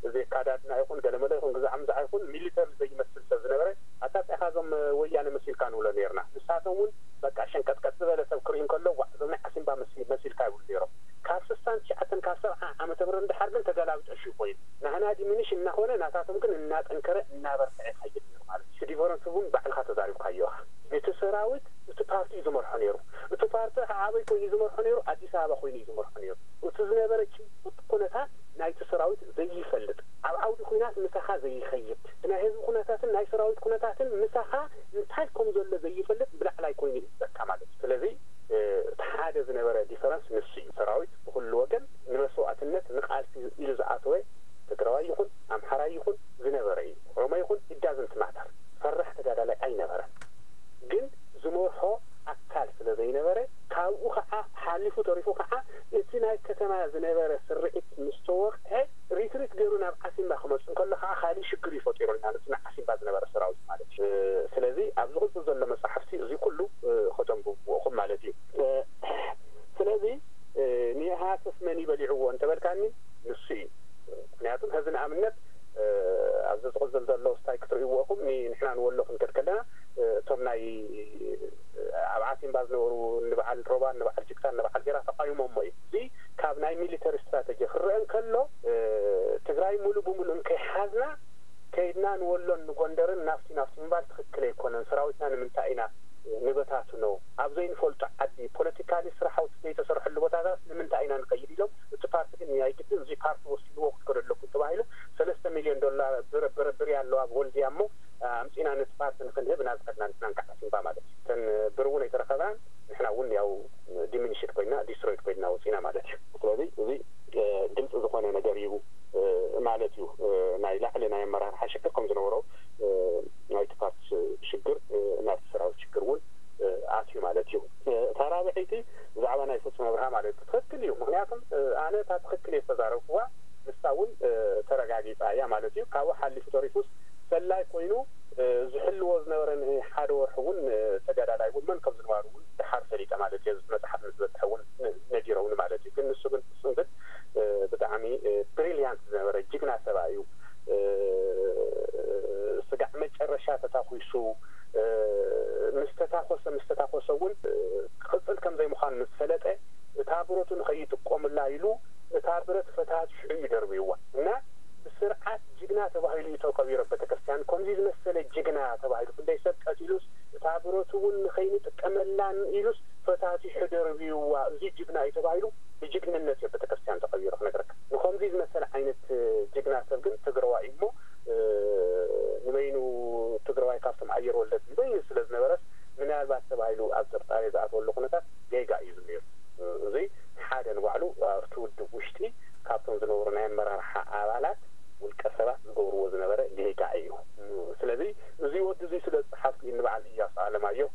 እዚ ካዳድና ይኹን ገለመለ ይኹን ግዛዕ ምዛዕ ይኹን ሚሊተሪ ዘይመስል ሰብ ዝነበረ ኣታ ጣይኻ እዞም ወያነ መሲልካ ንብሎ ነይርና። ንሳቶም እውን በቃ ሸንቀጥቀጥ ዝበለ ሰብ ክርኢ እንከሎ ዋዕ እዞም ናይ ዓሲምባ መሲ-፣ መሲልካ ይብሉ ነይሮም። ካብ ስሳን ትሽዓተን ካብ ሰብዓ ዓመተ ምህረት ንድሓር ግን ተገላቢጦሽ እዩ ኮይኑ። ናህና ዲሚኒሽ እናኾነ ናታቶም ግን እናጠንከረ እናበርትዐ ይኸይድ ነይሩ ማለት እዩ። እቲ ዲፈረንስ እውን ባዕልኻ ተዛሪብካዮ ኢኻ። እቲ ሰራዊት እቲ ፓርቲ እዩ ዝመርሖ ነይሩ። እቲ ፓርቲ ከዓ ኣበይ ኮይኑ እዩ ዝመርሖ ነይሩ? ኣዲስ ኣበባ ኮይኑ እዩ ዝመርሖ ነይሩ። እቲ ዝነበረ ጭቡጥ ኩነታት ናይቲ ሰራዊት ዘይፈልጥ፣ ኣብ ዓውዲ ኲናት ምሳኻ ዘይኸይድ፣ ናይ ህዝቢ ኩነታትን ናይ ሰራዊት ኩነታትን ምሳኻ እንታይ ከም ዘሎ ዘይፈልጥ ብላዕላይ ኮይኑ እዩ ዝጸካ ማለት እዩ። ስለዚ፣ እ፣ እቲ ሓደ ዝነበረ ዲፈረንስ ንሱ እዩ። ሰራዊት ብኹሉ ወገን ንመስዋእትነት ንቃልሲ ኢሉ ዝኣተወ ትግራዋይ ይኹን ኣምሓራይ ይኹን ዝነበረ እዩ። ኦሮሞ ይኹን it doesn't matter። ፈራሕ ተጋዳላይ ኣይነበረን። ግን ዝመርሖ ኣካል ስለ ዘይነበረ ካብኡ ከዓ ሓሊፉ ተሪፉ ከዓ እቲ ናይ ከተማ ዝነበረ ስርዒት ምስ ተወቕዐ ሪትሪት ገይሩ ናብ ዓሲምባ ክመፅእ እንከሎ ከዓ ካሊእ ሽግር እዩ ፈጢሩልና፣ ነቲ ናይ ዓሲምባ ዝነበረ ሰራዊት ማለት እዩ። እ፣ ስለዚ ኣብ ዝቕፅል ዘሎ መፅሓፍቲ እዚ ኩሉ፣ እ፣ ከተንብብዎ ኢኹም ማለት እዩ። እ፣ ስለዚ፣ እ፣ ንኢሃሰስ መን እዩ በሊዕዎ እንተበልካኒ ንሱ እዩ። ምክንያቱም ሕዚ ንኣብነት፣ እ፣ ኣብዚ ዝቕፅል ዘሎ ስታይ ክትርእይዎ ኢኹም፣ ኒ-፣ ንሕና ንወሎ ክንከድ ከለና፣ እ፣ እቶም ናይ፣ እ፣ ኣብ ዓሲምባ ዝነበሩ ንበዓል ሮባ፣ ንበዓል ጅግታ፣ ንበዓል ጌራ ተቃይሞሞ እዩ። እዚ ካብ ትክክል እዩ። ምክንያቱም ኣነ እታ ትክክል እየ ዝተዛረብኩዋ፣ ንሳ እውን ተረጋጊፃ እያ ማለት እዩ። ካብኡ ሓሊፉ ተሪፉስ ሰላይ ኮይኑ ዝሕልዎ ዝነበረ ንሓደ ወርሒ እውን ተጋዳላይ እውን መን ከም ዝንባሩ እውን ድሓር ፈሊጠ ማለት እዩ። መፅሓፍ ምስ በፅሐ እውን ነጊረውኒ ማለት እዩ። ግን ንሱ ግን ፍፁም ግን ብጣዕሚ ብሪሊያንት ዝነበረ ጅግና ሰባ እዩ። ስጋዕ መጨረሻ ተታኪሱ ምስ ተታኮሰ ምስ ተታኮሰ እውን ክቕፅል ከም ዘይምዃኑ ምስ ፈለጠ እታ ብረቱ ንኸይጥቀሙላ ኢሉ እታ ብረት ፈታትሑ እዩ ደርብይዋ እና ብስርዓት ጅግና ተባሂሉ እዩ ተቐቢሩ ኣብ ቤተክርስትያን። ከምዚ ዝመሰለ ጅግና ተባሂሉ ክንደይ ሰብ ቀቲሉስ እታ ብረቱ እውን ንኸይንጥቀመላን ኢሉስ ፈታቲሑ ደርብይዋ። እዚ ጅግና እዩ ተባሂሉ ብጅግንነት እዩ ኣብ ቤተክርስትያን ተቐቢሩ ክነግረካ። ንኸምዚ ዝመሰለ ዓይነት ጅግና ሰብ ግን ትግራዋይ እዩ እሞ ንበይኑ ትግራዋይ ካብቶም ኣየር ወለድ ንበይኑ ስለ ዝነበረስ ምናልባት ተባሂሉ ኣብ ጥርጣሬ ዝኣተወሉ ኩነታት ጌጋ እዩ ዝነይሩ። እዚ ሓደ ንባዕሉ ኣብቲ ውድብ ውሽጢ ካብቶም ዝነበሩ ናይ ኣመራርሓ ኣባላት ውልቀ ሰባት ዝገብርዎ ዝነበረ ጌጋ እዩ። ስለዚ እዚ ወዲ እዚ ስለ ዝፀሓፍኩ እዩ ንበዓል እያሱ ኣለማየሁ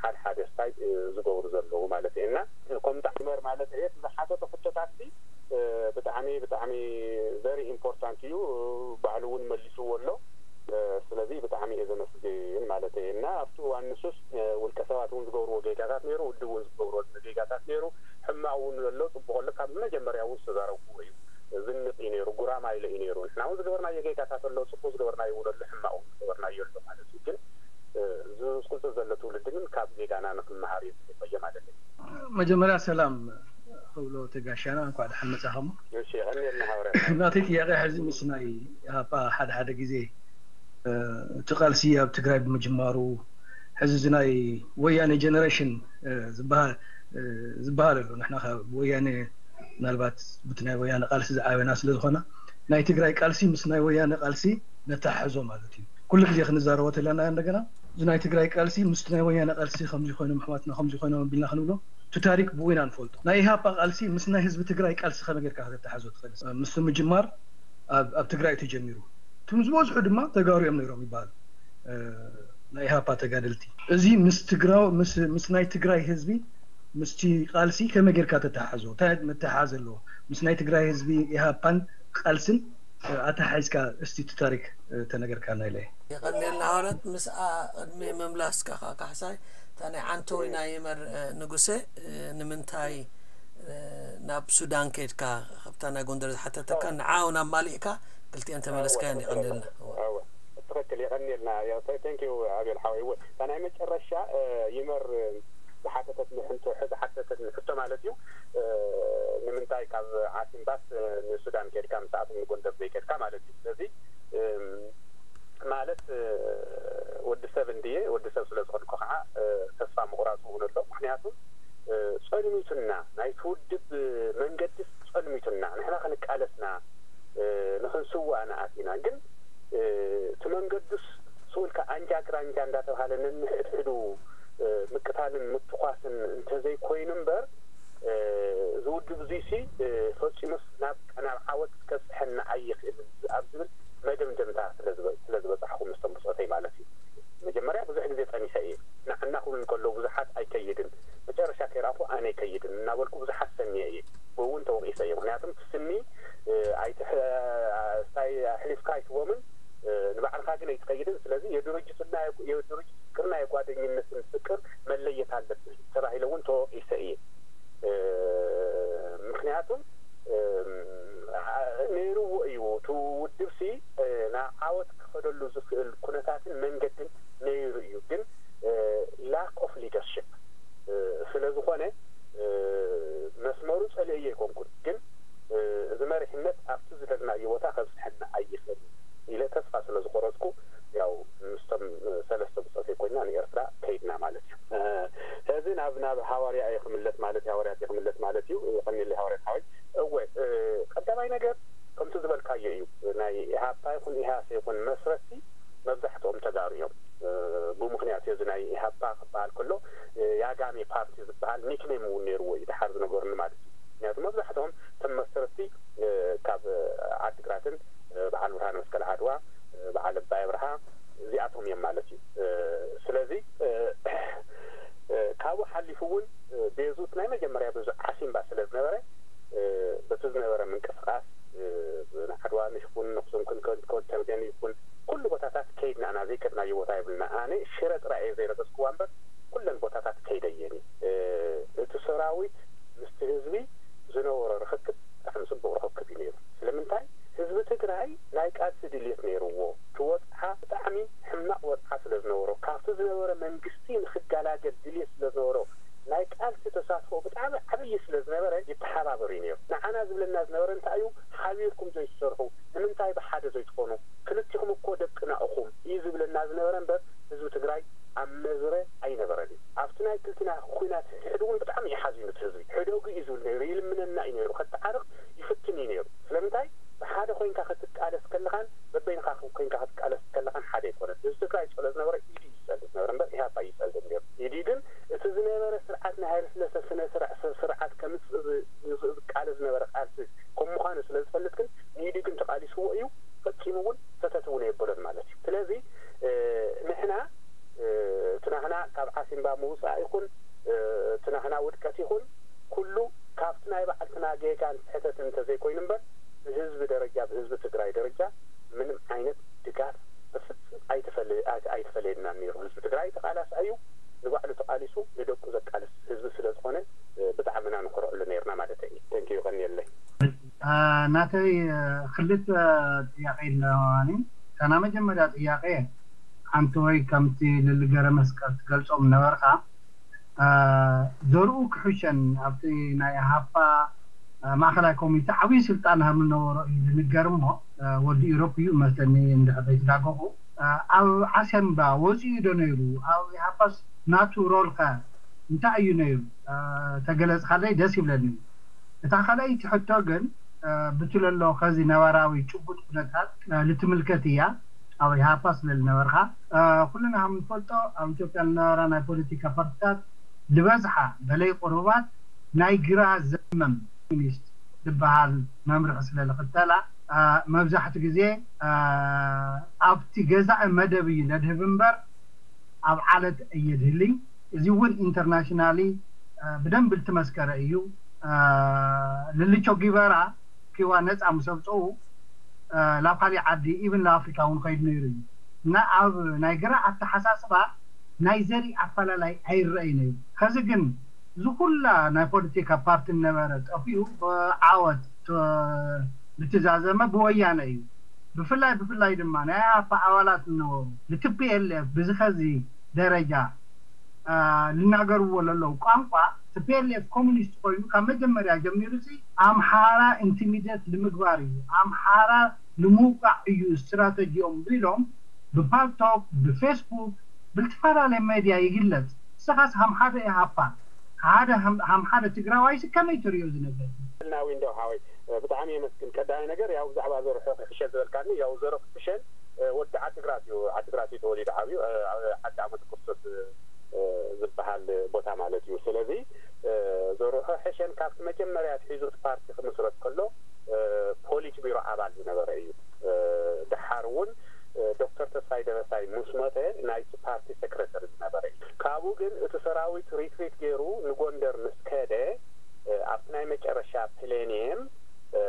ሓደ ሓደ ስታይ ዝገብሩ ዘለዉ ማለት እየ እና ከምታ ይመር ማለት እየ ዝሓተቶ ሕቶታት ብጣዕሚ ብጣዕሚ very important እዩ። ባዕሉ እውን መሊስዎ ኣሎ። ስለዚ ብጣዕሚ እየ ዘመስግን ማለት እየ እና ኣብቲ እዋን ንሱስ ውልቀ ሰባት እውን ዝገብርዎ ጌጋታት ነይሩ፣ ውድብ እውን ዝገብርዎ ጌጋታት ነይሩ፣ ሕማቕ እውን ኣሎ፣ ፅቡቕ ኣሎ። ካብ መጀመርያ እውን ዝተዛረብኩዎ እዩ። ዝንቕ እዩ ነይሩ፣ ጉራማይለ እዩ ነይሩ። ንሕና እውን ዝገበርናዮ ጌጋታት ኣሎ፣ ፅቡቕ ዝገበርናዮ እውን ኣሎ፣ ሕማቕ እውን ዝገበርናዮ ኣሎ ማለት እዩ። ግን ዝቕፅል ዘሎ ትውልዲ ግን ካብ ጌጋና ንክመሃር እዩ ዝፅበዮ ማለት እዩ። መጀመርያ ሰላም ክብሎ ተጋሻና እንኳዕ ደሓን መጻኸሞ። እሺ ቀኒልና ሃወርያ ናተይ ጥያቄ ሕዚ ምስ ናይ ኢህኣፓ ሓደ ሓደ ግዜ እቲ ቃልሲ ኣብ ትግራይ ብምጅማሩ ሕዚ እዚ ናይ ወያነ ጀነሬሽን ዝበሃል ዝበሃል ኣሎ። ንሕና ካብ ወያነ ምናልባት ብቲ ናይ ወያነ ቃልሲ ዝዓበና ስለ ዝኾና ናይ ትግራይ ቃልሲ ምስ ናይ ወያነ ቃልሲ ነተሓሕዞ ማለት እዩ። ኩሉ ግዜ ክንዛረቦ ተለና እንደገና እዚ ናይ ትግራይ ቃልሲ ምስቲ ናይ ወያነ ቃልሲ ከምዚ ኮይኖም ኣሕዋትና ከምዚ ኮይኖም ኣቢልና ክንብሎ እቲ ታሪክ ብኡ ኢና ንፈልጦ። ናይ ኢህኣፓ ቃልሲ ምስ ናይ ህዝቢ ትግራይ ቃልሲ ከመይ ጌርካ ከተተሓዞ ትኽእል? ምስ ምጅማር ኣብ ኣብ ትግራይ ተጀሚሩ እቶም ዝበዝሑ ድማ ተጋሩ እዮም ነይሮም ይበሃል። ናይ ኢህኣፓ ተጋደልቲ እዚ ምስ ትግራው ምስ ምስ ናይ ትግራይ ህዝቢ ምስቲ ቃልሲ ከመይ ጌርካ ተተሓዞ? እንታይ መተሓሓዝ ኣለዎ ምስ ናይ ትግራይ ህዝቢ ኢህኣፓን ቃልስን ኣተሓሒዝካ እስቲ እቲ ታሪክ ተነገርካና ኢለ። የቐንየልና ሃወርያት ምስኣ ቅድሚ ምምላስካ ከዓ ካሕሳይ እታ ናይ ዓንተወይ ናይ የመር ንጉሰ ንምንታይ ናብ ሱዳን ከድካ ካብታ ናይ ጎንደር ዝሓተተካ ንዓው ናብ ማሊእካ ክልቲኤን ተመለስካየን የቐንየልና። ትክክል የቐንየልና። Thank you ኣቤል ሓወይ። እወ እታ ናይ መጨረሻ ይመር ዝሓተተትኒ ሕቶ ዝሓተተትኒ ሕቶ ማለት እዩ ንምንታይ ካብ ዓሲምባስ ንሱዳን ከድካ ምስኣቶም ንጎንደር ዘይከድካ ማለት እዩ። ስለዚ ማለት ወዲ ሰብ እንድየ ወዲ ሰብ ስለ ዝኾንኩ ከዓ ተስፋ ምቑራፅ እውን ኣሎ። ምክንያቱ ፀልሚቱና ናይቲ ውድብ መንገዲ ፀልሚቱና ንሕና ክንቃለስና ንክንስዋእ ንኣቲና ግን እቲ መንገዱስ ስኡልካ ኣንጃ ግራንጃ እንዳተባሃለ ነንሕድሕዱ ምቅታልን ምትኳስን እንተዘይኮይኑ እምበር እዚ ውድብ እዙይ ሲ ፈፂሙስ ናብ ናብ ዓወት ከብፅሐና ኣይኽእልን ኣብ ዝብል መደምደምታ ስለ ዝበፃሕኹ ምስቶም ብፆተይ ማለት እዩ። መጀመርያ ብዙሕ ግዜ ፀኒሐ እየ። ንዓና ክብሉ እንከለዉ ብዙሓት ኣይከይድን መጨረሻ ከይረኣኹ ኣነ ኣይከይድን እናበልኩ ብዙሓት ሰኒየ እየ። ብእውን ተወቂሰ እየ። ምክንያቱም እቲ ስኒ ኣይትሕ ኣሕሊፍካ ኣይትቦምን ንባዕልካ ግን ኣይትኸይድን። ስለዚ የድርጅትና የድርጅት ፍቅርና የጓደኝነትን ፍቅር መለየት ኣለብን ተባሂለ እውን ተወቂሰ እየ። ምክንያቱም ነይርዎ እዩ እቲ ውድብ ሲ ናብ ዓወት ክኸደሉ ዝኽእል ኩነታትን መንገድን ነይሩ እዩ። ግን lack of leadership ስለ ዝኾነ መስመሩ ፀሊኤዮ ኣይኮንኩን። ግን እዚ መሪሕነት ኣብቲ ዝደልናዮ ቦታ ከብፅሐና ኣይኽእልን ኢለ ተስፋ ስለ ዝቆረፅኩ ያው ምስቶም ሰለስተ ብፆተይ ኮይና ንኤርትራ ከይድና ማለት እዩ። ሕዚ ናብ ናብ ሃዋርያ እየ ክምለስ ማለት እዩ። ሃዋርያት እየ ክምለስ ማለት እዩ። የቐንየለይ ሃዋርያት ሓወይ። እወ ቀዳማይ ነገር ከምቲ ዝበልካዮ እዩ። ናይ ኢሃፓ ይኹን ኢሃሰ ይኹን መስረቲ መብዛሕትኦም ተጋሩ እዮም። ብምኽንያት እዩ እዚ ናይ ኢሃፓ ክበሃል ከሎ የኣጋሜ ፓርቲ ዝበሃል ኒክኔም እውን ነይርዎ እዩ ድሓር ዝነገሩኒ ማለት እዩ። ምክንያቱ መብዛሕትኦም ዝብለና ዝነበረ እንታይ እዩ? ሓቢርኩም ዘይትሰርሑ፣ ንምንታይ ብሓደ ዘይትኾኑ? ክልቲኹም እኮ ደቅና እኹም እዩ ዝብለና ዝነበረ እምበር፣ ህዝቢ ትግራይ ኣብ መዝረ ኣይነበረን እዩ። ኣብቲ ናይ ክልቲና ኩናት ሕድሕድ እውን ብጣዕሚ እዩ ሓዚኑ እቲ ህዝቢ። ሕደጉ እዩ ዝብል ነይሩ፣ ይልምነና እዩ ነይሩ፣ ከተዓርቕ ይፍትን እዩ ነይሩ። ስለምንታይ? ብሓደ ኮይንካ ክትቃለስ ከለኻን በበይንኻ ኮይንካ ክትቃለስ ከለኻን ሓደ ኣይኮነን። ህዝቢ ትግራይ ዝጸሎ ዝነበረ ኢዲ እዩ ዝጸልእ ዝነበረ እምበር ኢህኣፓ እዩ ዝጸልእ ነይሩ። ኢዲ ግን እቲ ዝነበረ ስርዓት ናይ ሃይለስላሴ ስነ ስርዓ-፣ ስርዓት ከምጽእ ዝ-፣ ዝ-፣ ዝቃለስ ዝነበረ ቃልሲ ከም ምዃኑ ስለ ዝፈልጥ ግን ንኢዲ ግን ተቓሊስዎ እዩ። ፈጺሙ እውን ሰተት እውን የበሎን ማለት እዩ። ስለዚ፣ እ፣ ንሕና፣ እ፣ እቲ ናህና ካብ ዓሲምባ ምውጻእ ይኹን፣ እ፣ እቲ ናህና ውድቀት ይኹን፣ ኩሉ ካብቲ ናይ ባዕልትና ጌጋን ስሕተትን እንተዘይኮይኑ እምበር፣ ብህዝቢ ደረጃ፣ ብህዝቢ ትግራይ ደረጃ ምንም ዓይነት ድጋፍ ብፍጹም ኣይተፈለ-፣ ኣይ-፣ ኣይተፈለየናን ነይሩ። ህዝቢ ትግራይ ተቓላሳይ እዩ። ንባዕሉ ተቓሊሱ ንደቁ ዘቃልስ ህዝቢ ስለ ዝኾነ፣ እ፣ ብጣዕሚ ኢና ንኾርዐሉ ነይርና ማለት እዩ። ተንኪዩ፣ ቀንየለይ። እ፣ ናተይ፣ እ፣ ክልተ ጥያቄ ኣለዋኒ። እታ ናይ መጀመርያ ጥያቄ፣ ሓንቲ ወይ ከምቲ ልሊ ገረ መስቀል ትገልጾም ነበርካ፣ እ፣ ዘርኡ ክሕሸን ኣብቲ ናይ ሃፓ፣ እ፣ ማእከላይ ኮሚቴ ዓብዪ ስልጣን ከም ዝነበሮ እዩ ዝንገር እሞ፣ እ፣ ወዲ ኢሮፕ እዩ መስለኒ እንድሕር ዘይተዳገኹ። እ፣ ኣብ ዓሰምባ ወፂኡ ዶ ነይሩ? ኣብ ኢሃፓስ ናቱ ሮል ከ እንታይ እዩ ነይሩ? እ፣ ተገለጽካለይ ደስ ይብለኒ። እታ ካልኣይቲ ሕቶ ግን፣ እ፣ ብትለሎ ከዚ ነባራዊ ጭቡጥ ኩነታት፣ እ፣ ልትምልከት እያ። ኣብ ኢሃፓ ስለ ዝነበርካ፣ እ፣ ኩልና ከም ንፈልጦ ኣብ ኢትዮጵያ ዝነበራ ናይ ፖለቲካ ፓርቲታት ዝበዝሓ በለይ ቁሩባት ናይ ግራ ዘመም ኮሚኒስት ዝበሃል መምርሒ ስለ ዝኽተላ፣ እ፣ መብዛሕቲ ግዜ፣ እ፣ ኣብቲ ገዛኢ መደብ እዩ ለድህብ እምበር ኣብ ዓለት እየድህልይ። እዚ እውን ኢንተርናሽናሊ፣ እ፣ ብደንብ ልትመስከረ እዩ። እ፣ ልልቾ ጊበራ ኪዋ ነፃ ምስ ኣውፅኡ፣ እ፣ ላብ ካሊእ ዓዲ፣ ኢቭን ላብ ኣፍሪካ እውን ከይዱ ነይሩ እዩ። እና ኣብ ናይ ግራ ኣተሓሳስባ ናይ ዘርኢ ኣፈላላይ ኣይረኣይ ነይሩ። ከዚ ግን እዚ ኩላ ናይ ፖለቲካ ፓርቲ ነበረ ጠፊኡ ብዓወት ተ-፣ ልትዛዘመ ብወያነ እዩ። ብፍላይ፣ ብፍላይ ድማ ናይ ኣፓ ኣባላት ዝነበሩ ንቲ ፒ ኤል ኤፍ ብዚ ኸዚ ደረጃ፣ አ፣ ልናገርዎ ለለዉ ቋንቋ፣ እቲ ፒ ኤል ኤፍ ኮሙኒስት ኮይኑ ካብ መጀመርያ ጀሚሩ ሲ ኣምሓራ ኢንቲሚዴት ንምግባር እዩ፣ ኣምሓራ ንምውቃዕ እዩ ስትራተጂኦም ቢሎም ብፓልቶክ፣ ብፌስቡክ፣ ብልትፈላለየ ሜድያ ይግለጽ። ንስኻስ ሃም ሓደ ኢሃፓ፣ ሓደ ሃም፣ ሃም ሓደ ትግራዋይሲ ከመይ ትርእዮ እዚ ነገር? ናዊ እንደው ሓወይ፣ እ፣ ብጣዕሚ የመስግን። ቀዳማይ ነገር ያው ብዛዕባ ዘርሑ ክሕሸን ዝበልካኒ፣ ያው ዘርሑ ክሕሸን፣ እ፣ ወዲ ዓዲግራት እዩ። ዓዲግራት እዩ ተወሊዱ ዓብዩ፣ እ፣ ዓዲ ዓመተ ክርስቶስ፣ እ፣ ዝበሃል ቦታ ማለት እዩ። ስለዚ፣ እ፣ ዘርሑ ሕሸን ካብቲ መጀመርያ ኣትሒዙ እቲ ፓርቲ ክምስረት ከሎ፣ እ፣ ፖሊት ቢሮ ኣባል ዝነበረ እዩ። እ፣ ደሓር እውን፣ እ፣ ዶክተር ተስፋይ ደበሳይ ምስ ሞተ ናይቲ ፓርቲ ሴክሬተሪ ዝነበረ እዩ። ካብኡ ግን እቲ ሰራዊት ሪትሪት ገይሩ ንጎንደር ምስ ከደ፣ እ፣ ኣብቲ ናይ መጨረሻ ፕሌኒየም፣ እ፣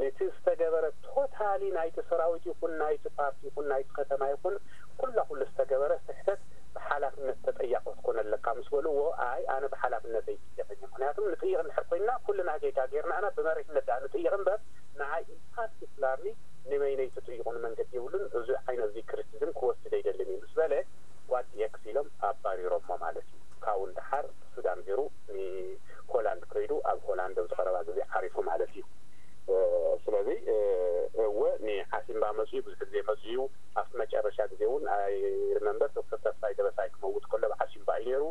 ነቲ ዝተገበረ ቶታሊ ናይቲ ሰራዊት ይኹን ናይቲ ፓርቲ ይኹን ናይቲ ከተማ ይኹን ኩላ ኩሉ ዝተገበረ ስሕተት ብሓላፍነት ተጠያቂ ክትኮን ኣለካ ምስ በልዎ፣ ኣይ ኣነ ብሓላፍነት ኣይጥየቕን እየ። ምኽንያቱም ንጥይቕ እንድሕር ኮይንና ኩልና ጌጋ ጌርና ኢና ብመሪሕነት ደኣ ንጥይቕ እምበር ንዓይ ኢን ፓርቲኩላርሊ ንበይነይ ትጥይቑኒ መንገዲ የብሉን። እዚ ዓይነት እዚ ክሪቲዝም ክወስድ ኣይደልን እየ ምስ በለ ጓድ ኤክስ ኢሎም ኣባሪሮሞ ማለት እዩ። ካብኡ ንደሓር ሱዳን ገይሩ ንሆላንድ ከይዱ ኣብ ሆላንድ ኣብዚ ቀረባ ግዜ ዓሪፉ ማለት እዩ። እ፣ ስለዚ፣ እ፣ እወ ንዓሲምባ መፅኡ ብዙሕ ግዜ መፅኡ እዩ። ኣብቲ መጨረሻ ግዜ እውን ኣይ ሪመምበር ዶክተር ተስፋይ ደበሳይ ክመውት ከሎ ኣብ ዓሲምባ እዩ ነይሩ።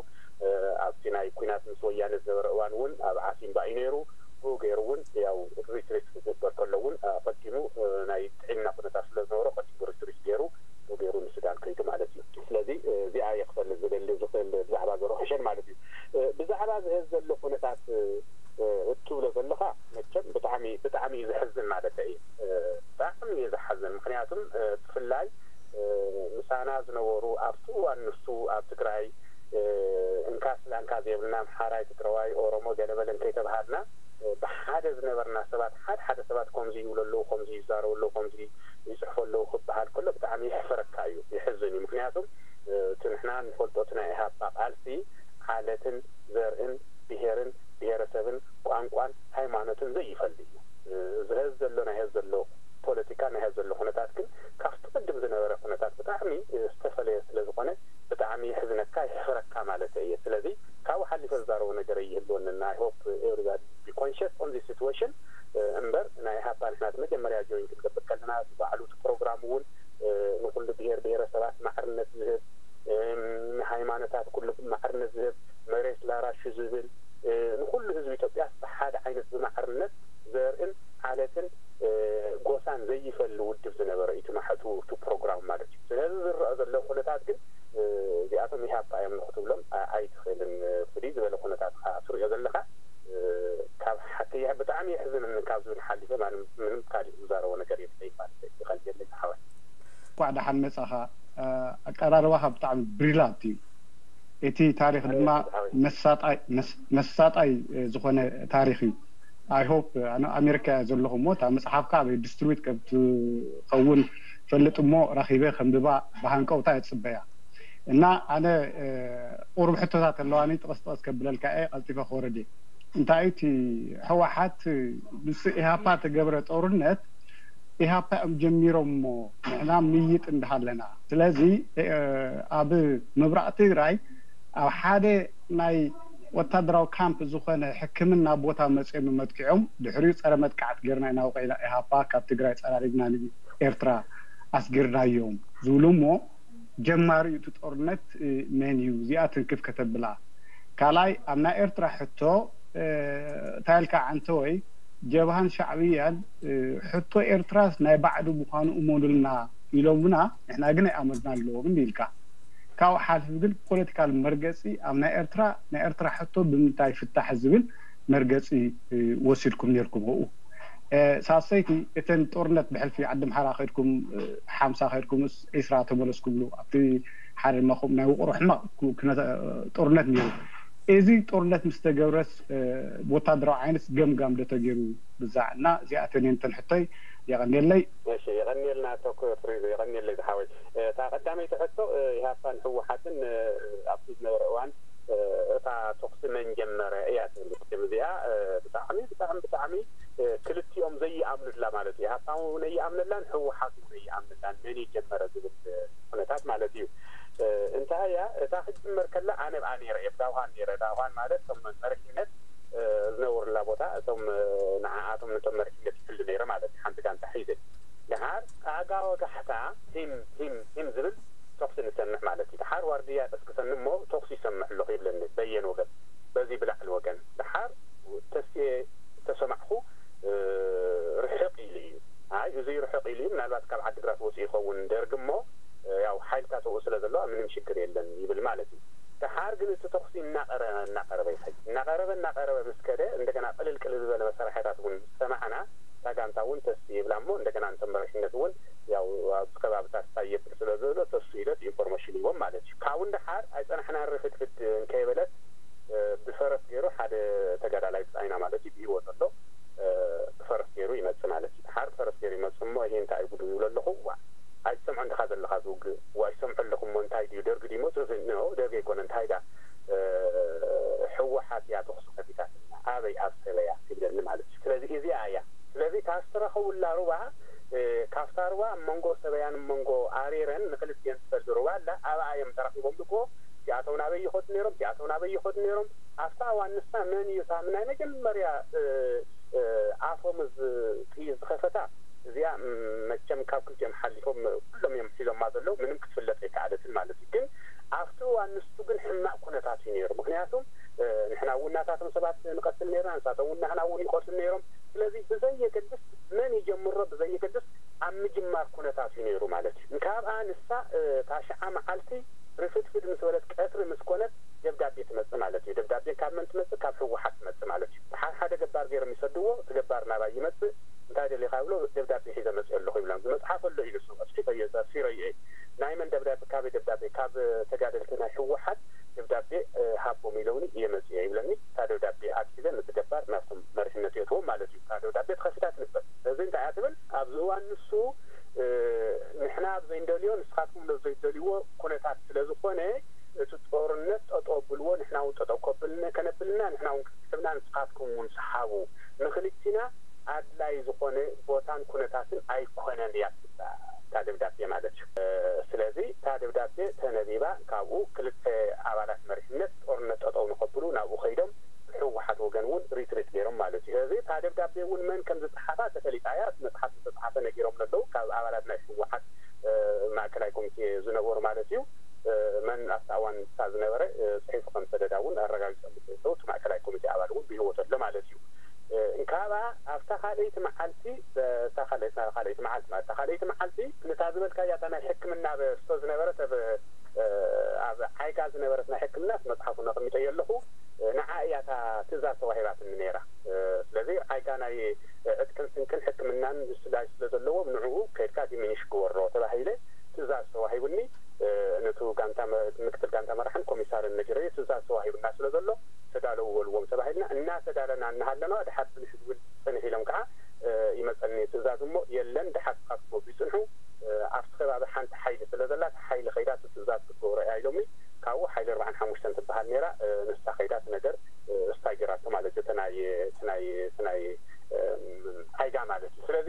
እ፣ ኣብቲ ናይ ኩናት ምስ ወያነ ዝነበረ እዋን እውን ኣብ ዓሲምባ እዩ ነይሩ። ብኡ ገይሩ እውን ያው ሪትሪት ክግበር ከሎ እውን ኣቐዲሙ፣ እ፣ ናይ ጥዕና ኩነታት ስለ ዝነበሮ ቀዲሙ ሪትሪት ገይሩ ብኡ ገይሩ ንሱዳን ከይዱ ማለት እዩ። ስለዚ፣ እ፣ እዚኣ እየ ክፈልጥ ዝደሊ ዝኽእል ብዛዕባ ዘርሑ ሕሸን ማለት እዩ። እ፣ ብዛዕባ ዝህዝ ዘሎ ኩነታት፣ እ፣ እ፣ እትብሎ ዘለኻ መቸም ብጣዕሚ፣ ብጣዕሚ እዩ ዘሕዝን ማለት እዩ። እ፣ ብጣዕሚ እዩ ዘሓዝን። ምኽንያቱም፣ እ፣ ብፍላይ፣ እ፣ ምሳና ዝነበሩ ኣብቲ እዋን ንሱ ኣብ ትግራይ፣ እ፣ እንካ ስላንካ ዘይብልና ኣምሓራይ፣ ትግራዋይ፣ ኦሮሞ ገለ በለ እንከይተባሃልና፣ እ፣ ብሓደ ዝነበርና ሰባት፣ ሓደ ሓደ ሰባት ከምዚ ይብሉ ኣለዉ፣ ከምዚ ይዛረቡ ኣለዉ፣ ከምዚ ይጽሕፉ ኣለዉ ክበሃል ከሎ ብጣዕሚ የሕፍረካ እዩ፣ የሕዝን እዩ። ምኽንያቱም፣ እ፣ እቲ ንሕና ንፈልጦ እቲ ናይ ኢህኣፓ ቃልሲ ዓለትን ዘርእን ብሄርን ብሄረሰብን ቋንቋን ሃይማኖትን ዘይፈልይ እዩ። እ፣ ዝህዝ ዘሎ ናይ ህዝ ዘሎ ፖለቲካ ናይ ህዝ ዘሎ ኩነታት ግን ካብቲ ቅድም ዝነበረ ኩነታት ብጣዕሚ፣ እ፣ ዝተፈለየ ስለ ዝኾነ ብጣዕሚ የሕዝነካ፣ የሕፍረካ ማለት እየ። ስለዚ ካብኡ ሓሊፈ ዝዛረቦ ነገር ኣይህልወንን። I hope everybody be conscious on this situation እምበር ናይ ኢህኣፓ ንሕና እቲ መጀመርያ join ክንገብር ከለና እቲ ባዕሉ እቲ ፕሮግራም እውን ንኩሉ ብሄር ብሄረሰባት ማዕርነት ዝህብ ንሃይማኖታት ኩሉ ማዕርነት ዝህብ መሬት ላራሹ ዝብል ንኩሉ ህዝቢ ኢትዮጵያ ብሓደ ዓይነት ብማዕርነት ዘርእን ዓለትን ጎሳን ዘይፈሊ ውድብ ዝነበረ እዩ እቲ ፕሮግራም ማለት እዩ። ስለዚ ዝረአ ዘሎ ኩነታት ግን እዚኣቶም ኢህኣፓ እዮም ንክትብሎም ኣይትኽእልን። ፍልይ ዝበለ ኩነታት ትሪኦ ዘለካ ካብ ሓቂ ብጣዕሚ የሕዝንኒ ካብ ዝብል ሓሊፈ ምንም ካሊእ ዝዛረቦ ነገር የብለይ ማለት እዩ። ይቀልየለይ ሓወይ። እንኳዕ ደሓን መጻኻ። ኣቀራርባኻ ብጣዕሚ ብሪላንት እዩ። እቲ ታሪኽ ድማ መሳጣይ ዝኾነ ታሪኽ እዩ። I hope ኣነ ኣሜሪካ ዘለኹ እሞ እታ መጽሓፍካ ኣበይ ዲስትሪቢዩት ከም ትኸውን ፈልጥ እሞ ረኺበ ከንብባ ብሃንቀውታ እጽበያ። እና ኣነ ቁሩብ ሕቶታት ኣለዋኒ ጥቕስ ጥቕስ ከብለልካ እየ ቀልጢፈ ክወርድ እየ። እንታይ እቲ ህወሓት ምስ ኢህኣፓ ተገብረ ጦርነት ኢህኣፓ እዮም ጀሚሮሞ ንሕና ምይጥ እንዳሃለና ስለዚ ኣብ ምብራቕ ትግራይ ኣብ ሓደ ናይ ወታደራዊ ካምፕ ዝኾነ ሕክምና ቦታ መፅኦም መጥቂዖም ድሕሪኡ ፀረ መጥቃዕቲ ገርና ኢና ወቂዕና ኢሃፓ ካብ ትግራይ ፀራሪግና ኤርትራ ኣስጊርናዮም ዝብሉ እሞ ጀማሪ እቲ ጦርነት መን እዩ እዚኣ ትንክፍ ከተብላ ካልኣይ ኣብ ናይ ኤርትራ ሕቶ እንታይ ኢልካ ዓንተወይ ጀብሃን ሻዕብያን ሕቶ ኤርትራስ ናይ ባዕዱ ምዃኑ እመኑልና ኢሎምና ንሕና ግን ኣይኣመንና ኣለዎም ኢልካ ካብኡ ሓልፊ ግን ፖለቲካል መርገፂ ኣብ ናይ ኤርትራ ናይ ኤርትራ ሕቶ ብምንታይ ፍታሕ ዝብል መርገፂ ወሲድኩም ነርኩም ኣብኡ ሳሰይቲ እተን ጦርነት ብሕልፊ ዓዲ ምሓራ ከድኩም ሓምሳ ከድኩምስ ዒስራ ተመለስኩምሉ ኣብቲ ሓደ ማኹም ናይ ውቕሮ ሕማቕ ጦርነት ነይሩ እዚ ጦርነት ምስ ተገብረስ ብወታደራዊ ዓይነት ገምጋም ዶ ተገይሩ ብዛዕ እና እዚኣተን እየን እተን ሕቶይ የቐንየለይ እሺ የቐንየልና ቶክ ፍሬዘ የቐንየለይ ዝሓወይ እታ ቀዳመይቲ ሕቶ ኢህኣፓን ህወሓትን ኣብቲ ዝነበረ እዋን እታ ተኩሲ መን ጀመረ እያ ትብል ቅድም እዚኣ ብጣዕሚ ብጣዕሚ ብጣዕሚ ክልቲኦም ዘይኣምኑላ ማለት እዩ ኢህኣፓ እውን ኣይኣምነላን ህወሓት እውን ኣይኣምነላን መን ጀመረ ዝብል ኩነታት ማለት እዩ እንታይ እያ እታ ክጅመር ከላ ኣነ ብኣ ነይረ እየ ብዳውሃን ነይረ ዳውሃን ማለት ከም መሪሕነት ዝነብሩላ ቦታ እቶም ንዓኣቶም ነቶም መሪሕነት ይሕሉ ነይረ ማለት እዩ ሓንቲ ጋንታ ሒዘ ድሓር ኣጋ ወጋሕታ ሂም ሂም ሂም ዝብል ተኩሲ ንሰምዕ ማለት እዩ ድሓር ዋርድያ ቀስቅሰኒ እሞ ተኩሲ ይሰምዕ ኣለኹ ይብለኒ በየን ወገን በዚ ብላዕሊ ወገን ድሓር ተስኤ ተሰማዕኹ ርሕቕ ኢሉ እዩ ኣይ እዙይ ርሕቕ ኢሉ እዩ ምናልባት ካብ ዓዲግራት ወፂኡ ይኸውን ደርግ እሞ ያው ሓይልታት ኣብኡ ስለ ዘለዋ ምንም ሽግር የለን ይብል ማለት እዩ ድሓር ግን እቲ ተኩሲ እናቀረበ እናቀረበ ይኸይድ እናቀረበ እናቀረበ ምስ ከደ እንደገና ቅልል ቅልል ዝበለ መሳርሕታት እውን ሰማዕና እታ ጋንታ እውን ተስ ይብላ እሞ እንደገና እንቶም መሪሕነት እውን ያው ኣብዚ ከባብታት እንታይ የብል ስለ ዝህሎ ተስ ኢለት ኢንፎርሜሽን ሂቦም ማለት እዩ ካብኡ እንደሓር ኣይፀናሕና ርፍድፍድ እንከይበለት ብፈረስ ገይሩ ሓደ ተጋዳላይ ብፃይና ማለት እዩ ብሂወት ኣሎ ብፈረስ ገይሩ ይመፅእ ማለት እዩ ድሓር ብፈረስ ገይሩ ይመፅእ እሞ ይሄ እንታይ ጉዱ ይብሎ ኣለኹ ዋ ኣይትሰምዖ እንድኻ ዘለኻ ዝውግእ ዋ ይሰምዖ ኣለኹ እሞ እንታይ ድዩ ደርጊ ድዩ መፅኡ ዝንኦ ደርጊ ኣይኮነ እንታይ ዳ ህወሓት እያ ተኽሱ ከፊታትና ኣበይ ኣብ ሰበያ ይብለኒ ማለት እዩ ስለዚ እዚኣ እያ ስለዚ ካብ ዝተረኸቡላ ሩባ ካብታ ሩባ ኣብ መንጎ ሰበያን መንጎ ኣሬረን ንክልቲኤን ትፈሊ ሩባ ኣላ ኣብኣ እዮም ተራኺቦም ልክዎ እዚኣቶም ናበይ ይኸዱ ነይሮም እዚኣቶም ናበይ ይኸዱ ነይሮም ኣብታ ዋንሳ መን እዩ እታ ናይ መጀመርያ ኣፎም ጥይት ዝኸፈታ እዚኣ መቸም ካብ ክልቲኦም ሓሊፎም ኩሎም እዮም ሒዞማ ዘለዉ ምንም ክትፍለጥ ኣይከኣለትን ማለት እዩ ግን ኣብቲ ዋንስቱ ግን ሕማቕ ኩነታት እዩ ነይሩ ምክንያቱ ንሕና እውን ናታቶም ሰባት ንቐትል ነርና ንሳቶም እውን ናህና እውን ይቐትሉ ነይሮም ስለዚ ብዘየገድስ መን ይጀምሮ ብዘየገድስ ኣብ ምጅማር ኩነታት እዩ ነይሩ ማለት እዩ ካብኣ ንሳ ታሽዓ መዓልቲ ርፍድፍድ ምስ በለት ቀትሪ ምስ ኮነት ደብዳቤ ትመጽእ ማለት እዩ። ደብዳቤ ካብ መን ትመጽእ? ካብ ህወሓት ትመጽእ ማለት እዩ። ድሓር ሓደ ገባር ገይሮም ይሰድዎ፣ እቲ ገባር ናባይ ይመጽእ፣ እንታይ ደሊኻ ይብሎ፣ ደብዳቤ ሒዘ መጽእ ኣለኹ ይብሎም። ዝመጽሓፍ ኣሎ ኢሉ እሱ፣ ኣጽሒፈዮ፣ ኣስፊረዮ እየ። ናይ መን ደብዳቤ? ካበይ ደብዳቤ? ካብ ተጋደልቲ ናይ ህወሓት ደብዳቤ ሃቦም ኢለውኒ እየ መጽእ እየ ይብለኒ። እታ ደብዳቤ ኣትሒዘ ነቲ ገባር ናብቶም መሪሕነት የእትዎም ማለት እዩ። እታ ደብዳቤ ተኸፊታ ትንበብ። እዚ እንታይ እያ ትብል? ኣብዚ እዋን ንሱ ንሕና ኣብ ዘይንደልዮ ንስኻትኩም ኣብ ዘይትደልይዎ ኩነታት ስለ ዝኾነ እቲ ጦርነት ጠጠው ኣብልዎ፣ ንሕና እውን ጠጠው ከብል ከነብልና ንሕና እውን ክንስሕብና ንስኻትኩም እውን ስሓቡ፣ ንኽልቲና ኣድላይ ዝኾነ ቦታን ኩነታትን ኣይኮነን እያ ትብላ እታ ደብዳቤ ማለት እዩ። ስለዚ እታ ደብዳቤ ተነቢባ ካብኡ ክልተ ኣባላት መሪሕነት ጦርነት ጠጠው ንኸብሉ ናብኡ ከይዶም ህወሓት ወገን እውን ሪትሪት ገይሮም ማለት እዩ። እዚ እታ ደብዳቤ እውን መን ከም ዝፀሓፋ ተፈሊጣ እያ። መፅሓፍ ዝተፅሓፈ ነጊሮም ኣለዉ ካብ ኣባላት ናይ ህወሓት ማእከላይ ኮሚቴ ዝነበሩ ማለት እዩ። መን ኣብቲ ኣዋን ንሳ ዝነበረ ፅሒፉ ከም ሰደዳ እውን ኣረጋጊፆም ኣለዉ። እቲ ማእከላይ ኮሚቴ ኣባል እውን ብህይወት ኣሎ ማለት እዩ። እንካባ ኣብታ ካልኣይቲ መዓልቲ እታ ካልኣይቲ መዓልቲ ማለት እታ ካልኣይቲ መዓልቲ ንታ ዝበልካያ እታ ናይ ሕክምና ስቶ ዝነበረት ኣብ ዓይጋ ዝነበረት ናይ ሕክምና መፅሓፉ ነቕሚጠዮ ኣለኹ። ንዓ እያ እታ ትእዛዝ ተዋሂባትኒ ነይራ። ስለዚ ዓይጋ ናይ ዕጥቅን ስንቅን ሕክምናን ስለ ዘለዎም ንዕኡ ከድካ ዲሚኒሽ ግበሮ ተባሂለ ትእዛዝ ተዋሂቡኒ። ነቱ ጋንታ ምክትል ጋንታ መራሕን ኮሚሳርን ነጊረዮ ትእዛዝ ተዋሂቡና ስለ ዘሎ ተዳለዉ በልዎም ተባሂልና እናተዳለና እናሃለና ድሓር ብልሽ ዝብል ፅንሕ ኢሎም ከዓ ይመፀኒ ትእዛዝ እሞ የለን ድሓር ካብ ክመፁ ይፅንሑ። ኣብቲ ከባቢ ሓንቲ ሓይሊ ስለ ዘላ ሓይሊ ከይዳ ትእዛዝ ክትገብሮ እያ ኢሎምኒ። ካብኡ ሓይሊ ኣርባዓን ሓሙሽተን ትበሃል ነይራ። ንሳ ከይዳ እቲ ነገር ስታይ ጌራቶ ማለት እዩ። ናይ ናይ ናይ ኣይጋ ማለት እዩ። ስለዚ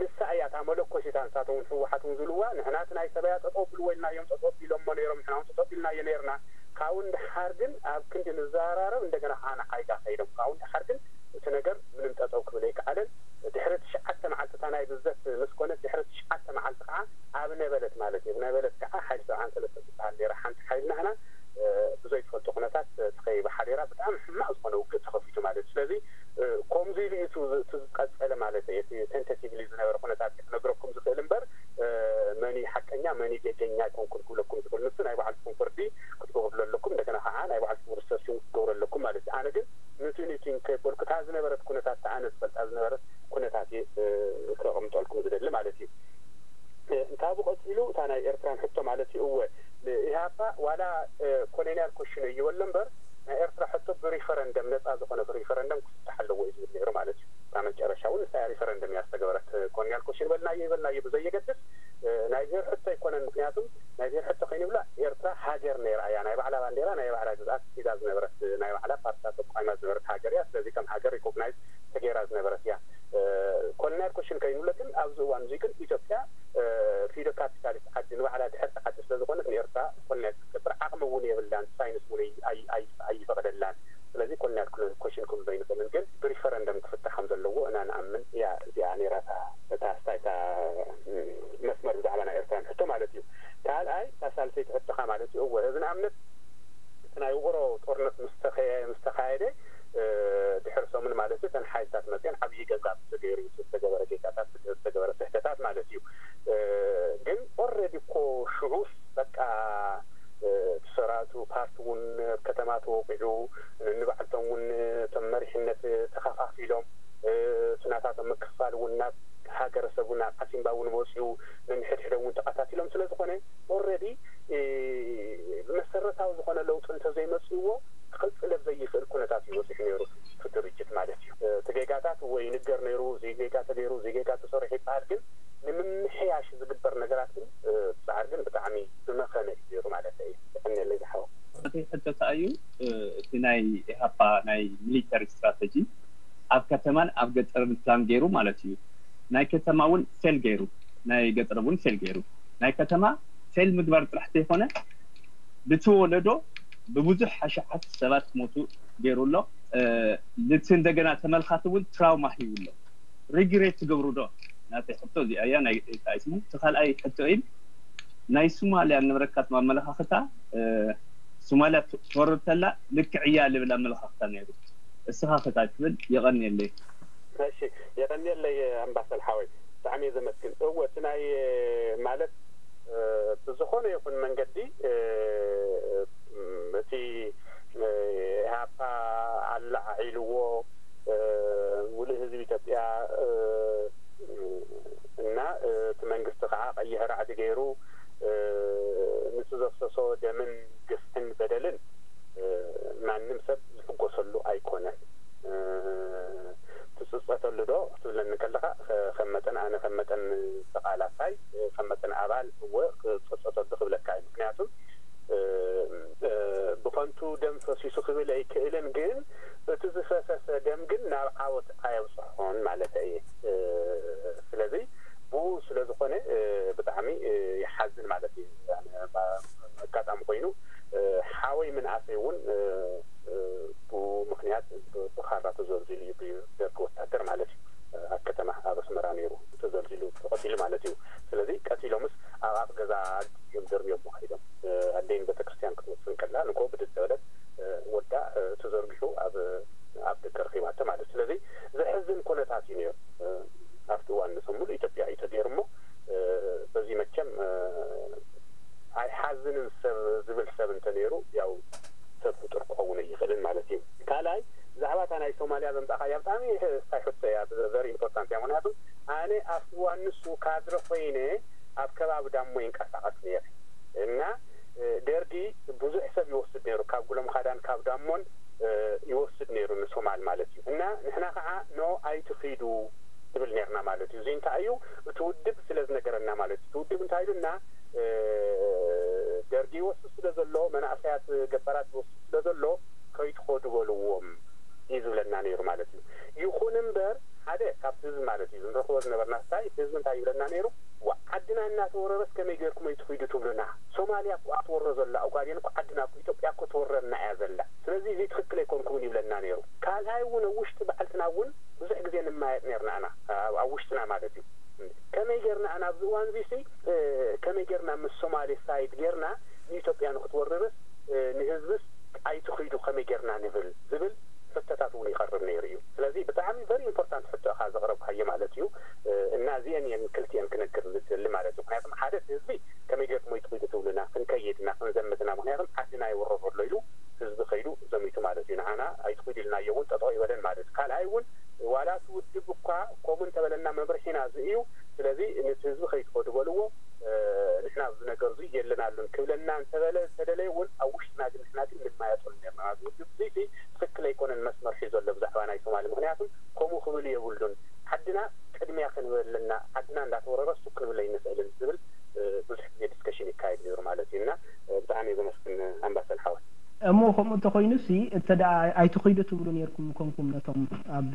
ንሳ እያ እታ መለኮሲታ ንሳቶም ህወሓት እውን ዝብልዋ ንሕና እቲ ናይ ሰበያ ጠጠው ብልዎ ኢልናዮም ጠጠው ቢሎሞ ነይሮም ንሕና እውን ጠጠው ቢልናዮ ነይርና። ካብኡ ንድሓር ግን ኣብ ክንዲ ንዘራረብ እንደገና ከዓ ንዓይጋ ከይዶም ካብኡ ንድሓር ግን እቲ ነገር ምንም ጠጠው ክብል ኣይከኣለን። ድሕሪ ትሽዓተ መዓልቲ እታ ናይ ብዘት ምስ ኮነት ድሕሪ ትሽዓተ መዓልቲ ከዓ ኣብ ነበለት ማለት እዩ ነበለት ከዓ ሓይሊ ሰብዓን ሰለስተ ትበሃል ነይራ ሓንቲ ሓይሊ ናህና ብዘይትፈልጦ ኩነታት ተኸይባ ሓዲራ ብጣዕሚ ሕማቕ ዝኾነ ውግእ ተኸፊቱ ማለት እዩ። ስለዚ ከምዚ ኢሉ እዩ እቲ ዝቀፀለ ማለት እዩ። እቲ ቴንቴቲቭሊ ዝነበረ ኩነታት ክነግረኩም ዝኽእል እምበር መኒ ሓቀኛ መኒ ጌገኛ ኣይኮንኩን ክብለኩም ዝኽእል ንሱ ናይ ባዕልኩም ፍርዲ ክትገብሩ ኣለኩም። እንደገና ከዓ ናይ ባዕልኩም ሪሰርች ክትገብሩ ኣለኩም ማለት እዩ። ኣነ ግን ምንትኒቲን ከይበልኩ እታ ዝነበረት ኩነታት እታ ኣነ ዝፈልጣ ዝነበረት ኩነታት እየ ክቕምጠልኩም ዝደሊ ማለት እዩ። እንታ ብቐፂሉ እታ ናይ ኤርትራን ሕቶ ማለት እዩ እወ ኢህኣፓ ዋላ ኮሎኒያል ኮሽን እዩ ይበሎ እምበር ናይ ኤርትራ ሕቶ ብሪፈረንደም ነፃ ዝኾነ ብሪፈረንደም ክፍታሕ ኣለዎ እዩ ዝብል ነይሩ ማለት እዩ። እታ መጨረሻ እውን ንሳ ሪፈረንደም እያ ዝተገበረት። ኮሎኒያል ኮሽን በልናዮ ይበልናዮ ብዘየገድስ ናይ ብሄር ሕቶ ኣይኮነን። ምክንያቱም ናይ ብሄር ሕቶ ከይንብላ ኤርትራ ሃገር ነይራ እያ። ናይ ባዕላ ባንዴራ ናይ ባዕላ ግዝኣት ሒዛ ዝነበረት ናይ ባዕላ ፓርትታት ተቋይማ ዝነበረት ሃገር እያ። ስለዚ ከም ሃገር ሪኮግናይዝ ተገይራ ዝነበረት እያ። ኮሎኒያል ኮሽን ከይንብሎ ግን ኣብዚ እዋን እዚ ግን ኢትዮጵያ ፊዶ ካፒታሊስት ዓዲ ንባዕላ ድሕርቲ ዓዲ ስለ ዝኾነት ንኤርትራ ኮሎኒያል ክትገብር ዓቕሚ እውን የብላን። ሳይንስ እውን ኣይፈቕደላን። ስለዚ ኮሎኒያል ኮሽን ክብሎ ኣይንኽእልን ግን ብሪፈረንደም ክፍታሕ ከም ዘለዎ እና ንኣምን እያ። እዚኣ ነይራ እታ ስታይታ መስመር ብዛዕባ ናይ ኤርትራን ሕቶ ማለት እዩ። ካልኣይ እታ ሳልሰይቲ ሕቶኻ ማለት እዩ እወ እዚ ንኣብነት እቲ ናይ ውቕሮ ጦርነት ምስ ተኻየደ ድሕሪ ሰሙን ማለት እዩ እተን ሓይልታት መፅአን ዓብዪ ገዛ ተገይሩ ዝተገበረ ጌጋታት ዝተገበረ ስሕተታት ማለት እዩ። ግን ኦረዲ እኮ ሽዑስ በቃ ሰራቱ ፓርቲ እውን ኣብ ከተማ ተወቂዑ ንባዕልቶም እውን እቶም መሪሕነት ተኸፋፊሎም እቲ ናታቶም ምክፋል እውን ናብ ሃገረሰብ እውን ኣብ ዓሲምባ እውን መፅኡ ነንሕድሕዶም እውን ተቐታቲሎም ስለ ዝኾነ ኦረዲ መሰረታዊ ዝኾነ ለውጢ እንተዘይመፅእዎ ክቕፅል ኣብ ዘይኽእል ኩነታት እዩ በፂሑ ነይሩ እቲ ድርጅት ማለት እዩ። እቲ ጌጋታት ወይ ይንገር ነይሩ እዚ ጌጋ ተገይሩ እዚ ጌጋ ተሰሪሑ ይበሃል ግን ንምምሕያሽ ዝግበር ነገራት ግን ፃዕር ግን ብጣዕሚ ዝመኸነ እዩ ነይሩ ማለት እዩ። የቀንየለይ ዝሓወ እቲ ሕቶ ከኣ እዩ እቲ ናይ ኢህኣፓ ናይ ሚሊተሪ ስትራተጂ ኣብ ከተማን ኣብ ገጠርን ፕላን ገይሩ ማለት እዩ። ናይ ከተማ እውን ፌል ገይሩ ናይ ገጠር እውን ፌል ገይሩ ናይ ከተማ ፌል ምግባር ጥራሕ ዘይኮነ ብቲ ወለዶ ብብዙሕ ኣሽሓት ሰባት ክሞቱ ገይሩ ኣሎ። እቲ እንደገና ተመልኻቲ እውን ትራውማ ሂቡ ኣሎ። ሪግሬት ትገብሩ ዶ? ናተይ ሕቶ እዚኣ እያ። ናይ ስሙ እቲ ካልኣይ ሕቶ ኢል ናይ ሱማልያ ንብረካት ኣመለኻኽታ ሱማልያ ትወርር ተላ ልክዕ እያ ልብል ኣመለኻኽታ ነይሩ። እስኻ ከታይ ትብል የቐንየለይ። እሺ የቐንየለይ ኣምባሰል ሓወይ ብጣዕሚ እየ ዘመስግን። እወ እቲ ናይ ማለት ብዝኾነ ይኹን መንገዲ እቲ ኢህኣፓ ኣላዓዒልዎ ሙሉእ ህዝቢ ኢትዮጵያ እና እቲ መንግስቲ ከዓ ቀይሕ ራዕዲ ገይሩ ንሱ ዘፍሰሶ ደምን ግፍዕን በደልን ማንም ሰብ ዝሕጎሰሉ ኣይኮነን። ትፅፀተሉ ዶ ክትብለኒ ከለካ ከም መጠን ኣነ ከም መጠን ተቃላሳይ ከም መጠን ኣባል እወ ክፀፀተሉ ክብለካ እዩ። ምክንያቱም ብኸንቱ ደም ፈሲሱ ክብል ኣይክእልን ግን እቲ ዝፈሰሰ ደም ግን ናብ ዓወት ኣየብፅሖን ማለት እየ። ስለዚ ብኡ ስለ ዝኾነ ብጣዕሚ ይሓዝን ማለት እዩ። ኣጋጣሚ ኮይኑ ሓወይ ምንኣሰይ እውን ብኡ ምክንያት እንታይ ሕቶ እያ? Very important እያ። ምክንያቱ ኣነ ኣብቲ እዋን ንሱ ካድረ ኮይነ ኣብ ከባቢ ዳሞ ይንቀሳቐስ ነይረ እና ደርጊ ብዙሕ ሰብ ይወስድ ነይሩ፣ ካብ ጉለምኻዳን ካብ ዳሞን ይወስድ ነይሩ ንሶማል ማለት እዩ። እና ንሕና ከዓ ኖ ኣይትኺዱ ትብል ነርና ማለት እዩ። እዚ እንታይ እዩ? እቲ ውድብ ስለ ዝነገረና ማለት እዩ። እቲ ውድብ እንታይ ኢሉና? ደርጊ ይወስድ ስለ ዘሎ፣ መናእሰያት ገባራት ይወስድ ስለ ዘሎ ከይትኸዱ በልዎም እዩ ዝብለና ነይሩ ማለት እዩ። ይኹን እምበር ሓደ ካብቲ ህዝቢ ማለት እዩ ንረኽቦ ዝነበርና ስታይ እቲ ህዝቢ እንታይ ይብለና ነይሩ? ዋ ዓድና እናተወረረስ ከመይ ገርኩም ኣይትኺዱ ትብሉና? ሶማልያ እኮ ኣትወሮ ዘላ ኦጋዴን እኮ ዓድና እኮ ኢትዮጵያ እኮ ትወረና እያ ዘላ። ስለዚ እዚ ትኽክል ኣይኮንኩምን ይብለና ነይሩ። ካልኣይ እውን ኣብ ውሽጢ ባዕልትና እውን ብዙሕ ግዜ ንማየጥ ነርና ኣና ኣብ ውሽጥና ማለት እዩ። ከመይ ገርና ኣና ኣብዚ እዋን እዚ ሲ ከመይ ገርና ምስ ሶማሌ ሳይድ ገርና ንኢትዮጵያ ንክትወርርስ ንህዝብስ ኣይትኺዱ ከመይ ገርና ንብል ዝብል ሕቶታት እውን ይቐርብ ነይሩ እዩ። ስለዚ ብጣዕሚ very important ሕቶ ኢኻ ዘቕረብካዮ ማለት እዩ። እና እዚአን እየን ክልቲአን ክነግር ዝደሊ ማለት እዩ። ምክንያቱም ሓደ እቲ ህዝቢ ከመይ ገርኩም ኣይትኺዱ ትብሉና ክንከይድና ክንዘምትና ምክንያቱም ዓድና ይወረር ኣሎ ኢሉ ህዝቢ ከይዱ ዘሚቱ ማለት እዩ። ንዓና ኣይትኺዱ ኢልናዮ እውን ጠጠው ይበለን ማለት እዩ። ካልኣይ እውን ዋላ እቲ ውድብ እኳ ከምኡ እንተበለና መምርሒና እዚ እዩ። ስለዚ ነቲ ህዝቢ ከይትኸዱ በልዎ፣ ንሕና ኣብዚ ነገር እዚ የለናሉን ክብለና እንተበለ እንተደለየ እውን ኣብ ውሽጥና ግን ንሕና ግን ንማየጠሉ ነርና። እዚ ውድብ እዚ ትኽክል ኣይኮነን መስመር ሒዞ ኣሎ ብዛዕባ ናይ ሶማሊ። ምክንያቱም ከምኡ ክብል የብሉን። ዓድና ቅድሚያ ክንበለና ዓድና እንዳተወረረ ሱቅ ክንብል ኣይንኽእልን ዝብል ብዙሕ ግዜ ዲስከሽን ይካየድ ነይሩ ማለት እዩ። እና ብጣዕሚ ዘመስግን ኣምባሰል ሓወይ። እሞ ከምኡ እንተኮይኑ ሲ እንተ ደኣ ኣይትኺዱ ትብሉ ነርኩም ኮንኩም ነቶም ኣብ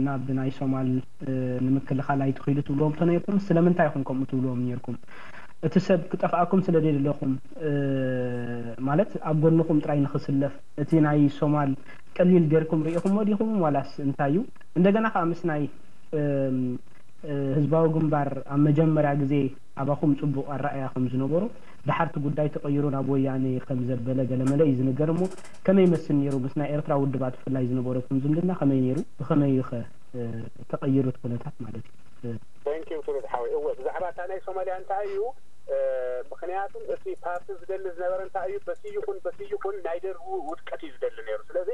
ናብ ናይ ሶማል ንምክልኻል ኣይትኺዱ ትብልዎም ተነይርኩም ስለምንታይ ኢኹም ከምኡ ትብልዎም ነርኩም? እቲ ሰብ ክጠፍኣኩም ስለ ደለኹም ማለት ኣብ ጎንኹም ጥራይ ንኽስለፍ እቲ ናይ ሶማል ቀሊል ገርኩም ርኢኹሞ ዲኹም ዋላስ እንታይ እዩ? እንደገና ከዓ ምስ ናይ ህዝባዊ ግንባር ኣብ መጀመርያ ግዜ ኣባኹም ጽቡቕ ኣረኣያ ከም ዝነበሮ፣ ደሓር እቲ ጉዳይ ተቐይሩ ናብ ወያነ ከም ዘበለ ገለመለ እዩ ዝንገር። እሞ ከመይ ይመስል ነይሩ? ምስ ናይ ኤርትራ ውድባት ብፍላይ ዝነበረኩም ዝምድና ከመይ ነይሩ? ብኸመይ እዩ ኸ ተቐይሩ እቲ ኩነታት ማለት እዩ? Thank you ትሩዝ ሓወይ። እወ ብዛዕባ እታ ናይ ሶማልያ እንታይ እዩ? ምክንያቱም እቲ ፓርቲ ዝደሊ ዝነበረ እንታይ እዩ? በቲ ይኹን በቲ ይኹን ናይ ደርጉ ውድቀት እዩ ዝደሊ ነይሩ። ስለዚ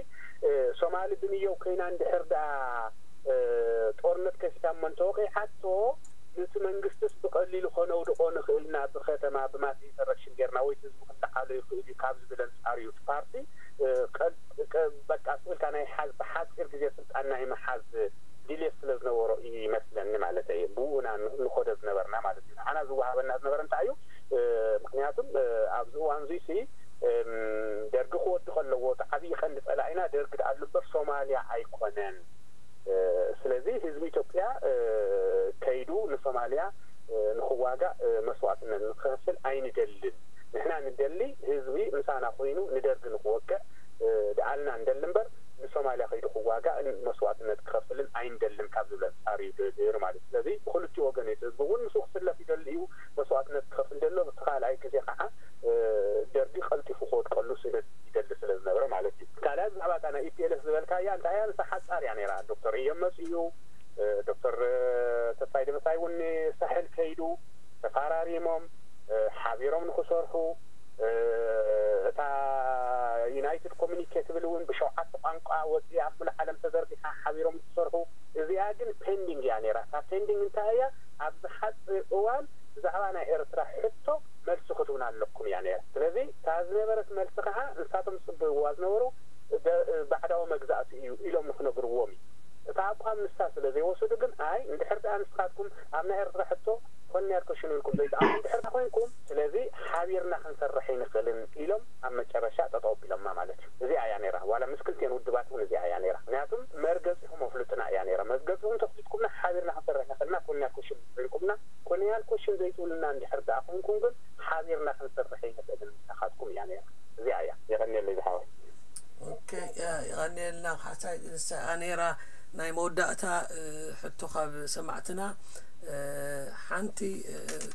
ሶማሊ ብንየው ኮይና እንድሕር ደኣ ጦርነት ከፊታ እሞ እንተወቂዓቶ ነቲ መንግስትስ ብቐሊሉ ከነውድቆ ንኽእልና ብከተማ ብማስ ኢንተረክሽን ጌርና ወይ ህዝቢ ክለዓሎ ይኽእል እዩ ካብ ዝብል ኣንጻር እዩ እቲ ፓርቲ በቃ ስእልካ ናይ ሓዝ ብሓፂር ግዜ ስልጣን ናይ ምሓዝ ድሌት ስለ ዝነበሮ እዩ ይመስለኒ ማለት እዩ። ብኡና ንኾደ ዝነበርና ማለት እዩ። ንዓና ዝወሃበና ዝነበረ እንታይ እዩ? ምክንያቱም ኣብዚ እዋን እዙይ ሲ ደርጊ ክወድቕ ኣለዎ። እቲ ዓብዪ ቀንዲ ጸላኢና ደርጊ ደኣ እምበር ሶማልያ ኣይኮነን። ስለዚ ህዝቢ ኢትዮጵያ ከይዱ ንሶማልያ ንክዋጋእ መስዋእትነት ንክኸፍል ኣይንደልን። ንሕና ንደሊ ህዝቢ ምሳና ኮይኑ ንደርጊ ንክወቅዕ ደኣልና ንደሊ እምበር ንሶማልያ ከይዱ ክዋጋእን መስዋእትነት ክኸፍልን ኣይንደልን ካብ ዝብል ኣንጻር እዩ ነይሩ ማለት እዩ። ስለዚ ብክልቲኡ ወገን እዩ እቲ ህዝቢ እውን ምስኡ ክስለፍ ይደሊ እዩ፣ መስዋእትነት ክኸፍል ደሎ። ብቲ ካልኣይ ግዜ ከዓ ደርጊ ቀልጢፉ ክወድቀሉ ስለ ይደሊ ስለ ዝነበረ ማለት እዩ። ካልኣይ ብዛዕባ እታ ናይ ኢፒኤልኤፍ ዝበልካያ እንታይ እያ? ንሳ ሓጻር እያ ነይራ። ዶክተር እዮም መፅኡ፣ ዶክተር ተስፋይ ደበሳይ እውን ሳሕል ከይዱ ተፋራሪሞም ሓቢሮም ንክሰርሑ እታ ዩናይትድ ኮሚኒኬ ትብል እውን ብሸውዓተ ቋንቋ ወፂኣ ኣብ ሙሉእ ዓለም ተዘርጊሓ ሓቢሮም ንክሰርሑ። እዚኣ ግን ፔንዲንግ እያ ነይራ። እታ ፔንዲንግ እንታይ እያ? ኣብ ዝሓፅር እዋን ብዛዕባ ናይ ኤርትራ ሕቶ መልሲ ክትቡና ኣለኩም እያ ነይራ። ስለዚ እታ ዝነበረት መልሲ ከዓ ንሳቶም ዝፅበይዋ ዝነበሩ ባዕዳዊ መግዛእቲ እዩ ኢሎም ንክነግርዎም እዩ። እታ ኣቋም ንሳ ስለ ዘይወሰዱ ግን ኣይ እንድሕር ደኣ ንስኻትኩም ኣብ ናይ ኤርትራ ሕቶ ኮንያር ኮሽን ኢልኩም ዘይትኣምኑ እንድሕር ደኣ ኮይንኩም ስለዚ ሓቢርና ክንሰርሕ ኣይንኽእልን ኢሎም ኣብ መጨረሻ ጠጠው ኣቢሎማ ማለት እዩ። እዚኣ እያ ነይራ። ዋላ ምስ ክልቲኤን ውድባት እውን እዚኣ እያ ነይራ። ምክንያቱም መርገፂኹም ኣፍልጡና እያ ነይራ። መርገፂኹም ተፍሊጥኩምና ሓቢርና ክንሰርሕ ንኽእልና ኮንያር ኮሽን ኮይንኩምና ኮንያል ኮሽን ዘይትብሉና እንድሕር ደኣ ኮይንኩም ግን ሓቢርና ክንሰርሕ ኣይንኽእልን ምሳኻትኩም እያ ነይራ። እዚኣ እያ። የቐንየለይ ዝሓወይ። ኦኬ፣ የቐንየልና። ሓሳይ ንሳ ነይራ ናይ መወዳእታ ሕቶ ካብ ሰማዕትና ሓንቲ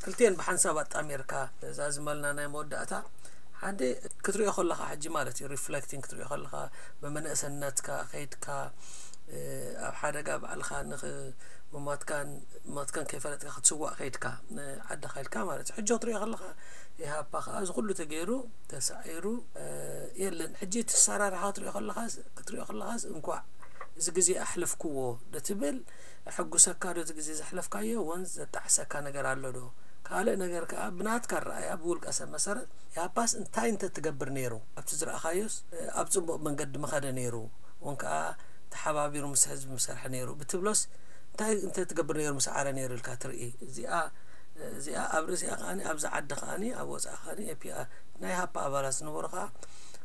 ክልቲኤን ብሓንሳብ ኣጣሚርካ ዛዝመልና ናይ መወዳእታ ሓንቲ ክትሪኦ ከለኻ ሕጂ ማለት እዩ reflecting ክትሪኦ ከለኻ ብመንእሰነትካ ከይድካ ኣብ ሓደጋ ባዕልኻ ንኽ ምሞትካን ሞትካን ከይፈለጥካ ክትስዋእ ከይድካ ዓድኻ ኢልካ ማለት እዩ። ሕጂ ክትሪኦ ከለኻ ኢህኣፓ ከዓ እዚ ኩሉ ተገይሩ ተሳዒሩ የለን። ሕጂ እቲ ኣሰራርሓ ክትሪኦ ከለኻስ ክትሪኦ ከለኻስ እንኳዕ እዚ ግዜ ኣሕለፍክዎ ዶ ትብል? ኣሐጉሰካ ዶ እቲ ግዜ ዘሕለፍካዮ? ወንስ ዘጣዕሰካ ነገር ኣሎ ዶ? ካልእ ነገር ከኣ ብናትካ ኣረኣእያ፣ ብውልቀ ሰብ መሰረት፣ ኢህኣፓስ እንታይ እንተ ትገብር ነይሩ? ኣብቲ ዝረኣኻዮስ፣ ኣብ ጽቡቕ መንገዲ ምኸደ ነይሩ፣ ወን ከኣ ተሓባቢሩ ምስ ህዝቢ ምሰርሐ ነይሩ ብትብሎስ፣ እንታይ እንተ ትገብር ነይሩ ምስ ዓረ ነይሩ ኢልካ ትርኢ? እዚኣ፣ እዚኣ ኣብ ርእሲኣ ከኣኒ፣ ኣብዚ ዓዲ ከኣኒ፣ ኣብ ወጻኢ ከኣኒ፣ ኤፒኣ ናይ ሃፓ ኣባላት ዝነበሩ ከኣ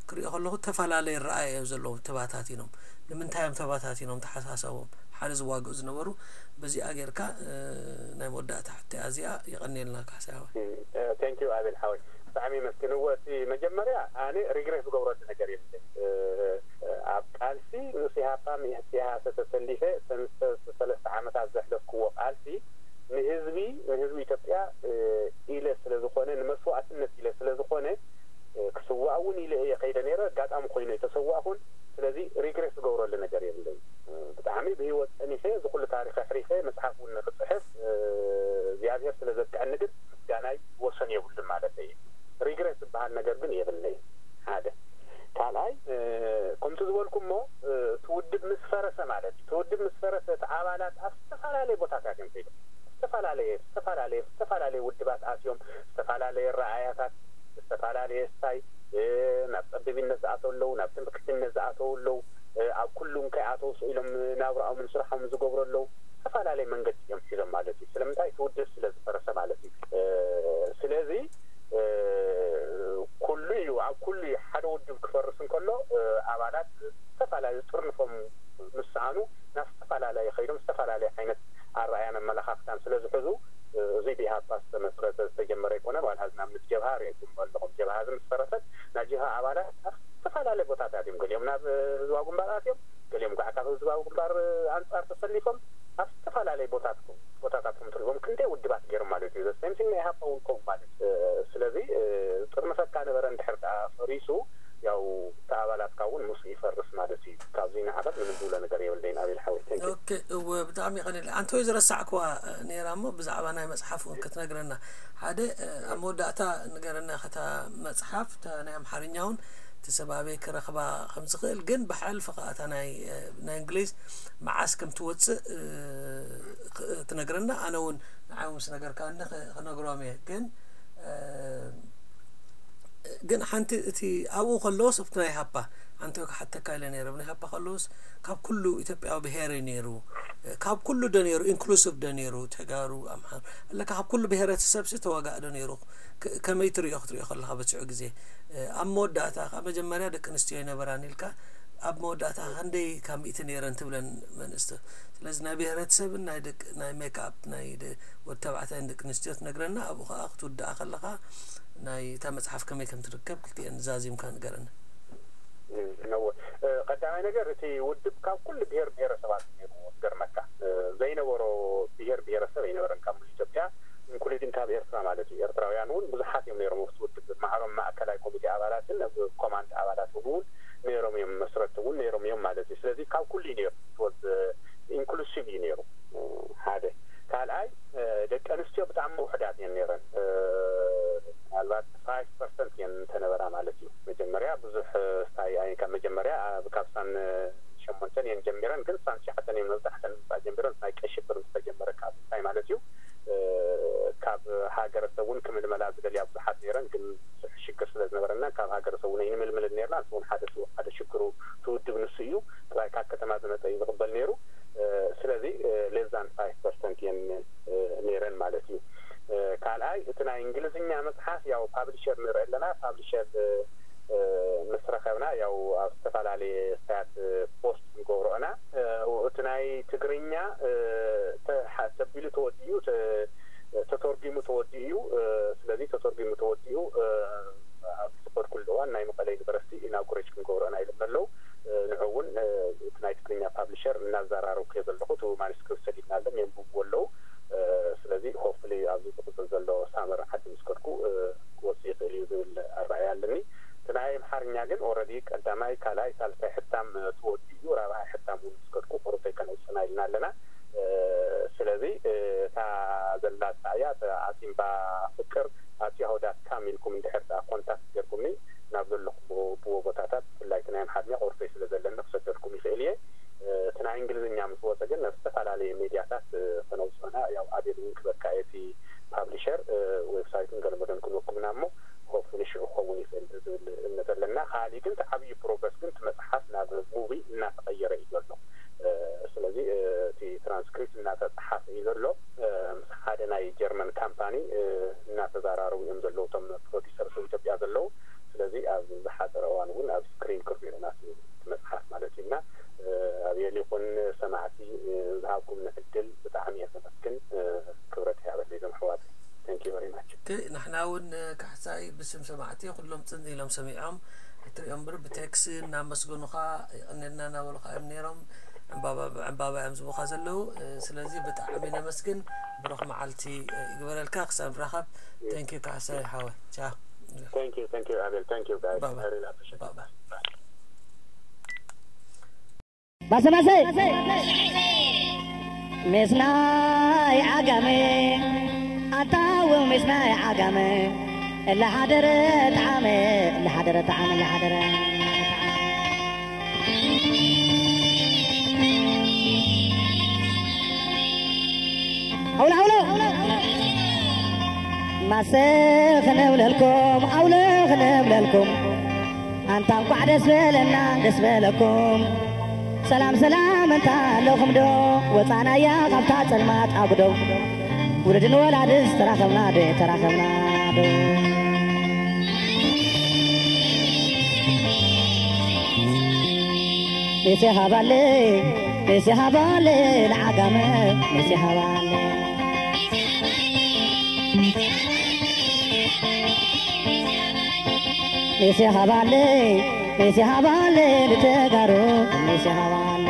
ክሪኦ ከለኹ ተፈላለየ ረኣየ እዮም ዘለዎም ተባታቲኖም። ንምንታይ እዮም ተባታቲኖም ተሓሳሰቦም ሓደ ዝዋግኡ ዝነበሩ? በዚኣ ጌርካ፣ እ፣ ናይ መወዳእታ ሕቶ እያ እዚኣ። የቐንየልና ካሕሳይ ሓወይ። ቴንክ ዩ ኣቤል ሓወይ፣ ብጣዕሚ የመስግን። እወ፣ እቲ መጀመርያ ኣነ ሪግሬት ዝገብረሉ ነገር የብለይ። እ፣ ኣብ ቃልሲ ምስ ኢህኣፓ ምስ ኢህኣሰ ተሰሊፈ እተን ሰለስተ ዓመታት ዘሕለፍክዎ ቃልሲ ንህዝቢ ንህዝቢ ኢትዮጵያ፣ እ፣ ኢለ ስለ ዝኾነ፣ ንመስዋእትነት ኢለ ስለ ዝኾነ፣ እ፣ ክስዋእ እውን ኢለ እየ ከይደ ነይረ። ኣጋጣሚ ኮይኑ ኣይተሰዋእኩን። ስለዚ ሪግሬት ዝገብረሉ ነገር የብለይ። እ፣ ብጣዕሚ ብህይወት ጸኒሐ እዚ ኩሉ ታሪኽ ኣሕሪፈ መጽሓፍ እውን ንክጽሕፍ፣ እ፣ እግዚኣብሔር ስለ ዘብቅዐኒ ግን ምስጋናይ ወሰን የብሉን ማለት እዩ። ሪግሬት ዝበሃል ነገር ግን የብለይ። ሓደ ካልኣይ፣ እ፣ ከምቲ ዝበልኩሞ፣ እ፣ እቲ ውድብ ምስ ፈረሰ ማለት እዩ። እቲ ውድብ ምስ ፈረሰ እቲ ኣባላት ኣብ ዝተፈላለየ ቦታታት እዮም ከይዶም። ዝተፈላለየ፣ ዝተፈላለየ፣ ዝተፈላለየ ውድባት ኣትዮም፣ ዝተፈላለየ ረኣያታት፣ ዝተፈላለየ ስታይ፣ እ፣ ናብ ጸቢብነት ዝኣተው ኣለዉ፣ ናብ ትምክሕትነት ዝኣተው ኣለዉ፣ እ፣ ኣብ ኩሉ ከይኣተው ስኢሎም ናብርኦምን ስርሖምን ዝገብሩ ኣለዉ። ዝተፈላለየ መንገዲ እዮም ሒዞም ማለት እዩ። ስለምንታይ? እቲ ውድብ ስለ ዝፈረሰ ማለት እዩ። እ፣ ስለዚ፣ እ፣ ኩሉ እዩ፣ ኣብ ኩሉ እዩ። ሓደ ውድብ ክፈርስ እንከሎ፣ እ፣ ኣባላት ዝተፈላለየ ዝጥርንፎም ምስ ሰኣኑ ናብ ዝተፈላለየ ከይዶም ዝተፈላለየ ዓይነት ኣረኣያን ኣመለኻኽታን ስለ ዝሕዙ፣ እ፣ እዚ ብኢሃፓ ዝተመስረተ ዝተጀመረ ኣይኮነን። ዋላ ሕዚ ናብ ምስ ጀብሃ ርኢኹም ኣለኹም። ጀብሃ እዚ ምስ ፈረሰት ናይ ጀብሃ ኣባላት ኣብ ዝተፈላለየ ቦታታት እዮም። ገሊኦም ናብ፣ እ፣ ህዝባዊ ግንባር ኣትዮም፣ ገሊኦም ከዓ ካብ ህዝባዊ ግንባር፣ እ፣ ኣንጻር ተሰሊፎም ኣብ ዝተፈላለየ ቦታት ቦታታት ከም ትሪእዎም ክንደይ ውድባት ገይሮም ማለት እዩ። ዘስተምሲል ናይ ኢሃፓ እውን ከምኡ ማለት እዩ። እ፣ ስለዚ፣ እ፣ ጥርንፈካ ነበረ እንድሕር ደኣ ፈሪሱ፣ ያው እቲ ኣባላትካ እውን ምስኡ ይፈርስ ማለት እዩ። ካብዚ ንዓቐብ ምንም ዝብሎ ነገር የብለይን ኣቤል ሓወይ። Thank you። ኦኬ፣ እወ፣ ብጣዕሚ የቐንየለይ። ኣንቶይ ዝረሳዕክዋ፣ እ፣ ነይራ እሞ ብዛዕባ ናይ መጽሓፍ እውን ክትነግረና። ሓደ፣ እ፣ ኣብ መወዳእታ ንገረና፣ ከታ መጽሓፍ፣ እታ ናይ ኣምሓርኛ እውን እቲ ሰብ ኣበይ ክረኽባ ከም ዝኽእል፣ ግን ብሓልፊ ከኣ እታ ናይ፣ እ፣ ናይ እንግሊዝ መዓስ ከም ትወጽእ፣ እ፣ ክ-፣ ትነግረና። ኣነ እውን ንዓይ ምስ ነገርካኒ ክ-፣ ክነግሮም እየ። ግን፣ እ፣ ግን ሓንቲ እቲ ኣብኡ ከለውስ ኣብቲ ናይ ሃፓ ሓንቲ ክሓተካ ኢለ ነይረ። ናይ ሃፓ ከለውስ ካብ ኩሉ ኢትዮጵያዊ ብሄር እዩ ነይሩ። ካብ ኩሉ ዶ ነይሩ? ኢንክሉሲቭ ዶ ነይሩ? ተጋሩ፣ ኣምሓሩ፣ ኣለካ ካብ ኩሉ ብሄረተሰብ ሲ ተዋጋእ ዶ ነይሩ? ከ-፣ ከመይ ትሪኦ ክትሪኦ ከለኻ በቲ ሽዑ ግዜ? ኣብ መወዳእታ ከኣ መጀመርያ ደቂ ኣንስትዮ ኣይነበራን ኢልካ፣ ኣብ መወዳእታ ክንደይ ካብ ሚእቲ ነይረን ትብለን መንእስቶ? ስለዚ ናይ ብሄረተሰብን ናይ ደቂ፣ ናይ ሜክኣፕ ናይ ደ-፣ ወዲ ተባዕታይን ደቂ ኣንስትዮ ትነግረና፣ ኣብኡ ከኣ ክትውድኣ ከለኻ ናይ እታ መጽሓፍ ከመይ ከም ትርከብ ክልቲኤን ዛዚምካ ንገረና። እም፣ ነዎ። እ፣ ቀዳማይ ነገር እቲ ውድብ ካብ ኩሉ ብሄር ብሄረሰባት ነይርዎ። ዝገርመካ፣ እ፣ ዘይነበሮ ብሄር ብሄረሰብ ኣይነበረን ካብ ሙሉ ኢትዮጵያ፣ ኢንክሉዲንግ ካብ ኤርትራ ማለት እዩ። ኤርትራውያን እውን ብዙሓት እዮም ነይሮም ኣብቲ ውድብ። ማዕሮም ማእከላይ ኮሚቴ ኣባላትን ኣብ ኮማንድ ኣባላት እውን ነይሮም እዮም፣ መስረቲ እውን ነይሮም እዮም ማለት እዩ። ስለዚ ካብ ኩሉ እዩ ነይሩ። ኢንክሉሲቭ እዩ ነይሩ። ሓደ። ካልኣይ፣ እ፣ ደቂ ኣንስትዮ ብጣዕሚ ውሑዳት እየን ነይረን። እ፣ ምናልባት ፋይቭ ፐርሰንት እየን እንተነበራ ማለት እዩ። መጀመርያ ብዙሕ፣ እ፣ ስታይ ኣይ-፣ ካብ መጀመርያ፣ እ፣ ካብ ሳን ሸሞንተን እየን ጀሚረን፣ ግን ሳን ትሽዓተን እየን መብዛሕተን ምምፃእ ጀሚረን። ናይ ቀይ ሽብር ምስ ተጀመረ ካብ እንታይ ማለት እዩ፣ እ፣ ካብ ሃገረሰብ እውን ክምልመላ ዝደልያ ብዙሓት ነይረን፣ ግን ብዙሕ ሽግር ስለ ዝነበረና ካብ ሃገረሰብ እውን ኣይንምልምልን ነይርና። ንሱ እውን ሓደ ስ-፣ ሓደ ሽግሩ ትውድብ ንሱ እዩ። ጥራይ ካብ ከተማ ዝመፀ እዩ ዝቕበል ነይሩ። እ፣ ስለዚ፣ እ፣ ሌስ ዛን ፋይቭ ፐርሰንት እየን፣ እ፣ ነይረን ማለት እዩ። እ፣ ካልኣይ፣ እቲ ናይ እንግሊዝኛ መፅሓፍ ያው ፓብሊሸር ንርኢ ኣለና። ፓብሊሸር፣ እ፣ እ፣ ምስ ረኸብና ያው ኣብ ዝተፈላለየ ስታያት፣ እ፣ ፖስት ንገብሮ ኢና። እ፣ እቲ ናይ ትግርኛ፣ እ፣ ተ-፣ ሓ-፣ ተቢሉ ተወዲኡ፣ ተ-፣ ተተርጒሙ ተወዲኡ እዩ። እ፣ ስለዚ ተተርጒሙ ተወዲኡ፣ እ፣ ኣብ ዝኸድኩሉ እዋን ናይ መቐለ ዩኒቨርሲቲ ኢናጉሬት ክንገብሮ ኢና ኢሎም ኣለዉ። እ፣ ንዑ እውን፣ እ፣ እቲ ናይ ትግርኛ ፓብሊሸር እናዘራረብኩ እየ ዘለኹ። እቲ ማኑስክሪፕት ሰዲድናሎም የንብብዎ ኣለዉ። እ፣ ስለዚ ሆፕፉሊ ኣብዚ ዝቕጽል ዘሎ ሳመር ዓዲ ምስ ከድኩ፣ እ፣ ክወጽእ ይኽእል እዩ ዝብል ኣረኣእያ ኣለኒ። እቲ ናይ ኣምሓርኛ ግን ኦረዲ ቀዳማይ፣ ካልኣይ፣ ሳልሳይ ሕታም፣ እ፣ ተወዲኡ እዩ። ራብዓይ ሕታም እውን ምስ ከድኩ ቁሩብተይ ከነውጽና ኢልና ኣለና። እ፣ ስለዚ፣ እ፣ እታ ዘላ እያ፣ እታ ዓሲምባ ፍቅር ኣት ያሆ ዳት ካም ኢልኩም እንድሕር ደኣ ኮንታክት ጌርኩምኒ ናብ ዘለኹምዎ ቦታታት፣ ብፍላይ እቲ ናይ ኣምሓርኛ ቁሩብተይ ስለ ዘለኒ ክሰደልኩም ይኽእል እየ። እ፣ እቲ ግን ናብ ዝተፈላለየ ሜድያታት ከነውፅኦና ያው ኣቤል እውን ክበካ እቲ ፓብሊሸር ዌብሳይትን ገለመለን ክንወክምና እሞ ሆፕፉሊ ሽዑ ክኸውን ይኽእል ዝብል እምነት ኣለና። ካልእ ግን እቲ ዓብዪ ፕሮግረስ ግን እቲ መፅሓፍ ናብ ሙቪ እናተቐየረ እዩ ዘሎ። ስለዚ እቲ ትራንስክሪፕት እናተፀሓፈ እዩ ዘሎ። ምስ ሓደ ናይ ጀርመን ካምፓኒ እናተዘራረቡ እዮም ዘለዉ እቶም ፕሮዲሰር ኢትዮጵያ ዘለዉ። ስለዚ ኣብ ዝሓፀረ እዋን እውን ኣብ ስክሪን ክርድኡ ኢና እቲ መፅሓፍ ማለት እዩ። እና ኣብ የሊኹን ሰማዕቲ ዝሃብኩም ዕድል ብጣዕሚ እየ ዘመስግን። ክብረት ይሃበለይ ዞም ኣሕዋት። Thank you very much። ንሕና እውን ካሕሳይ ብስም ሰማዕቲ ኩሎም ፅን ኢሎም ሰሚዖም እትሪኦም ብር ብቴክስ እናመስገኑኻ ይቐንየልና እናበሉኻ እዮም ነይሮም። ዕምባባ ብዕምባባ እዮም ዝቡኻ ዘለዉ። ስለዚ ብጣዕሚ ነመስግን። ብሩኽ መዓልቲ ይግበረልካ። ክሳብ ንራኸብ። Thank you ካሕሳይ ሓወይ። ቻው። Thank you, thank you, Abel. Thank you, guys. Bye-bye. I really appreciate it. Bye-bye. ባሰ ባሰ ሜስናይ ዓጋመ ኣታው ሜስናይ ዓጋመ እላሓደረ ጣዓመ እላሓደረ ጣዓመ እላሓደረ ኣውሎ ኣውሎ ማሰ ክነብለልኩም ኣውሎ ክነብለልኩም ኣንታ እንኳዕ ደስ በለና ደስ በለኩም ሰላም ሰላም እንታ ኣለኹም ዶ ወፃናያ ካብታ ፀልማት ኣጉዶ ውሉድን ወላድስ ተራኸብና ዶ ተራኸብና ዶ ሜሴ ሃባለ ሜሴ ሃባለ ንዓጋመ ሜሴ ሃባለ ሜሴ ሃባለ ሜሴ ሃባለ ንተጋሩ ሜሴ ሃባለ